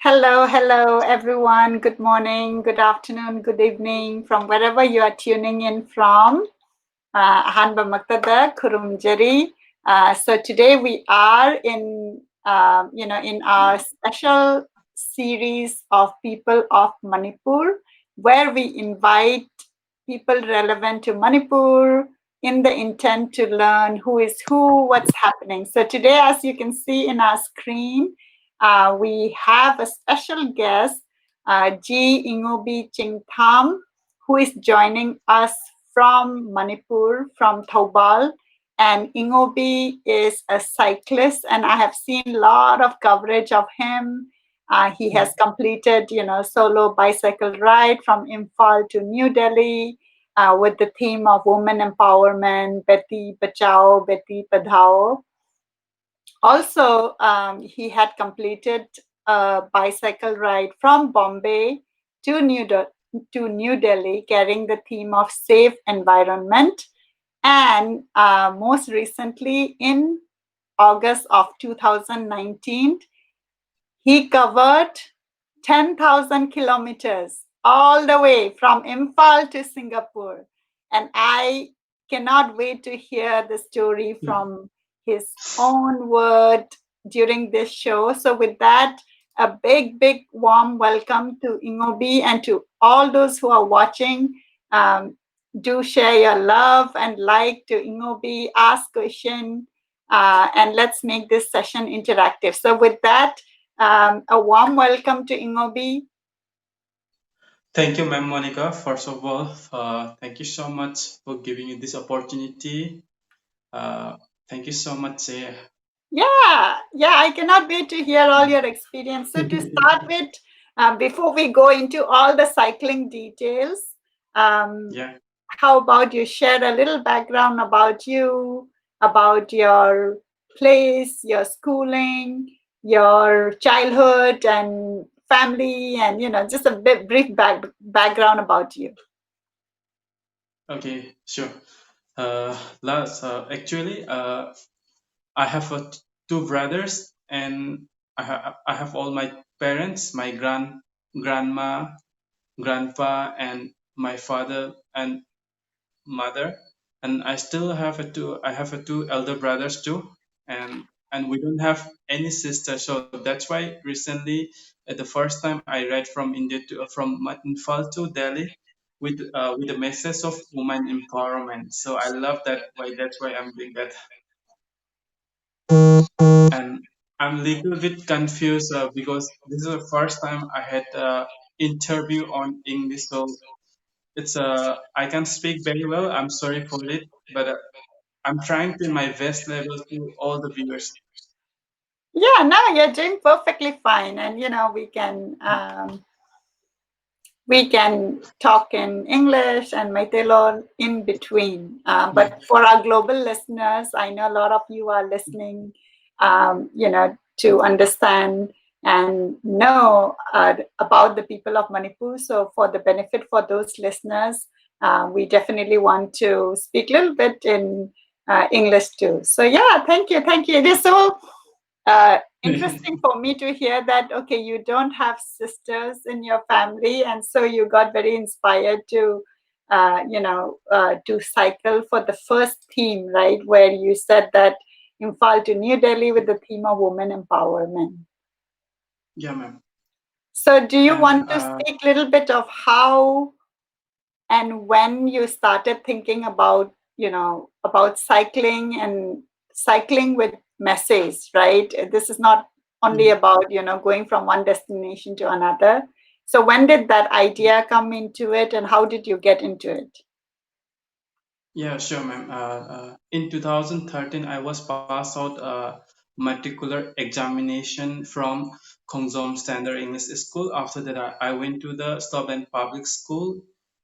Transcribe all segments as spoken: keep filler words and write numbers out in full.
Hello, hello, everyone. Good morning, good afternoon, good evening, from wherever you are tuning in from. Uh, ꯑꯍꯥꯟꯕꯃꯛꯇꯗ ꯈꯨꯔꯨꯝꯖꯔꯤ. Uh, so today we are in, uh, you know, in our special series of People of Manipur, where we invite people relevant to Manipur in the intent to learn who is who, what's happening. So today, as you can see in our screen, uh, we have a special guest, uh, G Ingobi Chingtham, who is joining us from Manipur, from Thoubal. And Ingobi is a cyclist, and I have seen a lot of coverage of him. Uh, he has completed, you know, solo bicycle ride from Imphal to New Delhi, uh, with the theme of women empowerment, Beti Bachao, Beti Padhao. Also, um, he had completed a bicycle ride from Bombay to New, De- to New Delhi, carrying the theme of safe environment. And uh, most recently, in August of two thousand nineteen, he covered ten thousand kilometers all the way from Imphal to Singapore. And I cannot wait to hear the story from his own word during this show. So, with that, a big, big warm welcome to Ingobi and to all those who are watching. Um, do share your love and like to Ingobi, ask question, uh, and let's make this session interactive. So, with that, um, a warm welcome to Ingobi. Thank you, Ma'am Monica. First of all, uh, thank you so much for giving me this opportunity. Uh, thank you so much. Eh. Yeah, yeah, I cannot wait to hear all your experience. So to start with, uh, before we go into all the cycling details, um, Yeah. how about you share a little background about you, about your place, your schooling, your childhood and family, and, you know, just a bit brief back- background about you. Okay, sure. Uh, last, uh, actually, uh, I have uh, two brothers, and I, ha- I have all my parents, my grand grandma, grandpa, and my father and mother. And I still have a two. I have a two elder brothers too, and and we don't have any sisters. So that's why recently, uh, the first time I read from India to uh, from Ma- Imphal to Delhi, with uh, with the message of woman empowerment. So I love that. Why that's why I'm doing that. And I'm a little bit confused uh, because this is the first time I had an interview on English, so it's uh, I can speak very well. I'm sorry for it, but uh, I'm trying to my best level to all the viewers. Yeah, no, you're doing perfectly fine, and you know we can um, we can talk in English and Meitei Loa in between. Uh, but for our global listeners, I know a lot of you are listening, um, you know, to understand and know uh, about the people of Manipur. So, for the benefit for those listeners, uh, we definitely want to speak a little bit in uh, English too. So, yeah, thank you, thank you. It is so uh, interesting for me to hear that, okay, you don't have sisters in your family, and so you got very inspired to, uh, you know, uh, to cycle for the first theme, right, where you said that Imphal to New Delhi with the theme of women empowerment. Yeah, ma'am. So, do you And, want to uh, speak a little bit of how and when you started thinking about, you know, about cycling and cycling with message, right? This is not only about, you know, going from one destination to another. So when did that idea come into it, and how did you get into it? Yeah, sure, ma'am. Uh, uh, in two thousand thirteen, I was passed out a matricular examination from Khongjom Standard English School. After that, I, I went to the Stobland Public School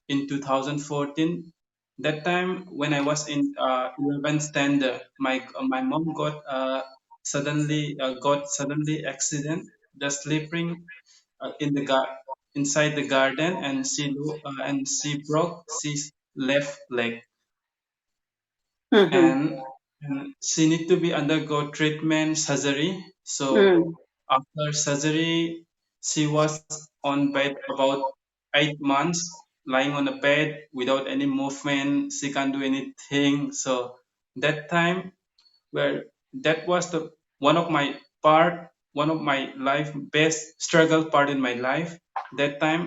in two thousand fourteen. That time, when I was in uh, eleventh standard, my my mom got uh, suddenly uh, got suddenly accident, just sleeping uh, in the gar- inside the garden, and she lo- uh, and she broke his left leg, Mhm. and, and she need to be undergo treatment surgery. So Mm. after surgery, she was on bed about eight months, lying on a bed without any movement. She can't do anything. So that time, where that was the one of my part, one of my life best struggle part in my life. That time,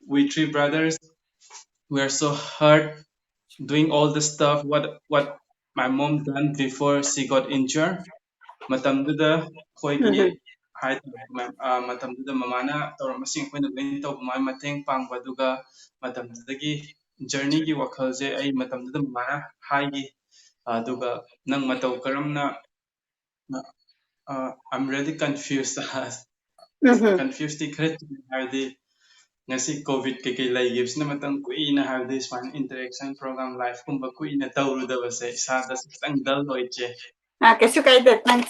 we three brothers were so hurt doing all the stuff what what my mom done before she got injured. ꯃꯇꯝꯗꯨꯗ ꯑꯩꯈꯣꯏꯒꯤ ꯎꯝ꯫ ꯍꯥꯏꯇꯥꯔꯦ, ꯃ-, ꯑ, ꯃꯇꯝꯗꯨꯗ ꯃꯃꯥꯅ ꯇꯧꯔꯝꯕꯁꯤꯡ ꯑꯩꯈꯣꯏꯅ ꯂꯣꯏꯅ ꯇꯧꯕ ꯃꯥꯒꯤ ꯃꯇꯦꯡ ꯄꯥꯡꯕ, ꯑꯗꯨꯒ ꯃꯇꯝꯗꯨꯗꯒꯤ journeyꯒꯤ ꯋꯥꯈꯜꯁꯦ ꯑꯩ ꯃꯇꯝꯗꯨꯗ ꯃꯃꯥꯅ ꯍꯥꯏꯈꯤ꯫ ꯑꯗꯨꯒ "ꯅꯪ ꯃꯇꯧ ꯀꯔꯝꯅ," ꯑ, "I'm really confused." ꯎꯝ꯫ Confusedꯇꯤ ꯈꯔ ꯆꯤꯡꯉꯦ, ꯍꯥꯏꯕꯗꯤ ꯉꯁꯤ COVID ꯀꯩꯀꯩ ꯂꯩꯈꯤꯕꯁꯤꯅ ꯃꯇꯝ ꯀꯨꯏꯅ, ꯍꯥꯏꯕꯗꯤ ꯁꯨꯃꯥꯏꯅ interaction program liveꯀꯨꯝꯕ ꯀꯨꯏꯅ ꯇꯧꯔꯨꯗꯕꯁꯦ ꯏꯁꯥꯗꯁꯨ ꯈꯤꯇꯪ dull ꯑꯣꯏ, ꯏꯆꯦ꯫ ꯑ, ꯀꯩꯁꯨ ꯀꯥꯏꯗꯦ꯫ ꯅꯪ,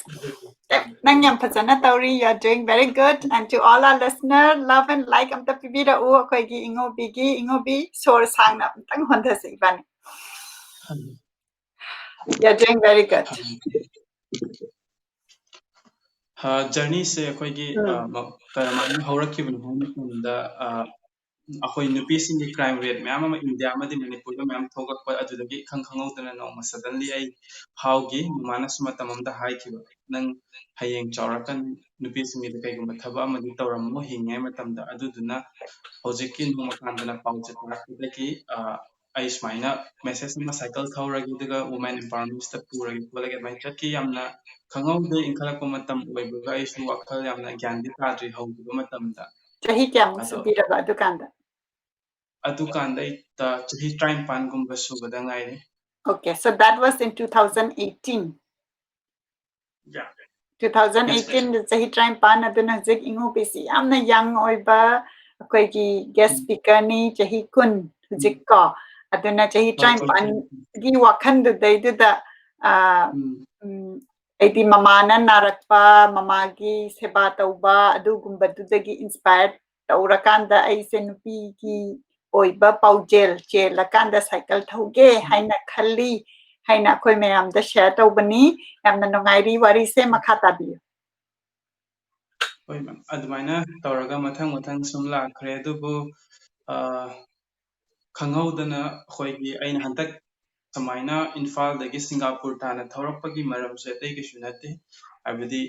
ꯅꯪ ꯌꯥꯝ ꯐꯖꯅ ꯇꯧꯔꯤ꯫ You are doing very good. And to all our listener, love and like ꯑꯝꯇ ꯄꯤꯕꯤꯔꯛꯎ ꯑꯩꯈꯣꯏꯒꯤ ꯏꯉꯧꯕꯤꯒꯤ꯫ ꯏꯉꯧꯕꯤ, ꯁꯣꯔ ꯁꯥꯡꯅ ꯑꯝꯇꯪ ꯍꯣꯟꯊꯁꯦ ꯏꯕꯥꯅꯤ꯫ You are doing very good. ꯑ, journeyꯁꯦ ꯑꯩꯈꯣꯏꯒꯤ, ꯎꯝ꯫ ꯑ, ꯃ-, ꯀꯔꯝꯍꯥꯏꯅ ꯍꯧꯔꯛꯈꯤꯕꯅꯣ ꯍꯥꯏꯕ ꯃꯇꯝꯗ, ꯑ, ꯑꯩꯈꯣꯏ ꯅꯨꯄꯤꯁꯤꯡꯒꯤ crime rate ꯃꯌꯥꯝ ꯑꯃ ꯏꯟꯗꯤꯌꯥ ꯑꯃꯗꯤ ꯃꯅꯤꯄꯨꯔꯗ ꯃꯌꯥꯝ ꯊꯣꯛꯂꯛꯄ, ꯑꯗꯨꯗꯒꯤ ꯏꯈꯪ ꯈꯪꯍꯧꯗꯅ ꯅꯣꯡꯃ suddenly ꯑꯩ ꯐꯥꯎꯈꯤ꯫ ꯃꯃꯥꯅꯁꯨ ꯃꯇꯝ ꯑꯃꯗ ꯍꯥꯏꯈꯤꯕ, "ꯅꯪ ꯍꯌꯦꯡ ꯆꯥꯎꯔꯀꯥꯟ ꯅꯨꯄꯤꯁꯤꯡꯒꯤꯗ ꯀꯩꯒꯨꯝꯕ ꯊꯕꯛ ꯑꯃꯗꯤ ꯇꯧꯔꯝꯃꯣ ꯍꯤꯡꯉꯤꯉꯩ ꯃꯇꯝꯗ"꯫ ꯑꯗꯨꯗꯨꯅ ꯍꯧꯖꯤꯛꯀꯤ ꯅꯣꯡꯃ ꯀꯥꯟꯗꯅ ꯄꯥꯎꯁꯦ ꯇꯥꯔꯛꯄꯗꯒꯤ, ꯑ, ꯑꯩ ꯁꯨꯃꯥꯏꯅ message ꯑꯃ cycle ꯊꯧꯔꯒꯦ, ꯑꯗꯨꯒ women empowermentꯁꯤꯗ ꯄꯨꯔꯒꯦ ꯈꯣꯠꯂꯒꯦ ꯑꯗꯨꯃꯥꯏꯅ ꯆꯠꯈꯤ꯫ ꯌꯥꯝꯅ ꯈꯪꯍꯧꯗꯦ, ꯏꯟꯈꯠꯂꯛꯄ ꯃꯇꯝ ꯑꯣꯏꯕꯒ ꯑꯩꯁꯨ ꯋꯥꯈꯜ ꯌꯥꯝꯅ ꯒ꯭ꯌꯥꯟꯗꯤ ꯇꯥꯗ꯭ꯔꯤ ꯍꯧꯈꯤꯕ ꯃꯇꯝꯗ꯫ ꯆꯍꯤ ꯀꯌꯥꯃꯨꯛ ꯑꯗꯣ ꯁꯨꯕꯤꯔꯕ ꯑꯗꯨꯀꯥꯟꯗ? ꯑꯗꯨꯀꯥꯟꯗ ꯑꯩ ꯇ-, ꯆꯍꯤ ꯇꯔꯥꯅꯤꯄꯥꯟꯒꯨꯝꯕ ꯁꯨꯕꯗ ꯉꯥꯏꯔꯤ꯫ Okay, so that was in two thousand eighteen. Yeah. That's right. Two thousand eighteenꯗ ꯆꯍꯤ ꯇꯔꯥꯅꯤꯄꯥꯟ, ꯑꯗꯨꯅ ꯍꯧꯖꯤꯛ ꯏꯉꯧꯕꯤꯁꯤ ꯌꯥꯝꯅ young ꯑꯣꯏꯕ ꯑꯩꯈꯣꯏꯒꯤ guest ꯎꯝ꯫ Speakerꯅꯤ, ꯆꯍꯤ ꯀꯨꯟ ꯍꯧꯖꯤꯛ ꯎꯝ꯫ ꯀꯣ꯫ ꯑꯗꯨꯅ ꯆꯍꯤ ꯍꯣꯏ, ꯍꯣꯏ, ꯍꯣꯏ꯫ ꯇꯔꯥꯅꯤꯄꯥꯟꯒꯤ ꯋꯥꯈꯜꯗꯨꯗꯩꯗꯨꯗ, ꯑ, ꯎꯝ꯫ ꯎꯝ, ꯑꯩꯗꯤ ꯃꯃꯥꯅ ꯅꯥꯔꯛꯄ, ꯃꯃꯥꯒꯤ ꯁꯦꯕꯥ ꯇꯧꯕ, ꯑꯗꯨꯒꯨꯝꯕꯗꯨꯗꯒꯤ inspire ꯇꯧꯔꯀꯥꯟꯗ ꯑꯩꯁꯦ ꯅꯨꯄꯤꯒꯤ ꯑꯣꯏꯕ ꯄꯥꯎꯖꯦꯜ ꯆꯦꯜꯂꯀꯥꯟꯗ cycle ꯊꯧꯒꯦ ꯎꯝ꯫ ꯍꯥꯏꯅ ꯈꯜꯂꯤ ꯍꯥꯏꯅ ꯑꯩꯈꯣꯏ ꯃꯌꯥꯝꯗ share ꯇꯧꯕꯅꯤ꯫ ꯌꯥꯝꯅ ꯅꯨꯡꯉꯥꯏꯔꯤ ꯋꯥꯔꯤꯁꯦ, ꯎꯝ꯫ ꯃꯈꯥ ꯇꯥꯕꯤꯌꯨ꯫ ꯍꯣꯏ ꯃꯦꯝ, ꯑꯗꯨꯃꯥꯏꯅ ꯇꯧꯔꯒ ꯃꯊꯪ ꯃꯊꯪ ꯁꯨꯝ ꯂꯥꯛꯈ꯭ꯔꯦ꯫ ꯑꯗꯨꯕꯨ ꯑ, ꯈꯪꯍꯧꯗꯅ ꯑꯩꯈꯣꯏꯒꯤ, ꯑꯩꯅ ꯍꯟꯗꯛ ꯁꯨꯃꯥꯏꯅ ꯏꯝꯐꯥꯜꯗꯒꯤ ꯁꯤꯡꯒꯥꯄꯨꯔ ꯇꯥꯟꯅ ꯊꯧꯔꯛꯄꯒꯤ ꯃꯔꯝꯁꯦ ꯑꯇꯩ ꯀꯩꯁꯨ ꯅꯠꯇꯦ꯫ ꯍꯥꯏꯕꯗꯤ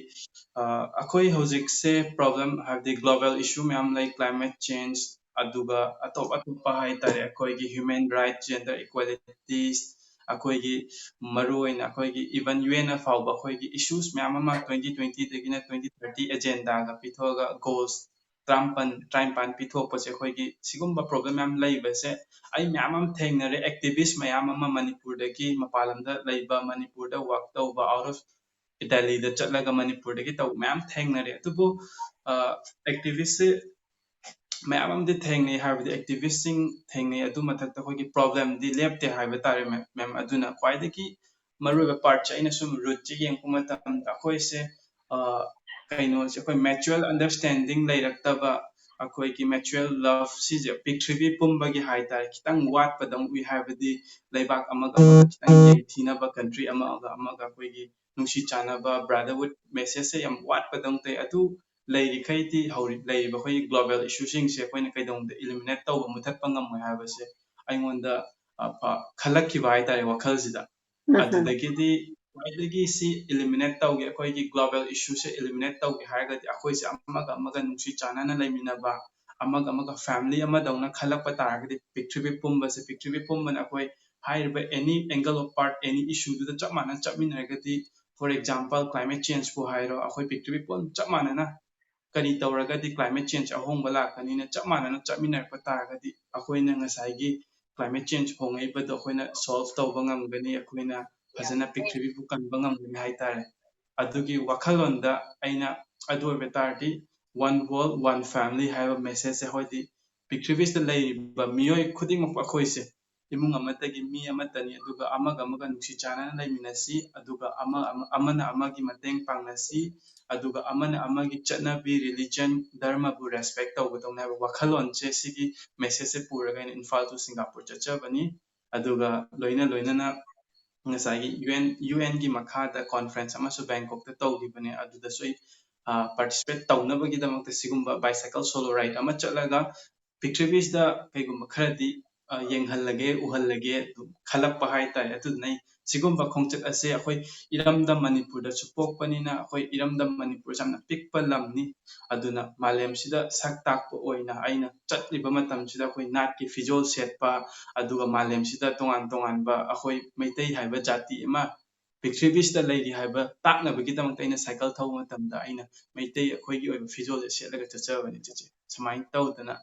ꯑ, ꯑꯩꯈꯣꯏ ꯍꯧꯖꯤꯛꯁꯦ problem, ꯍꯥꯏꯕꯗꯤ global issue ꯃꯌꯥꯝ ꯂꯩ, climate change, ꯑꯗꯨꯒ ꯑꯇꯣꯞ ꯑꯇꯣꯞꯄ ꯍꯥꯏꯇꯥꯔꯦ, ꯑꯩꯈꯣꯏꯒꯤ human right, gender equalities, ꯑꯩꯈꯣꯏꯒꯤ ꯃꯔꯨꯑꯣꯏꯅ ꯑꯩꯈꯣꯏꯒꯤ even UN ꯅ ꯐꯥꯎꯕ ꯑꯩꯈꯣꯏꯒꯤ issues ꯃꯌꯥꯝ ꯑꯃ twenty twenty ꯗꯒꯤꯅ twenty thirty agenda ꯒ ꯄꯤꯊꯣꯛꯑꯒ goals ꯇꯔꯥꯃꯥꯄꯟ, ꯇꯔꯥꯅꯤꯄꯥꯟ ꯄꯤꯊꯣꯛꯄꯁꯦ, ꯑꯩꯈꯣꯏꯒꯤ ꯁꯤꯒꯨꯝꯕ problem ꯃꯌꯥꯝ ꯂꯩꯕꯁꯦ ꯑꯩ ꯃꯌꯥꯝ ꯑꯃ ꯊꯦꯡꯅꯔꯦ꯫ Activist ꯃꯌꯥꯝ ꯑꯃ ꯃꯅꯤꯄꯨꯔꯗꯒꯤ, ꯃꯄꯥꯟ ꯂꯝꯗ ꯂꯩꯕ, ꯃꯅꯤꯄꯨꯔꯗ work ꯇꯧꯕ, out of ꯗꯦꯜꯂꯤꯗ ꯆꯠꯂꯒ ꯃꯅꯤꯄꯨꯔꯗꯒꯤ ꯇꯧꯕ ꯃꯌꯥꯝ ꯊꯦꯡꯅꯔꯦ꯫ ꯑꯗꯨꯕꯨ ꯑ, activist ꯁꯦ ꯃꯌꯥꯝ ꯑꯃꯗꯤ ꯊꯦꯡꯅꯩ, ꯍꯥꯏꯕꯗꯤ activist ꯁꯤꯡ ꯊꯦꯡꯅꯩ꯫ ꯑꯗꯨ ꯃꯊꯛꯇ ꯑꯩꯈꯣꯏꯒꯤ problem ꯗꯤ ꯂꯦꯞꯇꯦ ꯍꯥꯏꯕ ꯇꯥꯔꯦ ꯃꯦꯝ꯫ ꯃꯦꯝ, ꯑꯗꯨꯅ ꯈ꯭ꯋꯥꯏꯗꯒꯤ ꯃꯔꯨꯑꯣꯏꯕ part ꯁꯦ, ꯑꯩꯅ ꯁꯨꯝ root ꯁꯦ ꯌꯦꯡꯉꯛꯄ ꯃꯇꯝꯗ ꯑꯩꯈꯣꯏꯁꯦ ꯑ, ꯀꯩꯅꯣꯁꯦ, ꯑꯩꯈꯣꯏ mutual understanding ꯂꯩꯔꯛꯇꯕ, ꯑꯩꯈꯣꯏꯒꯤ mutual love ꯁꯤꯁꯦ ꯄ꯭ꯔꯤꯊꯤꯕꯤ ꯄꯨꯝꯕꯒꯤ ꯍꯥꯏꯇꯥꯔꯦ ꯈꯤꯇꯪ ꯋꯥꯠꯄꯗꯧꯅ ꯎꯏ꯫ ꯍꯥꯏꯕꯗꯤ ꯂꯩꯕꯥꯛ ꯑꯃꯒ ꯑꯃꯒ ꯈꯤꯇꯪ ꯌꯦꯡꯊꯤꯅꯕ, country ꯑꯃꯒ ꯑꯃꯒ ꯑꯩꯈꯣꯏꯒꯤ ꯅꯨꯡꯁꯤ ꯆꯥꯟꯅꯕ, brotherhood message ꯁꯦ ꯌꯥꯝ ꯋꯥꯠꯄꯗꯧꯅ ꯇꯧꯏ꯫ ꯑꯗꯨ ꯂꯩꯔꯤꯈꯩꯗꯤ ꯍꯧꯔꯤ-, ꯂꯩꯔꯤꯕ ꯑꯩꯈꯣꯏꯒꯤ global issue ꯁꯤꯡꯁꯦ ꯑꯩꯈꯣꯏꯅ ꯀꯩꯗꯧꯅꯨꯡꯗ eliminate ꯇꯧꯕ, ꯃꯨꯊꯠꯄ ꯉꯝꯃꯣꯏ ꯍꯥꯏꯕꯁꯦ ꯑꯩꯉꯣꯟꯗ, ꯑ, ꯐ-, ꯈꯜꯂꯛꯈꯤꯕ ꯍꯥꯏꯇꯥꯔꯦ ꯋꯥꯈꯜꯁꯤꯗ꯫ ꯎꯝ꯫ ꯑꯗꯨꯗꯒꯤꯗꯤ ꯈ꯭ꯋꯥꯏꯗꯒꯤ ꯁꯤ eliminate ꯇꯧꯒꯦ, ꯑꯩꯈꯣꯏꯒꯤ global issue ꯁꯦ eliminate ꯇꯧꯒꯦ ꯍꯥꯏꯔꯒꯗꯤ ꯑꯩꯈꯣꯏꯁꯦ ꯑꯃꯒ ꯑꯃꯒ ꯅꯨꯡꯁꯤ ꯆꯥꯟꯅꯅ ꯂꯩꯃꯤꯟꯅꯕ, ꯑꯃꯒ ꯑꯃꯒ family ꯑꯃꯗꯧꯅ ꯈꯜꯂꯛꯄ ꯇꯥꯔꯒꯗꯤ ꯄ꯭ꯔꯤꯊꯤꯕꯤ ꯄꯨꯝꯕꯁꯦ, ꯄ꯭ꯔꯤꯊꯤꯕꯤ ꯄꯨꯝꯕꯅ ꯑꯩꯈꯣꯏ ꯍꯥꯏꯔꯤꯕ any angle of part, any issue ꯗꯨꯗ ꯆꯞ ꯃꯥꯟꯅꯅ ꯆꯠꯃꯤꯟꯅꯔꯒꯗꯤ, for example, climate change ꯄꯨ ꯍꯥꯏꯔꯣ, ꯑꯩꯈꯣꯏ ꯄ꯭ꯔꯤꯊꯤꯕꯤ ꯄꯨꯝ ꯆꯞ ꯃꯥꯟꯅꯅ ꯀꯔꯤ ꯇꯧꯔꯒꯗꯤ climate change ꯑꯍꯣꯡꯕ ꯂꯥꯛꯀꯅꯤꯅ ꯆꯞ ꯃꯥꯟꯅꯅ ꯆꯠꯃꯤꯟꯅꯔꯛꯄ ꯇꯥꯔꯒꯗꯤ, ꯑꯩꯈꯣꯏꯅ ꯉꯁꯥꯏꯒꯤ climate change ꯍꯣꯡꯉꯛꯏꯕꯗꯣ ꯑꯩꯈꯣꯏꯅ solve ꯇꯧꯕ ꯉꯝꯒꯅꯤ, ꯑꯩꯈꯣꯏꯅ ꯐꯖꯅ ꯄ꯭ꯔꯤꯊꯤꯕꯤꯕꯨ ꯀꯟꯕ ꯉꯝꯒꯅꯤ ꯍꯥꯏꯇꯥꯔꯦ꯫ ꯑꯗꯨꯒꯤ ꯋꯥꯈꯜꯂꯣꯟꯗ ꯑꯩꯅ, ꯑꯗꯨ ꯑꯣꯏꯕ ꯇꯥꯔꯗꯤ one world, one family ꯍꯥꯏꯕ message ꯁꯦ, ꯍꯥꯏꯗꯤ ꯄ꯭ꯔꯤꯊꯤꯕꯤꯁꯤꯗ ꯂꯩꯔꯤꯕ ꯃꯤꯑꯣꯏ ꯈꯨꯗꯤꯡꯃꯛ ꯑꯩꯈꯣꯏꯁꯦ ꯏꯃꯨꯡ ꯑꯃꯠꯇꯒꯤ ꯃꯤ ꯑꯃꯠꯇꯅꯤ, ꯑꯗꯨꯒ ꯑꯃꯒ ꯑꯃꯒ ꯅꯨꯡꯁꯤ ꯆꯥꯟꯅꯅ ꯂꯩꯃꯤꯟꯅꯁꯤ, ꯑꯗꯨꯒ ꯑꯃ-, ꯑꯃ-, ꯑꯃꯅ ꯑꯃꯒꯤ ꯃꯇꯦꯡ ꯄꯥꯡꯅꯁꯤ, ꯑꯗꯨꯒ ꯑꯃꯅ ꯑꯃꯒꯤ ꯆꯠꯅꯕꯤ, religion, ꯙꯔꯃꯕꯨ respect ꯇꯧꯒꯗꯧꯅꯤ ꯍꯥꯏꯕ ꯋꯥꯈꯜꯂꯣꯟꯁꯦ, ꯁꯤꯒꯤ message ꯁꯦ ꯄꯨꯔꯒ ꯑꯩꯅ ꯏꯝꯐꯥꯜ to ꯁꯤꯡꯒꯥꯄꯨꯔ ꯆꯠꯆꯕꯅꯤ꯫ ꯑꯗꯨꯒ ꯂꯣꯏꯅ ꯂꯣꯏꯅꯅ ꯉꯁꯥꯏꯒꯤ UN, UN ꯒꯤ ꯃꯈꯥꯗ conference ꯑꯃꯁꯨ ꯕꯦꯡꯀꯣꯛꯇ ꯇꯧꯈꯤꯕꯅꯦ, ꯑꯗꯨꯗꯁꯨ ꯑꯩ ꯄꯥꯔꯇꯤꯁꯤꯄꯦꯠ ꯇꯧꯅꯕꯒꯤꯗꯃꯛꯇ ꯁꯤꯒꯨꯝꯕ bicycle solo ride ꯑꯃ ꯆꯠꯂꯒ ꯄ꯭ꯔꯤꯊꯤꯕꯤꯁꯤꯗ ꯀꯩꯒꯨꯝꯕ ꯈꯔꯗꯤ ꯑ, ꯌꯦꯡꯍꯜꯂꯒꯦ, ꯎꯍꯜꯂꯒꯦ ꯑꯗꯨꯝ ꯈꯜꯂꯛꯄ ꯍꯥꯏꯇꯥꯔꯦ꯫ ꯑꯗꯨꯗꯨꯅ ꯑꯩ ꯁꯤꯒꯨꯝꯕ ꯈꯣꯡꯆꯠ ꯑꯁꯦ ꯑꯩꯈꯣꯏ ꯏꯔꯝꯗꯝ ꯃꯅꯤꯄꯨꯔꯗꯁꯨ ꯄꯣꯛꯄꯅꯤꯅ, ꯑꯩꯈꯣꯏ ꯏꯔꯝꯗꯝ ꯃꯅꯤꯄꯨꯔꯁꯦ ꯌꯥꯝꯅ ꯄꯤꯛꯄ ꯂꯝꯅꯤ꯫ ꯑꯗꯨꯅ ꯃꯥꯂꯦꯝꯁꯤꯗ ꯁꯛ ꯇꯥꯛꯄ ꯑꯣꯏꯅ ꯑꯩꯅ ꯆꯠꯂꯤꯕ ꯃꯇꯝꯁꯤꯗ ꯑꯩꯈꯣꯏ ꯅꯥꯠꯀꯤ ꯐꯤꯖꯣꯜ ꯁꯦꯠꯄ, ꯑꯗꯨꯒ ꯃꯥꯂꯦꯝꯁꯤꯗ ꯇꯣꯉꯥꯟ ꯇꯣꯉꯥꯟꯕ ꯑꯩꯈꯣꯏ ꯃꯩꯇꯩ ꯍꯥꯏꯕ ꯖꯥꯇꯤ ꯑꯃ ꯄ꯭ꯔꯤꯊꯤꯕꯤꯁꯤꯗ ꯂꯩꯔꯤ ꯍꯥꯏꯕ ꯇꯥꯛꯅꯕꯒꯤꯗꯃꯛꯇ ꯑꯩꯅ ꯁꯥꯏꯀꯜ ꯊꯧꯕ ꯃꯇꯝꯗ ꯑꯩꯅ ꯃꯩꯇꯩ ꯑꯩꯈꯣꯏꯒꯤ ꯑꯣꯏꯕ ꯐꯤꯖꯣꯜꯁꯦ ꯁꯦꯠꯂꯒ ꯆꯠꯆꯕꯅꯤ, ꯆꯤꯆꯦ꯫ ꯁꯨꯃꯥꯏꯅ ꯇꯧꯗꯅ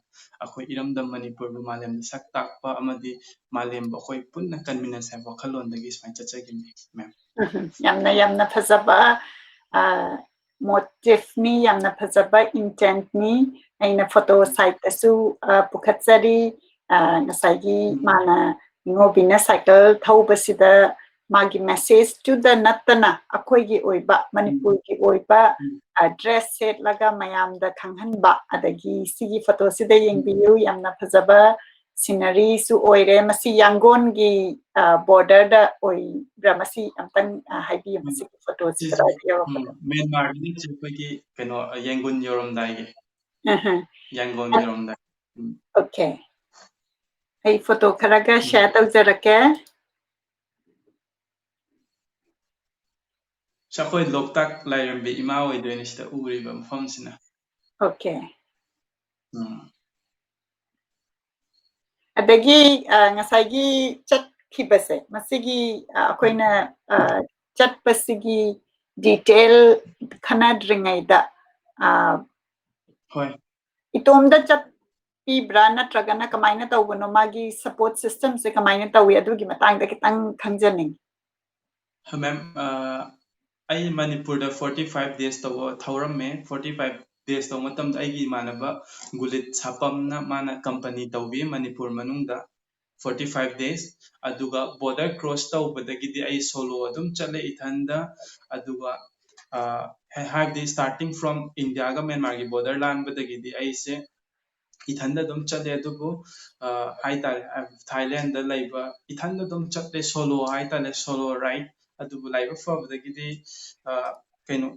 ꯑꯩꯈꯣꯏ ꯏꯔꯝꯗꯝ ꯃꯅꯤꯄꯨꯔꯕꯨ ꯃꯥꯂꯦꯝꯗ ꯁꯛ ꯇꯥꯛꯄ ꯑꯃꯗꯤ ꯃꯥꯂꯦꯝꯕꯨ ꯑꯩꯈꯣꯏ ꯄꯨꯟꯅ ꯀꯟꯃꯤꯟꯅꯁꯦ ꯍꯥꯏꯕ ꯋꯥꯈꯜꯂꯣꯟꯗꯒꯤ ꯁꯨꯃꯥꯏꯅ ꯆꯠꯆꯈꯤꯕꯅꯤ, ꯃꯦꯝ꯫ ꯎꯝ, ꯌꯥꯝꯅ, ꯌꯥꯝꯅ ꯐꯖꯕ, ꯑ, motiveꯅꯤ, ꯌꯥꯝꯅ ꯐꯖꯕ intentꯅꯤ꯫ ꯑꯩꯅ ꯐꯣꯇꯣ ꯎꯝ꯫ Siteꯇꯁꯨ, ꯑ, ꯄꯨꯈꯠꯆꯔꯤ꯫ ꯑ, ꯉꯁꯥꯏꯒꯤ ꯎꯝ꯫ ꯃꯥꯅ, ꯏꯉꯣꯕꯤꯅ ꯁꯥꯏꯀꯜ ꯊꯧꯕꯁꯤꯗ ꯃꯥꯒꯤ messageꯇꯨꯗ ꯅꯠꯇꯅ ꯑꯩꯈꯣꯏꯒꯤ ꯑꯣꯏꯕ, ꯎꯝ꯫ ꯃꯅꯤꯄꯨꯔꯒꯤ ꯑꯣꯏꯕ, ꯎꯝ꯫ ꯑ, dress ꯁꯦꯠꯂꯒ ꯃꯌꯥꯝꯗ ꯈꯪꯍꯟꯕ, ꯑꯗꯒꯤ ꯁꯤꯒꯤ ꯐꯣꯇꯣꯁꯤꯗ ꯎꯝ꯫ ꯌꯦꯡꯕꯤꯌꯨ, ꯌꯥꯝꯅ ꯐꯖꯕ sceneryꯁꯨ ꯑꯣꯏꯔꯦ꯫ ꯃꯁꯤ ꯌꯥꯡꯒꯣꯟꯒꯤ, ꯑ, borderꯗ ꯑꯣꯏꯕ꯭ꯔꯥ? ꯃꯁꯤ ꯑꯝꯇꯪ, ꯑ, ꯍꯥꯏꯕꯤꯌꯨ, ꯎꯝ꯫ ꯃꯁꯤꯒꯤ ꯐꯣꯇꯣꯁꯤ ꯁꯤꯁꯦ, ꯀꯗꯥꯏꯗ ꯎꯝ, ꯌꯧꯔꯛꯄꯅꯣ? ꯃ꯭ꯌꯥꯟꯃꯥꯔꯒꯤꯅꯤ, ꯆꯦ, ꯑꯩꯈꯣꯏꯒꯤ ꯀꯩꯅꯣ, ꯑ, ꯌꯥꯡꯒꯣꯟ ꯌꯧꯔꯝꯗꯥꯏꯒꯤ꯫ ꯑꯍ꯫ ꯌꯥꯡꯒꯣꯟ ꯑ, ꯌꯧꯔꯝꯗꯥꯏ꯫ ꯎꯝ꯫ Okay꯫ ꯑꯩ ꯐꯣꯇꯣ ꯈꯔꯒ ꯎꯝ꯫ Share ꯇꯧꯖꯔꯛꯀꯦ꯫ ꯁꯤ ꯑꯩꯈꯣꯏ ꯂꯣꯛꯇꯥꯛ ꯂꯥꯏꯔꯦꯝꯕꯤ ꯏꯃꯥ ꯑꯣꯏꯗꯣꯏꯅꯤ ꯁꯤꯗ ꯎꯔꯤꯕ ꯃꯐꯝꯁꯤꯅ꯫ Okay꯫ ꯎꯝ꯫ ꯑꯗꯒꯤ, ꯑ, ꯉꯁꯥꯏꯒꯤ ꯆꯠꯈꯤꯕꯁꯦ, ꯃꯁꯤꯒꯤ, ꯑ, ꯑꯩꯈꯣꯏꯅ, ꯑ, ꯆꯠꯄꯁꯤꯒꯤ detail ꯈꯟꯅꯗ꯭ꯔꯤꯉꯩꯗ, ꯑ, ꯍꯣꯏ꯫ ꯏꯇꯣꯝꯗ ꯆꯠꯄꯤꯕ꯭ꯔꯥ ꯅꯠꯇ꯭ꯔꯒꯅ ꯀꯃꯥꯏꯅ ꯇꯧꯕꯅꯣ? ꯃꯥꯒꯤ support systemꯁꯦ ꯀꯃꯥꯏꯅ ꯇꯧꯏ? ꯑꯗꯨꯒꯤ ꯃꯇꯥꯡꯗ ꯈꯤꯇꯪ ꯈꯪꯖꯅꯤꯡꯉꯤ꯫ ꯍꯣꯏ, ꯃꯦꯝ, ꯑ, ꯑꯩ ꯃꯅꯤꯄꯨꯔꯗ forty five days ꯇꯧꯕ ꯊꯧꯔꯝꯃꯦ꯫ Forty five days ꯇꯧꯕ ꯃꯇꯝꯗ ꯑꯩꯒꯤ ꯏꯃꯥꯟꯅꯕ ꯒꯨꯂꯤꯠ ꯁꯥꯄꯝꯅ ꯃꯥꯅ company ꯇꯧꯕꯤ ꯃꯅꯤꯄꯨꯔ ꯃꯅꯨꯡꯗ forty five days꯫ ꯑꯗꯨꯒ border cross ꯇꯧꯕꯗꯒꯤꯗꯤ ꯑꯩ solo ꯑꯗꯨꯝ ꯆꯠꯂꯦ ꯏꯊꯟꯗ꯫ ꯑꯗꯨꯒ, ꯑ, ꯍꯥꯏꯕꯗꯤ starting from ꯏꯟꯗꯤꯌꯥꯒ ꯃ꯭ꯌꯥꯟꯃꯥꯔꯒꯤ border ꯂꯥꯟꯕꯗꯒꯤꯗꯤ ꯑꯩꯁꯦ ꯏꯊꯟꯗ ꯑꯗꯨꯝ ꯆꯠꯂꯦ꯫ ꯑꯗꯨꯕꯨ, ꯑ, ꯍꯥꯏꯇꯥꯔꯦ, ꯑ, ꯊꯥꯏꯂꯦꯟꯗ ꯂꯩꯕ ꯏꯊꯟꯗ ꯑꯗꯨꯝ ꯆꯠꯂꯦ, solo ꯍꯥꯏꯇꯥꯔꯦ, solo ride꯫ ꯑꯗꯨꯕꯨ ꯂꯥꯏꯕꯛ ꯐꯕꯗꯒꯤꯗꯤ, ꯑ, ꯀꯩꯅꯣ,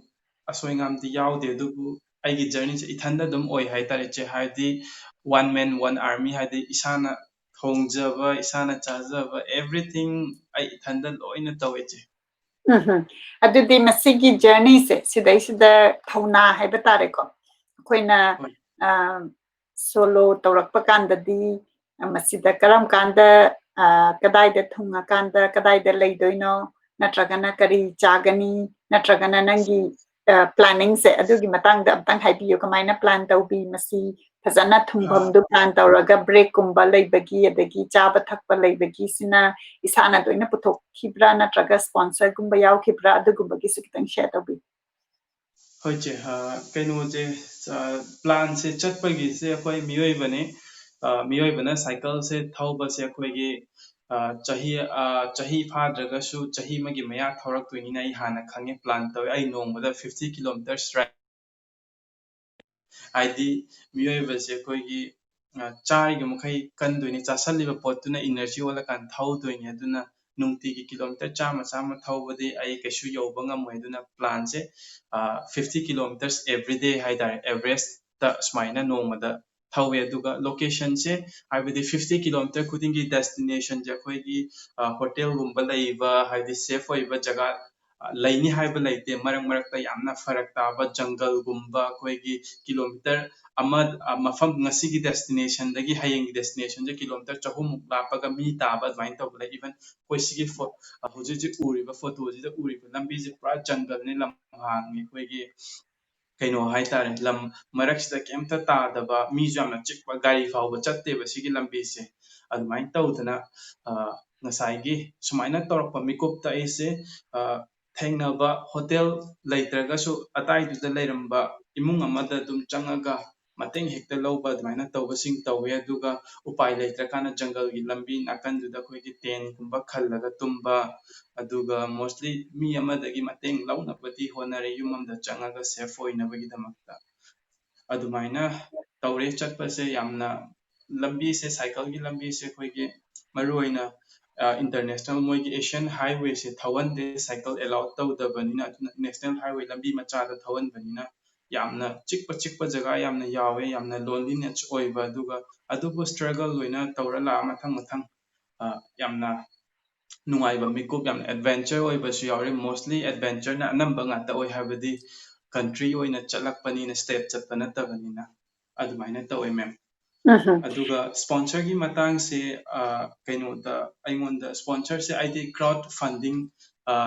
ꯑꯁꯣꯏ ꯑꯉꯥꯝꯗꯤ ꯌꯥꯎꯗꯦ, ꯑꯗꯨꯕꯨ ꯑꯩꯒꯤ journey ꯁꯦ ꯏꯊꯟꯗ ꯑꯗꯨꯝ ꯑꯣꯏ ꯍꯥꯏꯇꯥꯔꯦ, ꯏꯆꯦ꯫ ꯍꯥꯏꯕꯗꯤ one man one army, ꯍꯥꯏꯗꯤ ꯏꯁꯥꯅ ꯊꯣꯡꯖꯕ, ꯏꯁꯥꯅ ꯆꯥꯖꯕ, everything ꯑꯩ ꯏꯊꯟꯗ ꯂꯣꯏꯅ ꯇꯧꯋꯦ, ꯏꯆꯦ꯫ ꯎꯝ ꯍꯝ꯫ ꯑꯗꯨꯗꯤ ꯃꯁꯤꯒꯤ journey ꯁꯦ ꯁꯤꯗꯩꯁꯤꯗ ꯊꯧꯅꯥ ꯍꯥꯏꯕ ꯇꯥꯔꯦꯀꯣ, ꯑꯩꯈꯣꯏꯅ ꯍꯣꯏ꯫ ꯑ, solo ꯇꯧꯔꯛꯄ ꯀꯥꯟꯗꯗꯤ, ꯑ, ꯃꯁꯤꯗ ꯀꯔꯝ ꯀꯥꯟꯗ, ꯑ, ꯀꯗꯥꯏꯗ ꯊꯨꯡꯉꯀꯥꯟꯗ ꯀꯗꯥꯏꯗ ꯂꯩꯗꯣꯏꯅꯣ, ꯅꯠꯇ꯭ꯔꯒꯅ ꯀꯔꯤ ꯆꯥꯒꯅꯤ, ꯅꯠꯇ꯭ꯔꯒꯅ ꯅꯪꯒꯤ planning ꯁꯦ, ꯑꯗꯨꯒꯤ ꯃꯇꯥꯡꯗ ꯑꯝꯇꯪ ꯍꯥꯏꯕꯤꯌꯨ꯫ ꯀꯃꯥꯏꯅ plan ꯇꯧꯕꯤ? ꯃꯁꯤ ꯐꯖꯅ ꯊꯨꯡꯐꯝꯗꯨ plan ꯇꯧꯔꯒ break ꯀꯨꯝꯕ ꯂꯩꯕꯒꯤ, ꯑꯗꯒꯤ ꯆꯥꯕ ꯊꯛꯄ ꯂꯩꯕꯒꯤꯁꯤꯅ ꯏꯁꯥꯅ ꯂꯣꯏꯅ ꯄꯨꯊꯣꯛꯈꯤꯕ꯭ꯔꯥ, ꯅꯠꯇ꯭ꯔꯒ sponsor ꯒꯨꯝꯕ ꯌꯥꯎꯈꯤꯕ꯭ꯔꯥ? ꯑꯗꯨꯒꯨꯝꯕꯒꯤꯁꯨ ꯈꯤꯇꯪ share ꯇꯧꯕꯤꯌꯨ꯫ ꯍꯣꯏ, ꯆꯦ꯫ ꯑ, ꯀꯩꯅꯣꯁꯦ, ꯑ, plan ꯁꯦ ꯆꯠꯄꯒꯤꯁꯦ ꯑꯩꯈꯣꯏ ꯃꯤꯑꯣꯏꯕꯅꯤ꯫ ꯑ, ꯃꯤꯑꯣꯏꯕꯅ cycle ꯁꯦ ꯊꯧꯕꯁꯦ ꯑꯩꯈꯣꯏꯒꯤ, ꯑ, ꯆꯍꯤ, ꯑ, ꯆꯍꯤ ꯐꯥꯗ꯭ꯔꯒꯁꯨ ꯆꯍꯤ ꯑꯃꯒꯤ ꯃꯌꯥ ꯊꯧꯔꯛꯇꯣꯏꯅꯤꯅ ꯑꯩ ꯍꯥꯟꯅ ꯈꯪꯉꯦ, plan ꯇꯧꯋꯦ꯫ ꯑꯩ ꯅꯣꯡꯃꯗ fifty kilometers ride, ꯍꯥꯏꯗꯤ ꯃꯤꯑꯣꯏꯕꯁꯦ ꯑꯩꯈꯣꯏꯒꯤ, ꯑ, ꯆꯥꯔꯤꯕ ꯃꯈꯩ ꯀꯟꯗꯣꯏꯅꯤ, ꯆꯥꯁꯜꯂꯤꯕ ꯄꯣꯠꯇꯨꯅ energy ꯑꯣꯜꯂꯀꯥꯟꯗ ꯊꯧꯗꯣꯏꯅꯤ꯫ ꯑꯗꯨꯅ ꯅꯨꯡꯇꯤꯒꯤ kilometre ꯆꯥꯝꯃ ꯆꯥꯝꯃ ꯊꯧꯕꯗꯤ ꯑꯩ ꯀꯩꯁꯨ ꯌꯧꯕ ꯉꯝꯃꯣꯏ꯫ ꯑꯗꯨꯅ plan ꯁꯦ, ꯑ, fifty kilometers every day ꯍꯥꯏꯇꯥꯔꯦ, average ꯇ ꯁꯨꯃꯥꯏꯅ ꯅꯣꯡꯃꯗ ꯊꯧꯋꯦ꯫ ꯑꯗꯨꯒ location ꯁꯦ, ꯍꯥꯏꯕꯗꯤ fifty kilometre ꯈꯨꯗꯤꯡꯒꯤ destination ꯁꯦ ꯑꯩꯈꯣꯏꯒꯤ, ꯑ, hotel ꯒꯨꯝꯕ ꯂꯩꯕ, ꯍꯥꯏꯕꯗꯤ safe ꯑꯣꯏꯕ ꯖꯒꯥ, ꯑ, ꯂꯩꯅꯤ ꯍꯥꯏꯕ ꯂꯩꯇꯦ꯫ ꯃꯔꯛ ꯃꯔꯛꯇ ꯌꯥꯝꯅ ꯐꯔꯛ ꯇꯥꯕ ꯖꯪꯒꯜꯒꯨꯝꯕ, ꯑꯩꯈꯣꯏꯒꯤ kilometre ꯑꯃ, ꯑ, ꯃꯐꯝ ꯉꯁꯤꯒꯤ destination ꯗꯒꯤ ꯍꯌꯦꯡꯒꯤ destination ꯁꯦ kilometre ꯆꯍꯨꯝꯃꯨꯛ ꯂꯥꯞꯄꯒ ꯃꯤ ꯇꯥꯕ ꯑꯗꯨꯃꯥꯏꯅ ꯇꯧꯕ ꯂꯩ꯫ Even ꯑꯩꯈꯣꯏ ꯁꯤꯒꯤ ꯐꯣ-, ꯑ, ꯍꯧꯖꯤꯛ ꯍꯧꯖꯤꯛ ꯎꯔꯤꯕ photo ꯁꯤꯗ ꯎꯔꯤꯕ ꯂꯝꯕꯤꯁꯦ ꯄꯨꯔꯥ ꯖꯪꯒꯜꯅꯤ, ꯂꯝꯍꯥꯡꯅꯤ꯫ ꯑꯩꯈꯣꯏꯒꯤ ꯀꯩꯅꯣ ꯍꯥꯏꯇꯥꯔꯦ, ꯂꯝ ꯃꯔꯛꯁꯤꯗ ꯀꯩꯝꯇ ꯇꯥꯗꯕ, ꯃꯤꯁꯨ ꯌꯥꯝꯅ ꯆꯤꯛꯄ, ꯒꯥꯔꯤ ꯐꯥꯎꯕ ꯆꯠꯇꯦꯕ ꯁꯤꯒꯤ ꯂꯝꯕꯤꯁꯦ꯫ ꯑꯗꯨꯃꯥꯏꯅ ꯇꯧꯗꯅ, ꯑ, ꯉꯁꯥꯏꯒꯤ ꯁꯨꯃꯥꯏꯅ ꯇꯧꯔꯛꯄ ꯃꯤꯀꯨꯞꯇ ꯑꯩꯁꯦ, ꯑ, ꯊꯦꯡꯅꯕ hotel ꯂꯩꯇ꯭ꯔꯒꯁꯨ ꯑꯗꯥꯏꯗꯨꯗ ꯂꯩꯔꯝꯕ ꯏꯃꯨꯡ ꯑꯃꯗ ꯑꯗꯨꯝ ꯆꯪꯉꯒ ꯃꯇꯦꯡ ꯍꯦꯛꯇ ꯂꯧꯕ ꯑꯗꯨꯃꯥꯏꯅ ꯇꯧꯕꯁꯤꯡ ꯇꯧꯋꯦ꯫ ꯑꯗꯨꯒ ꯎꯄꯥꯏ ꯂꯩꯇ꯭ꯔꯀꯥꯟꯗ ꯖꯪꯒꯜꯒꯤ ꯂꯝꯕꯤ ꯅꯥꯀꯟꯗꯨꯗ ꯑꯩꯈꯣꯏꯒꯤ tent ꯀꯨꯝꯕ ꯈꯜꯂꯒ ꯇꯨꯝꯕ, ꯑꯗꯨꯒ mostly ꯃꯤ ꯑꯃꯗꯒꯤ ꯃꯇꯦꯡ ꯂꯧꯅꯕꯗꯤ ꯍꯣꯠꯅꯔꯦ, ꯌꯨꯝ ꯑꯃꯗ ꯆꯪꯉꯒ safe ꯑꯣꯏꯅꯕꯒꯤꯗꯃꯛꯇ꯫ ꯑꯗꯨꯃꯥꯏꯅ ꯇꯧꯔꯦ꯫ ꯆꯠꯄꯁꯦ ꯌꯥꯝꯅ, ꯂꯝꯕꯤꯁꯦ, cycle ꯒꯤ ꯂꯝꯕꯤꯁꯦ ꯑꯩꯈꯣꯏꯒꯤ ꯃꯔꯨꯑꯣꯏꯅ, international ꯃꯣꯏꯒꯤ Asian highwayꯁꯦ ꯊꯧꯍꯟꯗꯦ, cycle allow ꯇꯧꯗꯕꯅꯤꯅ꯫ ꯑꯗꯨꯅ national highway ꯂꯝꯕꯤ ꯃꯆꯥꯗ ꯊꯧꯍꯟꯕꯅꯤꯅ ꯌꯥꯝꯅ ꯆꯤꯛꯄ ꯆꯤꯛꯄ ꯖꯒꯥ ꯌꯥꯝꯅ ꯌꯥꯎꯋꯦ, ꯌꯥꯝꯅ loneliness ꯑꯣꯏꯕ꯫ ꯑꯗꯨꯒ ꯑꯗꯨꯕꯨ struggle ꯂꯣꯏꯅ ꯇꯧꯔ ꯂꯥꯛꯑ ꯃꯊꯪ ꯃꯊꯪ ꯌꯥꯝꯅ ꯅꯨꯡꯉꯥꯏꯕ ꯃꯤꯀꯨꯞ, ꯌꯥꯝꯅ adventure ꯑꯣꯏꯕꯁꯨ ꯌꯥꯎꯔꯦ꯫ Mostly adventureꯅ ꯑꯅꯝꯕ ꯉꯥꯛꯇ ꯑꯣꯏ, ꯍꯥꯏꯕꯗꯤ country ꯑꯣꯏꯅ ꯆꯠꯂꯛꯄꯅꯤꯅ, state ꯆꯠꯄ ꯅꯠꯇꯕꯅꯤꯅ꯫ ꯑꯗꯨꯃꯥꯏꯅ ꯇꯧꯋꯦ ma'am꯫ ꯑꯗꯨꯒ sponsorꯒꯤ ꯃꯇꯥꯡꯁꯦ ꯀꯩꯅꯣꯗ ꯑꯩꯉꯣꯟꯗ sponsorꯁꯦ ꯑꯩꯗꯤ crowd funding,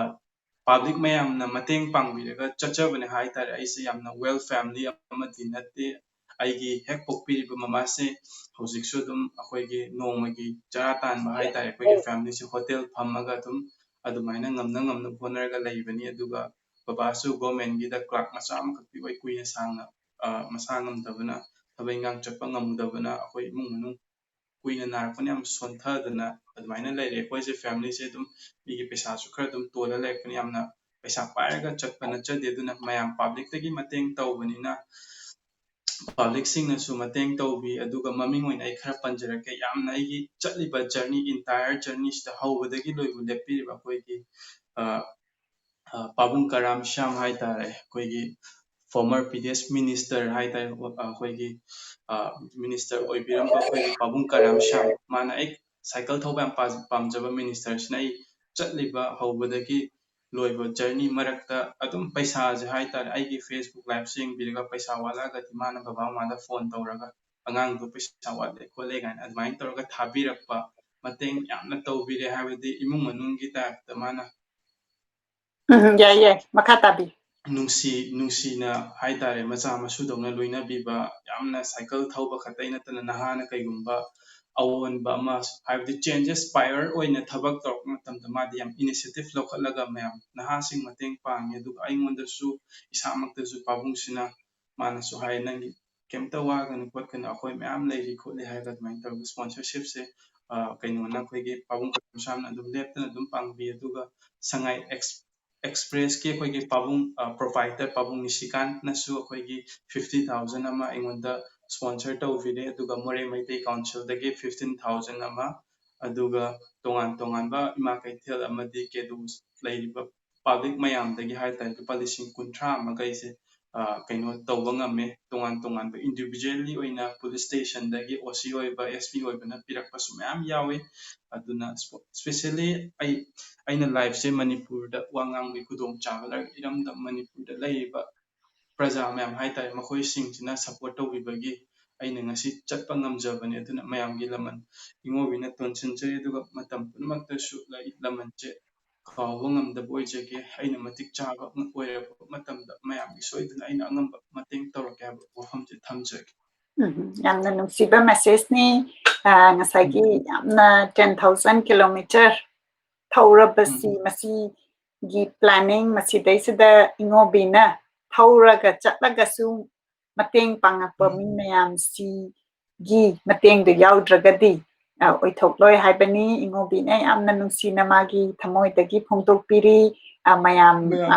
public ꯃꯌꯥꯝꯅ ꯃꯇꯦꯡ ꯄꯥꯡꯕꯤꯔꯒ ꯆꯠꯆꯕꯅꯦ ꯍꯥꯏꯇꯥꯔꯦ꯫ ꯑꯩꯁꯦ ꯌꯥꯝꯅ well family ꯑꯃꯗꯤ ꯅꯠꯇꯦ꯫ ꯑꯩꯒꯤ ꯍꯦꯛ ꯄꯣꯛꯄꯤꯔꯤꯕ ꯃꯃꯥꯁꯦ ꯍꯧꯖꯤꯛꯁꯨ ꯑꯗꯨꯝ ꯑꯩꯈꯣꯏꯒꯤ ꯅꯣꯡꯃꯒꯤ ꯆꯔꯥ ꯇꯥꯟꯕ ꯍꯥꯏꯇꯥꯔꯦ, ꯑꯩꯈꯣꯏꯒꯤ familyꯁꯦ hotel ꯐꯝꯃꯒ ꯑꯗꯨꯝ ꯑꯗꯨꯃꯥꯏꯅ ꯉꯝꯅ ꯉꯝꯅ ꯍꯣꯠꯅꯔꯒ ꯂꯩꯕꯅꯤ꯫ ꯑꯗꯨꯒ ꯕꯕꯥꯁꯨ governmentꯒꯤꯗ clerk ꯃꯆꯥ ꯑꯃꯈꯛꯇꯤ ꯑꯣꯏ, ꯀꯨꯏꯅ ꯁꯥꯡꯅ ꯃꯁꯥ ꯉꯝꯗꯕꯅ, ꯊꯕꯛ ꯏꯪꯈꯥꯡ ꯆꯠꯄ ꯉꯝꯗꯕꯅ ꯑꯩꯈꯣꯏ ꯏꯃꯨꯡ ꯃꯅꯨꯡ ꯀꯨꯏꯅ ꯅꯥꯔꯛꯄꯅ ꯌꯥꯝ ꯁꯣꯟꯊꯗꯅ ꯑꯗꯨꯃꯥꯏꯅ ꯂꯩꯔꯦ꯫ ꯑꯩꯈꯣꯏꯁꯦ familyꯁꯦ ꯑꯗꯨꯝ ꯃꯤꯒꯤ ꯄꯩꯁꯥꯁꯨ ꯈꯔ ꯑꯗꯨꯝ ꯇꯣꯜꯂ ꯂꯩꯔꯛꯄꯅꯤ, ꯌꯥꯝꯅ ꯄꯩꯁꯥ ꯄꯥꯏꯔꯒ ꯆꯠꯄ ꯅꯠꯆꯗꯦ꯫ ꯑꯗꯨꯅ ꯃꯌꯥꯝ publicꯇꯒꯤ ꯃꯇꯦꯡ ꯇꯧꯕꯅꯤꯅ, publicꯁꯤꯡꯅꯁꯨ ꯃꯇꯦꯡ ꯇꯧꯕꯤ꯫ ꯑꯗꯨꯒ ꯃꯃꯤꯡ ꯑꯣꯏꯅ ꯑꯩ ꯈꯔ ꯄꯟꯖꯔꯛꯀꯦ꯫ ꯌꯥꯝꯅ ꯑꯩꯒꯤ ꯆꯠꯂꯤꯕ journey, entire journeyꯁꯤꯗ ꯍꯧꯕꯗꯒꯤ ꯂꯣꯏꯕ ꯂꯦꯞꯄꯤꯔꯤꯕ ꯑꯩꯈꯣꯏꯒꯤ ꯄꯥꯕꯨꯡ ꯀꯔꯥꯝ ꯁ꯭ꯌꯥꯝ ꯍꯥꯏꯇꯥꯔꯦ, ꯑꯩꯈꯣꯏꯒꯤ former P D S minister ꯍꯥꯏꯇꯥꯔꯦ, ꯑꯩꯈꯣꯏꯒꯤ minister ꯑꯣꯏꯕꯤꯔꯝꯕ ꯑꯩꯈꯣꯏꯒꯤ ꯄꯥꯕꯨꯡ ꯀꯔꯥꯝ ꯁ꯭ꯌꯥꯝ, ꯃꯥꯅ ꯑꯩ cycle ꯊꯧꯕ ꯌꯥꯝ ꯄꯥꯝꯖꯕ ministerꯁꯤꯅ ꯑꯩ ꯆꯠꯂꯤꯕ ꯍꯧꯕꯗꯒꯤ ꯂꯣꯏꯕ journey ꯃꯔꯛꯇ ꯑꯗꯨꯝ ꯄꯩꯁꯥꯁꯦ ꯍꯥꯏꯇꯥꯔꯦ, ꯑꯩꯒꯤ Facebook liveꯁꯦ ꯌꯦꯡꯕꯤꯔꯒ ꯄꯩꯁꯥ ꯋꯥꯠꯂꯛꯑꯒꯗꯤ ꯃꯥꯅ ꯕꯕꯥ ꯃꯃꯥꯗ phone ꯇꯧꯔꯒ ꯑꯉꯥꯡꯗꯣ ꯄꯩꯁꯥ ꯋꯥꯠꯂꯦ ꯈꯣꯠꯂꯦ ꯀꯥꯏꯅ ꯑꯗꯨꯃꯥꯏꯅ ꯇꯧꯔꯒ ꯊꯥꯕꯤꯔꯛꯄ, ꯃꯇꯦꯡ ꯌꯥꯝꯅ ꯇꯧꯕꯤꯔꯦ, ꯍꯥꯏꯕꯗꯤ ꯏꯃꯨꯡ ꯃꯅꯨꯡꯒꯤ typeꯇ ꯃꯥꯅ ꯎꯝ, ꯌꯥꯏ, ꯌꯥꯏ꯫ ꯃꯈꯥ ꯇꯥꯕꯤ꯫ ꯅꯨꯡꯁꯤ, ꯅꯨꯡꯁꯤꯅ ꯍꯥꯏꯇꯥꯔꯦ, ꯃꯆꯥ ꯃꯁꯨꯗꯧꯅ ꯂꯣꯏꯅꯕꯤꯕ, ꯌꯥꯝꯅ cycle ꯊꯧꯕ ꯈꯛꯇꯩ ꯅꯠꯇꯅ ꯅꯍꯥꯅ ꯀꯩꯒꯨꯝꯕ ꯑꯑꯣꯟꯕ ꯑꯃ, ꯍꯥꯏꯕꯗꯤ changes, pioneer ꯑꯣꯏꯅ ꯊꯕꯛ ꯇꯧꯔꯛꯄ ꯃꯇꯝꯗ ꯃꯥꯗꯤ ꯌꯥꯝ initiative ꯂꯧꯈꯠꯂꯒ ꯃꯌꯥꯝ ꯅꯍꯥꯁꯤꯡ ꯃꯇꯦꯡ ꯄꯥꯡꯉꯤ꯫ ꯑꯗꯨꯒ ꯑꯩꯉꯣꯟꯗꯁꯨ, ꯏꯁꯥꯃꯛꯇꯁꯨ ꯄꯥꯕꯨꯡꯁꯤꯅ ꯃꯥꯅꯁꯨ ꯍꯥꯏ, "ꯅꯪꯒꯤ ꯀꯩꯝꯇ ꯋꯥꯒꯅꯨ ꯈꯣꯠꯀꯅꯨ, ꯑꯩꯈꯣꯏ ꯃꯌꯥꯝ ꯂꯩꯔꯤ ꯈꯣꯠꯂꯤ" ꯍꯥꯏꯔꯒ ꯑꯗꯨꯃꯥꯏꯅ ꯇꯧꯔꯒ sponsorshipꯁꯦ, ꯑ, ꯀꯩꯅꯣꯅ ꯑꯩꯈꯣꯏꯒꯤ ꯄꯥꯕꯨꯡ ꯀꯔꯝ ꯁꯥꯝꯅ ꯑꯗꯨꯝ ꯂꯦꯞꯇꯅ ꯑꯗꯨꯝ ꯄꯥꯡꯕꯤ꯫ ꯑꯗꯨꯒ ꯁꯉꯥꯏ ꯑꯦꯛꯁ-, expressꯀꯤ ꯑꯩꯈꯣꯏꯒꯤ ꯄꯥꯕꯨꯡ, ꯑ, proprietor ꯄꯥꯕꯨꯡ ꯅꯤꯁꯤꯀꯥꯟꯠꯅꯁꯨ ꯑꯩꯈꯣꯏꯒꯤ fifty thousand ꯑꯃ ꯑꯩꯉꯣꯟꯗ sponsor ꯇꯧꯕꯤꯔꯦ꯫ ꯑꯗꯨꯒ ꯃꯣꯔꯦ ꯃꯩꯇꯩ councilꯗꯒꯤ fifteen thousand ꯑꯃ, ꯑꯗꯨꯒ ꯇꯣꯉꯥꯟ ꯇꯣꯉꯥꯟꯕ ꯏꯃꯥ ꯀꯩꯊꯦꯜ ꯑꯃꯗꯤ ꯀꯦꯗꯨ ꯂꯩꯔꯤꯕ ꯄꯕ꯭ꯂꯤꯛ ꯃꯌꯥꯝꯗꯒꯤ ꯍꯥꯏ ꯇꯥꯔꯦ, ꯂꯨꯄꯥ ꯂꯤꯁꯤꯡ ꯀꯨꯟꯊ꯭ꯔꯥ ꯑꯃꯒ ꯑꯩꯁꯦ, ꯑ, ꯀꯩꯅꯣ ꯇꯧꯕ ꯉꯝꯃꯦ꯫ ꯇꯣꯉꯥꯟ ꯇꯣꯉꯥꯟꯕ ꯏꯟꯗꯤꯕꯤꯖꯨꯋꯦꯜꯂꯤ ꯑꯣꯏꯅ ꯄꯨꯂꯤꯁ ꯁ꯭ꯇꯦꯁꯟꯗꯒꯤ ꯑꯣ ꯁꯤ ꯑꯣꯏꯕ, ꯑꯦꯁ ꯄꯤ ꯑꯣꯏꯕꯅ ꯄꯤꯔꯛꯄꯁꯨ ꯃꯌꯥꯝ ꯌꯥꯎꯋꯤ꯫ ꯑꯗꯨꯅ ꯏꯁꯄꯣ-, ꯏꯁꯄꯦꯁꯦꯜꯂꯤ ꯑꯩ, ꯑꯩꯅ ꯂꯥꯏꯐꯁꯦ ꯃꯅꯤꯄꯨꯔꯗ ꯋꯥ ꯉꯥꯡꯕꯒꯤ ꯈꯨꯗꯣꯡꯆꯥꯕ ꯂꯩꯔꯛ-, ꯏꯔꯝꯗꯝ ꯃꯅꯤꯄꯨꯔꯗ ꯂꯩꯔꯤꯕ ꯄ꯭ꯔꯖꯥ ꯃꯌꯥꯝ ꯍꯥꯏ ꯇꯥꯔꯦ, ꯃꯈꯣꯏꯁꯤꯡꯁꯤꯅ ꯁꯞꯄꯣꯔꯠ ꯇꯧꯕꯤꯕꯒꯤ ꯑꯩꯅ ꯉꯁꯤ ꯆꯠꯄ ꯉꯝꯖꯕꯅꯤ꯫ ꯑꯗꯨꯅ ꯃꯌꯥꯝꯒꯤ ꯂꯃꯟ, ꯏꯉꯣꯕꯤꯅ ꯇꯣꯟꯁꯤꯟꯖꯔꯤ, ꯑꯗꯨꯒ ꯃꯇꯝ ꯄꯨꯝꯅꯃꯛꯇꯁꯨ ꯂꯩ-, ꯂꯃꯟꯁꯦ ꯀꯥꯎꯕ ꯉꯝꯗꯕ ꯑꯣꯏꯖꯒꯦ꯫ ꯑꯩꯅ ꯃꯇꯤꯛ ꯆꯥꯕ ꯑꯣꯏꯔꯛꯄ ꯃꯇꯝꯗ ꯃꯌꯥꯝꯒꯤ ꯁꯣꯏꯗꯅ ꯑꯩꯅ ꯑꯉꯝꯕ ꯃꯇꯦꯡ ꯇꯧꯔꯛꯀꯦ ꯍꯥꯏꯕ ꯋꯥꯐꯝꯁꯦ ꯊꯝꯖꯒꯦ꯫ ꯎꯝ, ꯌꯥꯝꯅ ꯅꯨꯡꯁꯤꯕ ꯃꯦꯁꯦꯖꯅꯤ꯫ ꯑ, ꯉꯁꯥꯏꯒꯤ ꯎꯝ꯫ ꯌꯥꯝꯅ ten thousand kilometer ꯊꯧꯔꯕꯁꯤ, ꯎꯝ꯫ ꯃꯁꯤꯒꯤ planning, ꯃꯁꯤꯗꯩꯁꯤꯗ ꯏꯉꯣꯕꯤꯅ ꯊꯧꯔꯒ ꯆꯠꯂꯒꯁꯨ ꯃꯇꯦꯡ ꯄꯥꯡꯉꯛꯄ ꯎꯝ꯫ ꯃꯤ ꯃꯌꯥꯝꯁꯤꯒꯤ ꯃꯇꯦꯡꯗꯨ ꯌꯥꯎꯗ꯭ꯔꯒꯗꯤ, ꯑ, ꯑꯣꯏꯊꯣꯛꯂꯣꯏ ꯍꯥꯏꯕꯅꯤ꯫ ꯏꯉꯣꯕꯤꯅ ꯌꯥꯝꯅ ꯅꯨꯡꯁꯤꯅ ꯃꯥꯒꯤ ꯊꯃꯣꯏꯗꯒꯤ ꯐꯣꯡꯗꯣꯛꯄꯤꯔꯤ꯫ ꯑ, ꯃꯌꯥꯝ, ꯃꯌꯥꯝ ꯑ,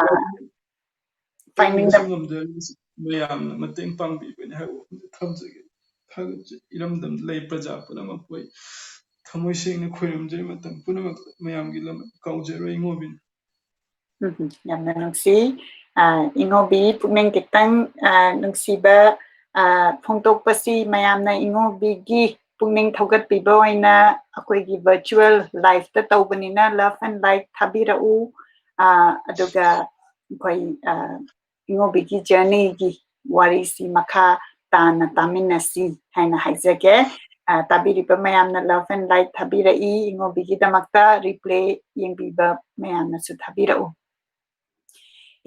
ꯄꯥꯏꯅꯤꯡꯗꯕ ꯃꯌꯥꯝꯅ ꯃꯇꯦꯡ ꯄꯥꯡꯕꯤꯕꯅꯤ ꯍꯥꯏꯕ ꯋꯥꯐꯝꯁꯦ ꯊꯝꯖꯒꯦ꯫ ꯊꯥꯒꯠꯆꯩ꯫ ꯏꯔꯝꯗꯝꯗ ꯂꯩ ꯄ꯭ꯔꯖꯥ ꯄꯨꯝꯅꯃꯛꯄꯨ ꯑꯩ ꯊꯃꯣꯏ ꯁꯦꯡꯅ ꯈꯣꯏꯔꯨꯝꯖꯔꯤ꯫ ꯃꯇꯝ ꯄꯨꯝꯅꯃꯛꯇ ꯃꯌꯥꯝꯒꯤ ꯂꯃꯟ ꯀꯥꯎꯖꯔꯣꯏ ꯏꯉꯣꯕꯤꯅ꯫ ꯎꯝ, ꯌꯥꯝꯅ ꯅꯨꯡꯁꯤ꯫ ꯑ, ꯏꯉꯣꯕꯤ ꯄꯨꯛꯅꯤꯡ ꯈꯤꯇꯪ, ꯑ, ꯅꯨꯡꯁꯤꯕ, ꯑ, ꯐꯣꯡꯗꯣꯛꯄꯁꯤ ꯃꯌꯥꯝꯅ ꯏꯉꯣꯕꯤꯒꯤ ꯄꯨꯛꯅꯤꯡ ꯊꯧꯒꯠꯄꯤꯕ ꯑꯣꯏꯅ ꯑꯩꯈꯣꯏꯒꯤ virtual live ꯇ ꯇꯧꯕꯅꯤꯅ love and like ꯊꯥꯕꯤꯔꯛꯎ꯫ ꯑ, ꯑꯗꯨꯒ ꯑꯩꯈꯣꯏ, ꯑ, ꯏꯉꯣꯕꯤꯒꯤ journey ꯒꯤ ꯋꯥꯔꯤꯁꯤ ꯃꯈꯥ ꯇꯥꯅ ꯇꯥꯃꯤꯟꯅꯁꯤ ꯍꯥꯏꯅ ꯍꯥꯏꯖꯒꯦ꯫ ꯑ, ꯇꯥꯕꯤꯔꯤꯕ ꯃꯌꯥꯝꯅ love and like ꯊꯥꯕꯤꯔꯛꯏ, ꯏꯉꯣꯕꯤꯒꯤꯗꯃꯛꯇ replay ꯌꯦꯡꯕꯤꯕ ꯃꯌꯥꯝꯅꯁꯨ ꯊꯥꯕꯤꯔꯛꯎ꯫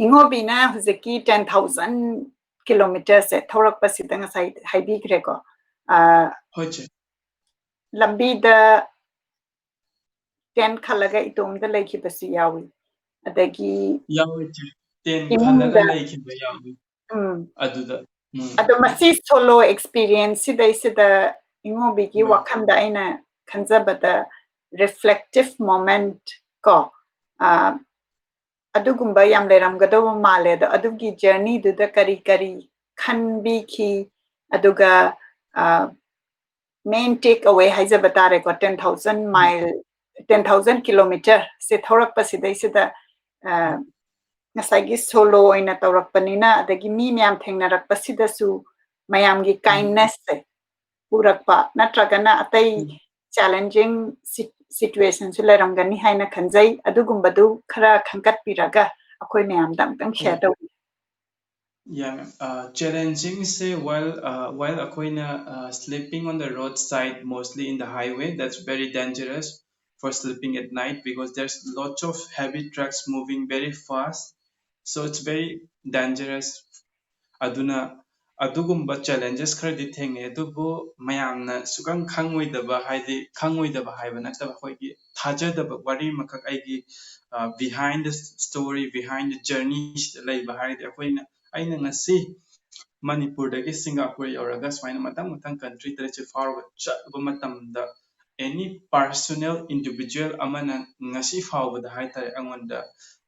ꯏꯉꯣꯕꯤꯅ ꯍꯧꯖꯤꯛꯀꯤ ten thousand kilometer ꯁꯦ ꯊꯧꯔꯛꯄꯁꯤꯗ ꯉꯁꯥꯏ ꯍꯥꯏꯕꯤꯈ꯭ꯔꯦꯀꯣ꯫ ꯑ, ꯍꯣꯏ, ꯆꯦ꯫ ꯂꯝꯕꯤꯗ tent ꯈꯜꯂꯒ ꯏꯇꯣꯝꯇ ꯂꯩꯈꯤꯕꯁꯨ ꯌꯥꯎꯏ꯫ ꯑꯗꯒꯤ ꯌꯥꯎꯏ, ꯆꯦ꯫ Tent ꯏꯃꯨꯡꯗ ꯈꯜꯂꯒ ꯂꯩꯈꯤꯕ ꯌꯥꯎꯏ꯫ ꯎꯝ꯫ ꯑꯗꯨꯗ, ꯎꯝ꯫ ꯑꯗꯣ ꯃꯁꯤ solo experience ꯁꯤꯗꯩꯁꯤꯗ ꯏꯉꯣꯕꯤꯒꯤ ꯎꯝ꯫ ꯋꯥꯈꯜꯗ ꯑꯩꯅ ꯈꯟꯖꯕꯗ reflective moment ꯀꯣ, ꯑ, ꯑꯗꯨꯒꯨꯝꯕ ꯌꯥꯝ ꯂꯩꯔꯝꯒꯗꯧꯕ ꯃꯥꯜꯂꯦ꯫ ꯑꯗꯣ ꯑꯗꯨꯒꯤ journey ꯗꯨꯗ ꯀꯔꯤ ꯀꯔꯤ ꯈꯟꯕꯤꯈꯤ? ꯑꯗꯨꯒ, ꯑ, main take away ꯍꯥꯏꯖꯕ ꯇꯥꯔꯦꯀꯣ, ten thousand mile, ten thousand kilometer ꯁꯦ ꯊꯧꯔꯛꯄꯁꯤꯗꯩꯁꯤꯗ, ꯑ, ꯉꯁꯥꯏꯒꯤ solo ꯑꯣꯏꯅ ꯇꯧꯔꯛꯄꯅꯤꯅ, ꯑꯗꯒꯤ ꯃꯤ ꯃꯌꯥꯝ ꯊꯦꯡꯅꯔꯛꯄꯁꯤꯗꯁꯨ ꯃꯌꯥꯝꯒꯤ kindness ꯁꯦ ꯎꯔꯛꯄ, ꯅꯠꯇ꯭ꯔꯒꯅ ꯑꯇꯩ challenging si-, situation ꯁꯨ ꯂꯩꯔꯝꯒꯅꯤ ꯍꯥꯏꯅ ꯈꯟꯖꯩ꯫ ꯑꯗꯨꯒꯨꯝꯕꯗꯨ ꯈꯔ ꯈꯟꯒꯠꯄꯤꯔꯒ ꯑꯩꯈꯣꯏ ꯃꯌꯥꯝꯗ ꯑꯃꯨꯛꯇꯪ share ꯇꯧꯕꯤꯌꯨ꯫ Yeah, ma'am. Uh, challenging ꯁꯦ while, uh, while ꯑꯩꯈꯣꯏꯅ, uh, sleeping on the roadside, mostly in the highway, that's very dangerous for sleeping at night because there's lots of heavy trucks moving very fast. So it's very dangerous. ꯑꯗꯨꯅ ꯑꯗꯨꯒꯨꯝꯕ challenges ꯈꯔꯗꯤ ꯊꯦꯡꯅꯩ, ꯑꯗꯨꯕꯨ ꯃꯌꯥꯝꯅ ꯁꯨꯈꯪ ꯈꯪꯉꯣꯏꯗꯕ, ꯍꯥꯏꯗꯤ ꯈꯪꯉꯣꯏꯗꯕ ꯍꯥꯏꯕ ꯅꯠꯇꯕ, ꯑꯩꯈꯣꯏꯒꯤ ꯊꯥꯖꯗꯕ ꯋꯥꯔꯤ ꯑꯃꯈꯛ ꯑꯩꯒꯤ, ꯑ, behind the story, behind the journey ꯁꯤꯗ ꯂꯩꯕ ꯍꯥꯏꯔꯗꯤ, ꯑꯩꯈꯣꯏꯅ, ꯑꯩꯅ ꯉꯁꯤ ꯃꯅꯤꯄꯨꯔꯗꯒꯤ ꯁꯤꯡꯒꯥꯄꯨꯔ ꯌꯧꯔꯒ ꯁꯨꯃꯥꯏꯅ ꯃꯊꯪ ꯃꯊꯪ country ꯇꯔꯦꯠꯁꯦ ꯐꯥꯎꯔꯒ ꯆꯠꯂꯨꯕ ꯃꯇꯝꯗ, any personal individual ꯑꯃꯅ ꯉꯁꯤ ꯐꯥꯎꯕꯗ ꯍꯥꯏꯇꯥꯔꯦ, ꯑꯩꯉꯣꯟꯗ,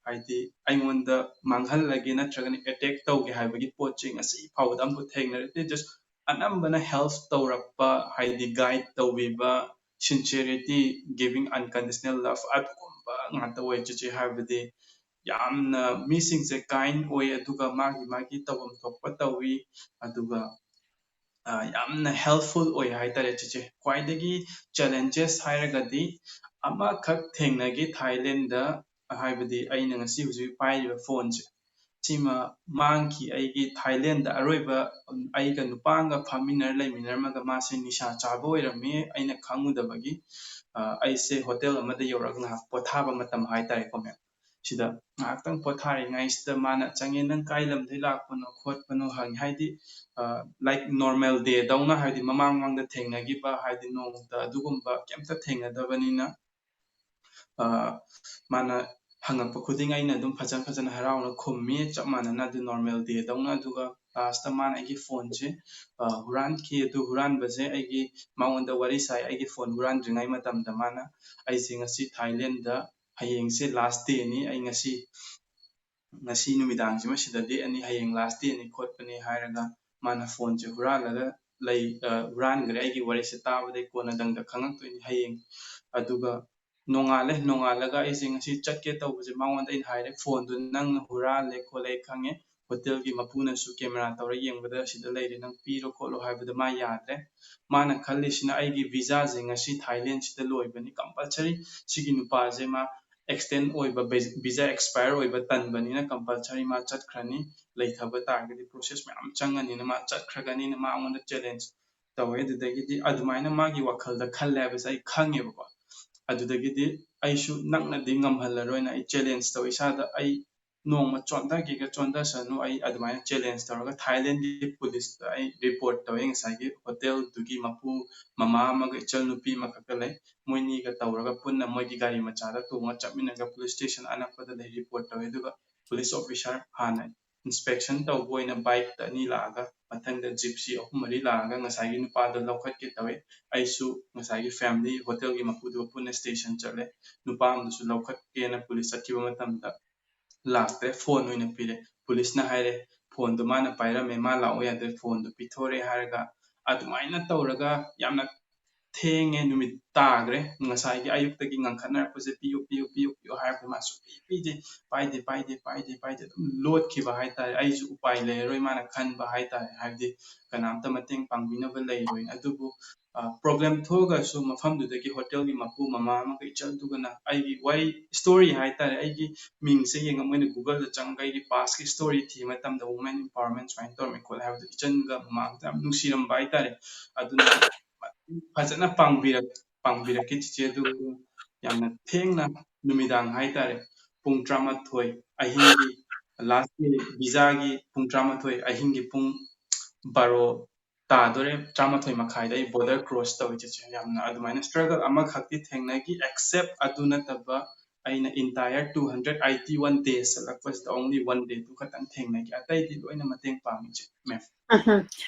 ꯍꯥꯏꯗꯤ ꯑꯩꯉꯣꯟꯗ ꯃꯥꯡꯍꯜꯂꯒꯦ ꯅꯠꯇ꯭ꯔꯒꯅ attack ꯇꯧꯒꯦ ꯍꯥꯏꯕꯒꯤ ꯄꯣꯠꯁꯦ ꯉꯁꯤ ꯐꯥꯎꯕꯗ ꯑꯃꯐꯥꯎ ꯊꯦꯡꯅꯔꯛꯇꯦ꯫ Just ꯑꯅꯝꯕꯅ help ꯇꯧꯔꯛꯄ, ꯍꯥꯏꯗꯤ guide ꯇꯧꯕꯤꯕ, sincerity, giving unconditional love, ꯑꯗꯨꯒꯨꯝꯕ ꯉꯥꯛꯇ ꯑꯣꯏ, ꯆꯤꯆꯦ꯫ ꯍꯥꯏꯕꯗꯤ ꯌꯥꯝꯅ ꯃꯤꯁꯤꯡꯁꯦ kind ꯑꯣꯏ, ꯑꯗꯨꯒ ꯃꯥꯒꯤ ꯃꯥꯒꯤ ꯇꯧꯐꯝ ꯊꯣꯛꯄ ꯇꯧꯏ, ꯑꯗꯨꯒ, ꯑ, ꯌꯥꯝꯅ helpful ꯑꯣꯏ ꯍꯥꯏꯇꯥꯔꯦ, ꯆꯤꯆꯦ꯫ ꯈ꯭ꯋꯥꯏꯗꯒꯤ challenges ꯍꯥꯏꯔꯒꯗꯤ ꯑꯃꯈꯛ ꯊꯦꯡꯅꯈꯤ ꯊꯥꯏꯂꯦꯟꯗ, ꯍꯥꯏꯕꯗꯤ ꯑꯩꯅ ꯉꯁꯤ ꯍꯧꯖꯤꯛ ꯄꯥꯏꯔꯤꯕ ꯐꯣꯟꯁꯦ, ꯁꯤꯃ ꯃꯥꯡꯈꯤ꯫ ꯑꯩꯒꯤ ꯊꯥꯏꯂꯦꯟꯗ ꯑꯔꯣꯏꯕ, ꯎꯝ, ꯑꯩꯒ ꯅꯨꯄꯥ ꯑꯃꯒ ꯐꯝꯃꯤꯟꯅꯔ ꯂꯩꯃꯤꯟꯅꯔꯝꯃꯒ ꯃꯥꯁꯦ ꯅꯤꯁꯥ ꯆꯥꯕ ꯑꯣꯏꯔꯝꯃꯤ, ꯑꯩꯅ ꯈꯪꯉꯨꯗꯕꯒꯤ꯫ ꯑ, ꯑꯩꯁꯦ ꯍꯣꯇꯦꯜ ꯑꯃꯗ ꯌꯧꯔꯒ ꯉꯥꯏꯍꯥꯛ ꯄꯣꯊꯥꯕ ꯃꯇꯝ ꯍꯥꯏꯇꯥꯔꯦꯀꯣ, ꯃꯦꯝ꯫ ꯁꯤꯗ ꯉꯥꯏꯍꯥꯛꯇꯪ ꯄꯣꯊꯥꯔꯤꯉꯩꯁꯤꯗ ꯃꯥꯅ ꯆꯪꯉꯦ, "ꯅꯪ ꯀꯥꯏ ꯂꯝꯗꯩ ꯂꯥꯛꯄꯅꯣ ꯈꯣꯠꯄꯅꯣ?" ꯍꯪꯉꯤ꯫ ꯍꯥꯏꯗꯤ, ꯑ, like normal day ꯗꯧꯅ, ꯍꯥꯏꯗꯤ ꯃꯃꯥꯡ ꯃꯃꯥꯡꯗ ꯊꯦꯡꯅꯈꯤꯕ, ꯍꯥꯏꯗꯤ ꯅꯣꯡꯃꯇ ꯑꯗꯨꯒꯨꯝꯕ ꯀꯩꯝꯇ ꯊꯦꯡꯅꯗꯕꯅꯤꯅ, ꯑ, ꯃꯥꯅ ꯍꯪꯉꯛꯄ ꯈꯨꯗꯤꯡ ꯑꯩꯅ ꯑꯗꯨꯝ ꯐꯖ ꯐꯖꯅ ꯍꯔꯥꯎꯅ ꯈꯨꯝꯃꯤ, ꯆꯞ ꯃꯥꯟꯅꯅ ꯑꯗꯨ normal day ꯗꯧꯅ꯫ ꯑꯗꯨꯒ last ꯇ ꯃꯥꯅ ꯑꯩꯒꯤ ꯐꯣꯟꯁꯦ, ꯑ, ꯍꯨꯔꯥꯟꯈꯤ꯫ ꯑꯗꯨ ꯍꯨꯔꯥꯟꯕꯁꯦ ꯑꯩꯒꯤ, ꯃꯉꯣꯟꯗ ꯋꯥꯔꯤ ꯁꯥꯏ, ꯑꯩꯒꯤ ꯐꯣꯟ ꯍꯨꯔꯥꯟꯗ꯭ꯔꯤꯉꯩ ꯃꯇꯝꯗ ꯃꯥꯅ ꯑꯩꯁꯦ ꯉꯁꯤ ꯊꯥꯏꯂꯦꯟꯗ, ꯍꯌꯦꯡꯁꯦ last day ꯅꯤ, ꯑꯩ ꯉꯁꯤ, ꯉꯁꯤ ꯅꯨꯃꯤꯗꯥꯡꯁꯤꯃ ꯁꯤꯗ ꯂꯦꯛꯑꯅꯤ, ꯍꯌꯦꯡ last day ꯅꯤ ꯈꯣꯠꯄꯅꯤ ꯍꯥꯏꯔꯒ ꯃꯥꯅ ꯐꯣꯟꯁꯦ ꯍꯨꯔꯥꯜꯂꯒ ꯂꯩ, ꯑ, ꯍꯨꯔꯥꯟꯈ꯭ꯔꯦ꯫ ꯑꯩꯒꯤ ꯋꯥꯔꯤꯁꯦ ꯇꯥꯕꯗꯩ ꯀꯣꯟꯅꯗꯪꯗ ꯈꯪꯉꯛꯇꯣꯏꯅꯤ ꯍꯌꯦꯡ꯫ ꯑꯗꯨꯒ ꯅꯣꯡꯉꯥꯜꯂꯦ, ꯅꯣꯡꯉꯥꯜꯂꯒ ꯑꯩꯁꯦ ꯉꯁꯤ ꯆꯠꯀꯦ ꯇꯧꯕꯁꯦ ꯃꯉꯣꯟꯗ ꯑꯩꯅ ꯍꯥꯏꯔꯦ, "ꯐꯣꯟꯗꯨ ꯅꯪꯅ ꯍꯨꯔꯥꯜꯂꯦ ꯈꯣꯠꯂꯦ ꯑꯩ ꯈꯪꯉꯦ, ꯍꯣꯇꯦꯜꯒꯤ ꯃꯄꯨꯅꯁꯨ ꯀꯦꯃꯦꯔꯥ ꯇꯧꯔ ꯌꯦꯡꯕꯗ ꯁꯤꯗ ꯂꯩꯔꯦ, ꯅꯪ ꯄꯤꯔꯣ ꯈꯣꯠꯂꯣ" ꯍꯥꯏꯕꯗ ꯃꯥ ꯌꯥꯗ꯭ꯔꯦ꯫ ꯃꯥꯅ ꯈꯜꯂꯤꯁꯤꯅ ꯑꯩꯒꯤ ꯚꯤꯖꯥꯁꯦ ꯉꯁꯤ ꯊꯥꯏꯂꯦꯟꯁꯤꯗ ꯂꯣꯏꯕꯅꯤ, ꯀꯝꯄꯜꯁꯔꯤ ꯁꯤꯒꯤ ꯅꯨꯄꯥꯁꯦ ꯃꯥ ꯑꯦꯛꯁꯇꯦꯟ ꯑꯣꯏꯕ, ꯚꯤꯖꯥ ꯑꯦꯛꯁꯄꯥꯌꯔ ꯑꯣꯏꯕ ꯇꯟꯕꯅꯤꯅ ꯀꯝꯄꯜꯁꯔꯤ ꯃꯥ ꯆꯠꯈ꯭ꯔꯅꯤ, ꯂꯩꯊꯕ ꯇꯥꯔꯒꯗꯤ ꯄ꯭ꯔꯣꯁꯦꯁ ꯃꯌꯥꯝ ꯆꯪꯉꯅꯤꯅ ꯃꯥ ꯆꯠꯈ꯭ꯔꯒꯅꯤꯅ ꯃꯥ ꯑꯩꯉꯣꯟꯗ ꯆꯦꯂꯦꯟꯖ ꯇꯧꯋꯦ꯫ ꯑꯗꯨꯗꯒꯤꯗꯤ ꯑꯗꯨꯃꯥꯏꯅ ꯃꯥꯒꯤ ꯋꯥꯈꯜꯗ ꯈꯜꯂꯦ ꯍꯥꯏꯕꯁꯦ ꯑꯩ ꯈꯪꯉꯦꯕꯀꯣ꯫ ꯑꯗꯨꯗꯒꯤꯗꯤ ꯑꯩꯁꯨ ꯅꯛꯅꯗꯤ ꯉꯝꯍꯜꯂꯔꯣꯏꯅ ꯑꯩ ꯆꯦꯂꯦꯟꯖ ꯇꯧꯋꯦ ꯏꯁꯥꯗ꯫ ꯑꯩ ꯅꯣꯡꯃ ꯆꯣꯟꯊꯒꯦꯒ ꯆꯣꯟꯊꯁꯅꯨ, ꯑꯩ ꯑꯗꯨꯃꯥꯏꯅ ꯆꯦꯂꯦꯟꯖ ꯇꯧꯔꯒ ꯊꯥꯏꯂꯦꯟꯒꯤ ꯄꯨꯂꯤꯁꯇ ꯑꯩ ꯔꯤꯄꯣꯔꯠ ꯇꯧꯋꯦ꯫ ꯉꯁꯥꯏꯒꯤ ꯍꯣꯇꯦꯜꯗꯨꯒꯤ ꯃꯄꯨ, ꯃꯃꯥ ꯑꯃꯒ ꯏꯆꯜ ꯅꯨꯄꯤ ꯑꯃꯈꯛꯀ ꯂꯩ, ꯃꯣꯏꯅꯤꯒ ꯇꯧꯔꯒ ꯄꯨꯟꯅ ꯃꯣꯏꯒꯤ ꯒꯥꯔꯤ ꯃꯆꯥꯗ ꯇꯣꯡꯉ ꯆꯠꯃꯤꯟꯅꯔꯒ ꯄꯨꯂꯤꯁ ꯁ꯭ꯇꯦꯁꯟ ꯑꯅꯛꯄꯗ ꯂꯩ ꯔꯤꯄꯣꯔꯠ ꯇꯧꯋꯦ꯫ ꯑꯗꯨꯒ ꯄꯨꯂꯤꯁ ꯑꯣꯐꯤꯁꯥꯔ ꯍꯥꯟꯅ ꯏꯟꯁꯄꯦꯛꯁꯟ ꯇꯧꯕ ꯑꯣꯏꯅ ꯕꯥꯏꯛꯇ ꯑꯅꯤ ꯂꯥꯛꯑꯒ, ꯃꯊꯪꯗ ꯖꯤꯞꯁꯤ ꯑꯍꯨꯝ ꯃꯔꯤ ꯂꯥꯛꯑꯒ ꯉꯁꯥꯏꯒꯤ ꯅꯨꯄꯥꯗꯣ ꯂꯧꯈꯠꯀꯦ ꯇꯧꯋꯦ꯫ ꯑꯩꯁꯨ ꯉꯁꯥꯏꯒꯤ ꯐꯦꯃꯤꯂꯤ ꯍꯣꯇꯦꯜꯒꯤ ꯃꯄꯨꯗꯨꯒ ꯄꯨꯟꯅ ꯁ꯭ꯇꯦꯁꯟ ꯆꯠꯂꯦ꯫ ꯅꯨꯄꯥ ꯑꯃꯗꯨꯁꯨ ꯂꯧꯈꯠꯀꯦꯅ ꯄꯨꯂꯤꯁ ꯆꯠꯈꯤꯕ ꯃꯇꯝꯗ ꯂꯥꯛꯇ꯭ꯔꯦ, ꯐꯣꯟ ꯑꯣꯏꯅ ꯄꯤꯔꯦ꯫ ꯄꯨꯂꯤꯁꯅ ꯍꯥꯏꯔꯦ, "ꯐꯣꯟꯗꯣ ꯃꯥꯅ ꯄꯥꯏꯔꯝꯃꯦ, ꯃꯥ ꯂꯥꯛꯑꯣ ꯌꯥꯗ꯭ꯔꯦ, ꯐꯣꯟꯗꯣ ꯄꯤꯊꯣꯔꯦ" ꯍꯥꯏꯔꯒ ꯑꯗꯨꯃꯥꯏꯅ ꯇꯧꯔꯒ ꯌꯥꯝꯅ ꯊꯦꯡꯉꯦ, ꯅꯨꯃꯤꯠ ꯇꯥꯈ꯭ꯔꯦ꯫ ꯉꯁꯥꯏꯒꯤ ꯑꯌꯨꯛꯇꯒꯤ ꯉꯪꯈꯠꯅꯔꯛꯄꯁꯦ, "ꯄꯤꯌꯨ, ꯄꯤꯌꯨ, ꯄꯤꯌꯨ, ꯄꯤꯌꯨ" ꯍꯥꯏꯔꯛꯄ ꯃꯥ ꯁꯨꯡꯄꯤ ꯄꯤꯗꯦ, ꯄꯥꯏꯗꯦ, ꯄꯥꯏꯗꯦ, ꯄꯥꯏꯗꯦ, ꯄꯥꯏꯗꯦ, ꯑꯗꯨꯝ ꯂꯣꯠꯈꯤꯕ ꯍꯥꯏꯇꯥꯔꯦ꯫ ꯑꯩꯁꯨ ꯎꯄꯥꯏ ꯂꯩꯔꯔꯣꯏ ꯃꯥꯅ ꯈꯟꯕ ꯍꯥꯏꯇꯥꯔꯦ, ꯍꯥꯏꯕꯗꯤ ꯀꯅꯥꯝꯇ ꯃꯇꯦꯡ ꯄꯥꯡꯕꯤꯅꯕ ꯂꯩꯔꯣꯏꯅ꯫ ꯑꯗꯨꯕꯨ, ꯑ, ꯄ꯭ꯔꯣꯕ꯭ꯂꯦꯝ ꯊꯣꯛꯑꯒꯁꯨ ꯃꯐꯝꯗꯨꯗꯒꯤ ꯍꯣꯇꯦꯜꯒꯤ ꯃꯄꯨ ꯃꯃꯥ ꯑꯃꯒ ꯏꯆꯜꯗꯨꯒꯅ ꯑꯩꯒꯤ ꯋꯥꯔꯤ, ꯁ꯭ꯇꯣꯔꯤ ꯍꯥꯏꯇꯥꯔꯦ, ꯑꯩꯒꯤ ꯃꯤꯡꯁꯦ ꯌꯦꯡꯉ ꯃꯣꯏꯅ ꯒꯨꯒꯜꯗ ꯆꯪꯉꯒ ꯑꯩꯒꯤ ꯄꯥꯁꯀꯤ ꯁ꯭ꯇꯣꯔꯤ ꯊꯤꯕ ꯃꯇꯝꯗ ꯋꯨꯃꯦꯟ ꯏꯝꯄꯥꯋꯔꯃꯦꯟ ꯁꯨꯃꯥꯏꯅ ꯇꯧꯔꯝꯃꯤ ꯈꯣꯠꯂꯦ ꯍꯥꯏꯕꯗꯣ ꯏꯆꯟꯒ ꯃꯃꯥꯒꯁꯦ ꯌꯥꯝ ꯅꯨꯡꯁꯤꯔꯝꯕ ꯍꯥꯏꯇꯥꯔꯦ꯫ ꯑꯗꯨꯅ ꯐꯖꯅ ꯄꯥꯡꯕꯤꯔꯛ-, ꯄꯥꯡꯕꯤꯔꯛꯀꯦ ꯆꯤꯆꯦ꯫ ꯑꯗꯨ ꯌꯥꯝꯅ ꯊꯦꯡꯅ ꯅꯨꯃꯤꯗꯥꯡ ꯍꯥꯏꯇꯥꯔꯦ, ꯄꯨꯡ ꯇꯔꯥꯃꯥꯊꯣꯏ ꯑꯍꯤꯡꯒꯤ, ꯂꯥꯁ ꯗꯦ ꯚꯤꯖꯥꯒꯤ ꯄꯨꯡ ꯇꯔꯥꯃꯥꯊꯣꯏ ꯑꯍꯤꯡꯒꯤ ꯄꯨꯡ ꯕꯥꯔꯣ ꯇꯥꯗꯣꯔꯦ, ꯇꯔꯥꯃꯥꯊꯣꯏ ꯃꯈꯥꯏꯗ ꯑꯩ ꯕꯣꯔꯗꯔ ꯀ꯭ꯔꯣꯁ ꯇꯧꯋꯤ ꯆꯤꯆꯦ꯫ ꯌꯥꯝꯅ ꯑꯗꯨꯃꯥꯏꯅ ꯁ꯭ꯇ꯭ꯔꯒꯜ ꯑꯃꯈꯛꯇꯤ ꯊꯦꯡꯅꯈꯤ, ꯑꯦꯛꯁꯦꯞ ꯑꯗꯨ ꯅꯠꯇꯕ ꯑꯩꯅ entire two hundred eighty one days ꯆꯠꯂꯛꯄꯁꯤꯗ only one day ꯗꯨ ꯈꯛꯇꯪ ꯊꯦꯡꯅꯈꯤ, ꯑꯇꯩꯗꯤ ꯂꯣꯏꯅ ꯃꯇꯦꯡ ꯄꯥꯡꯉꯤ ꯆꯦ, ꯃꯦꯝ꯫ ꯎꯝꯍꯨꯝ꯫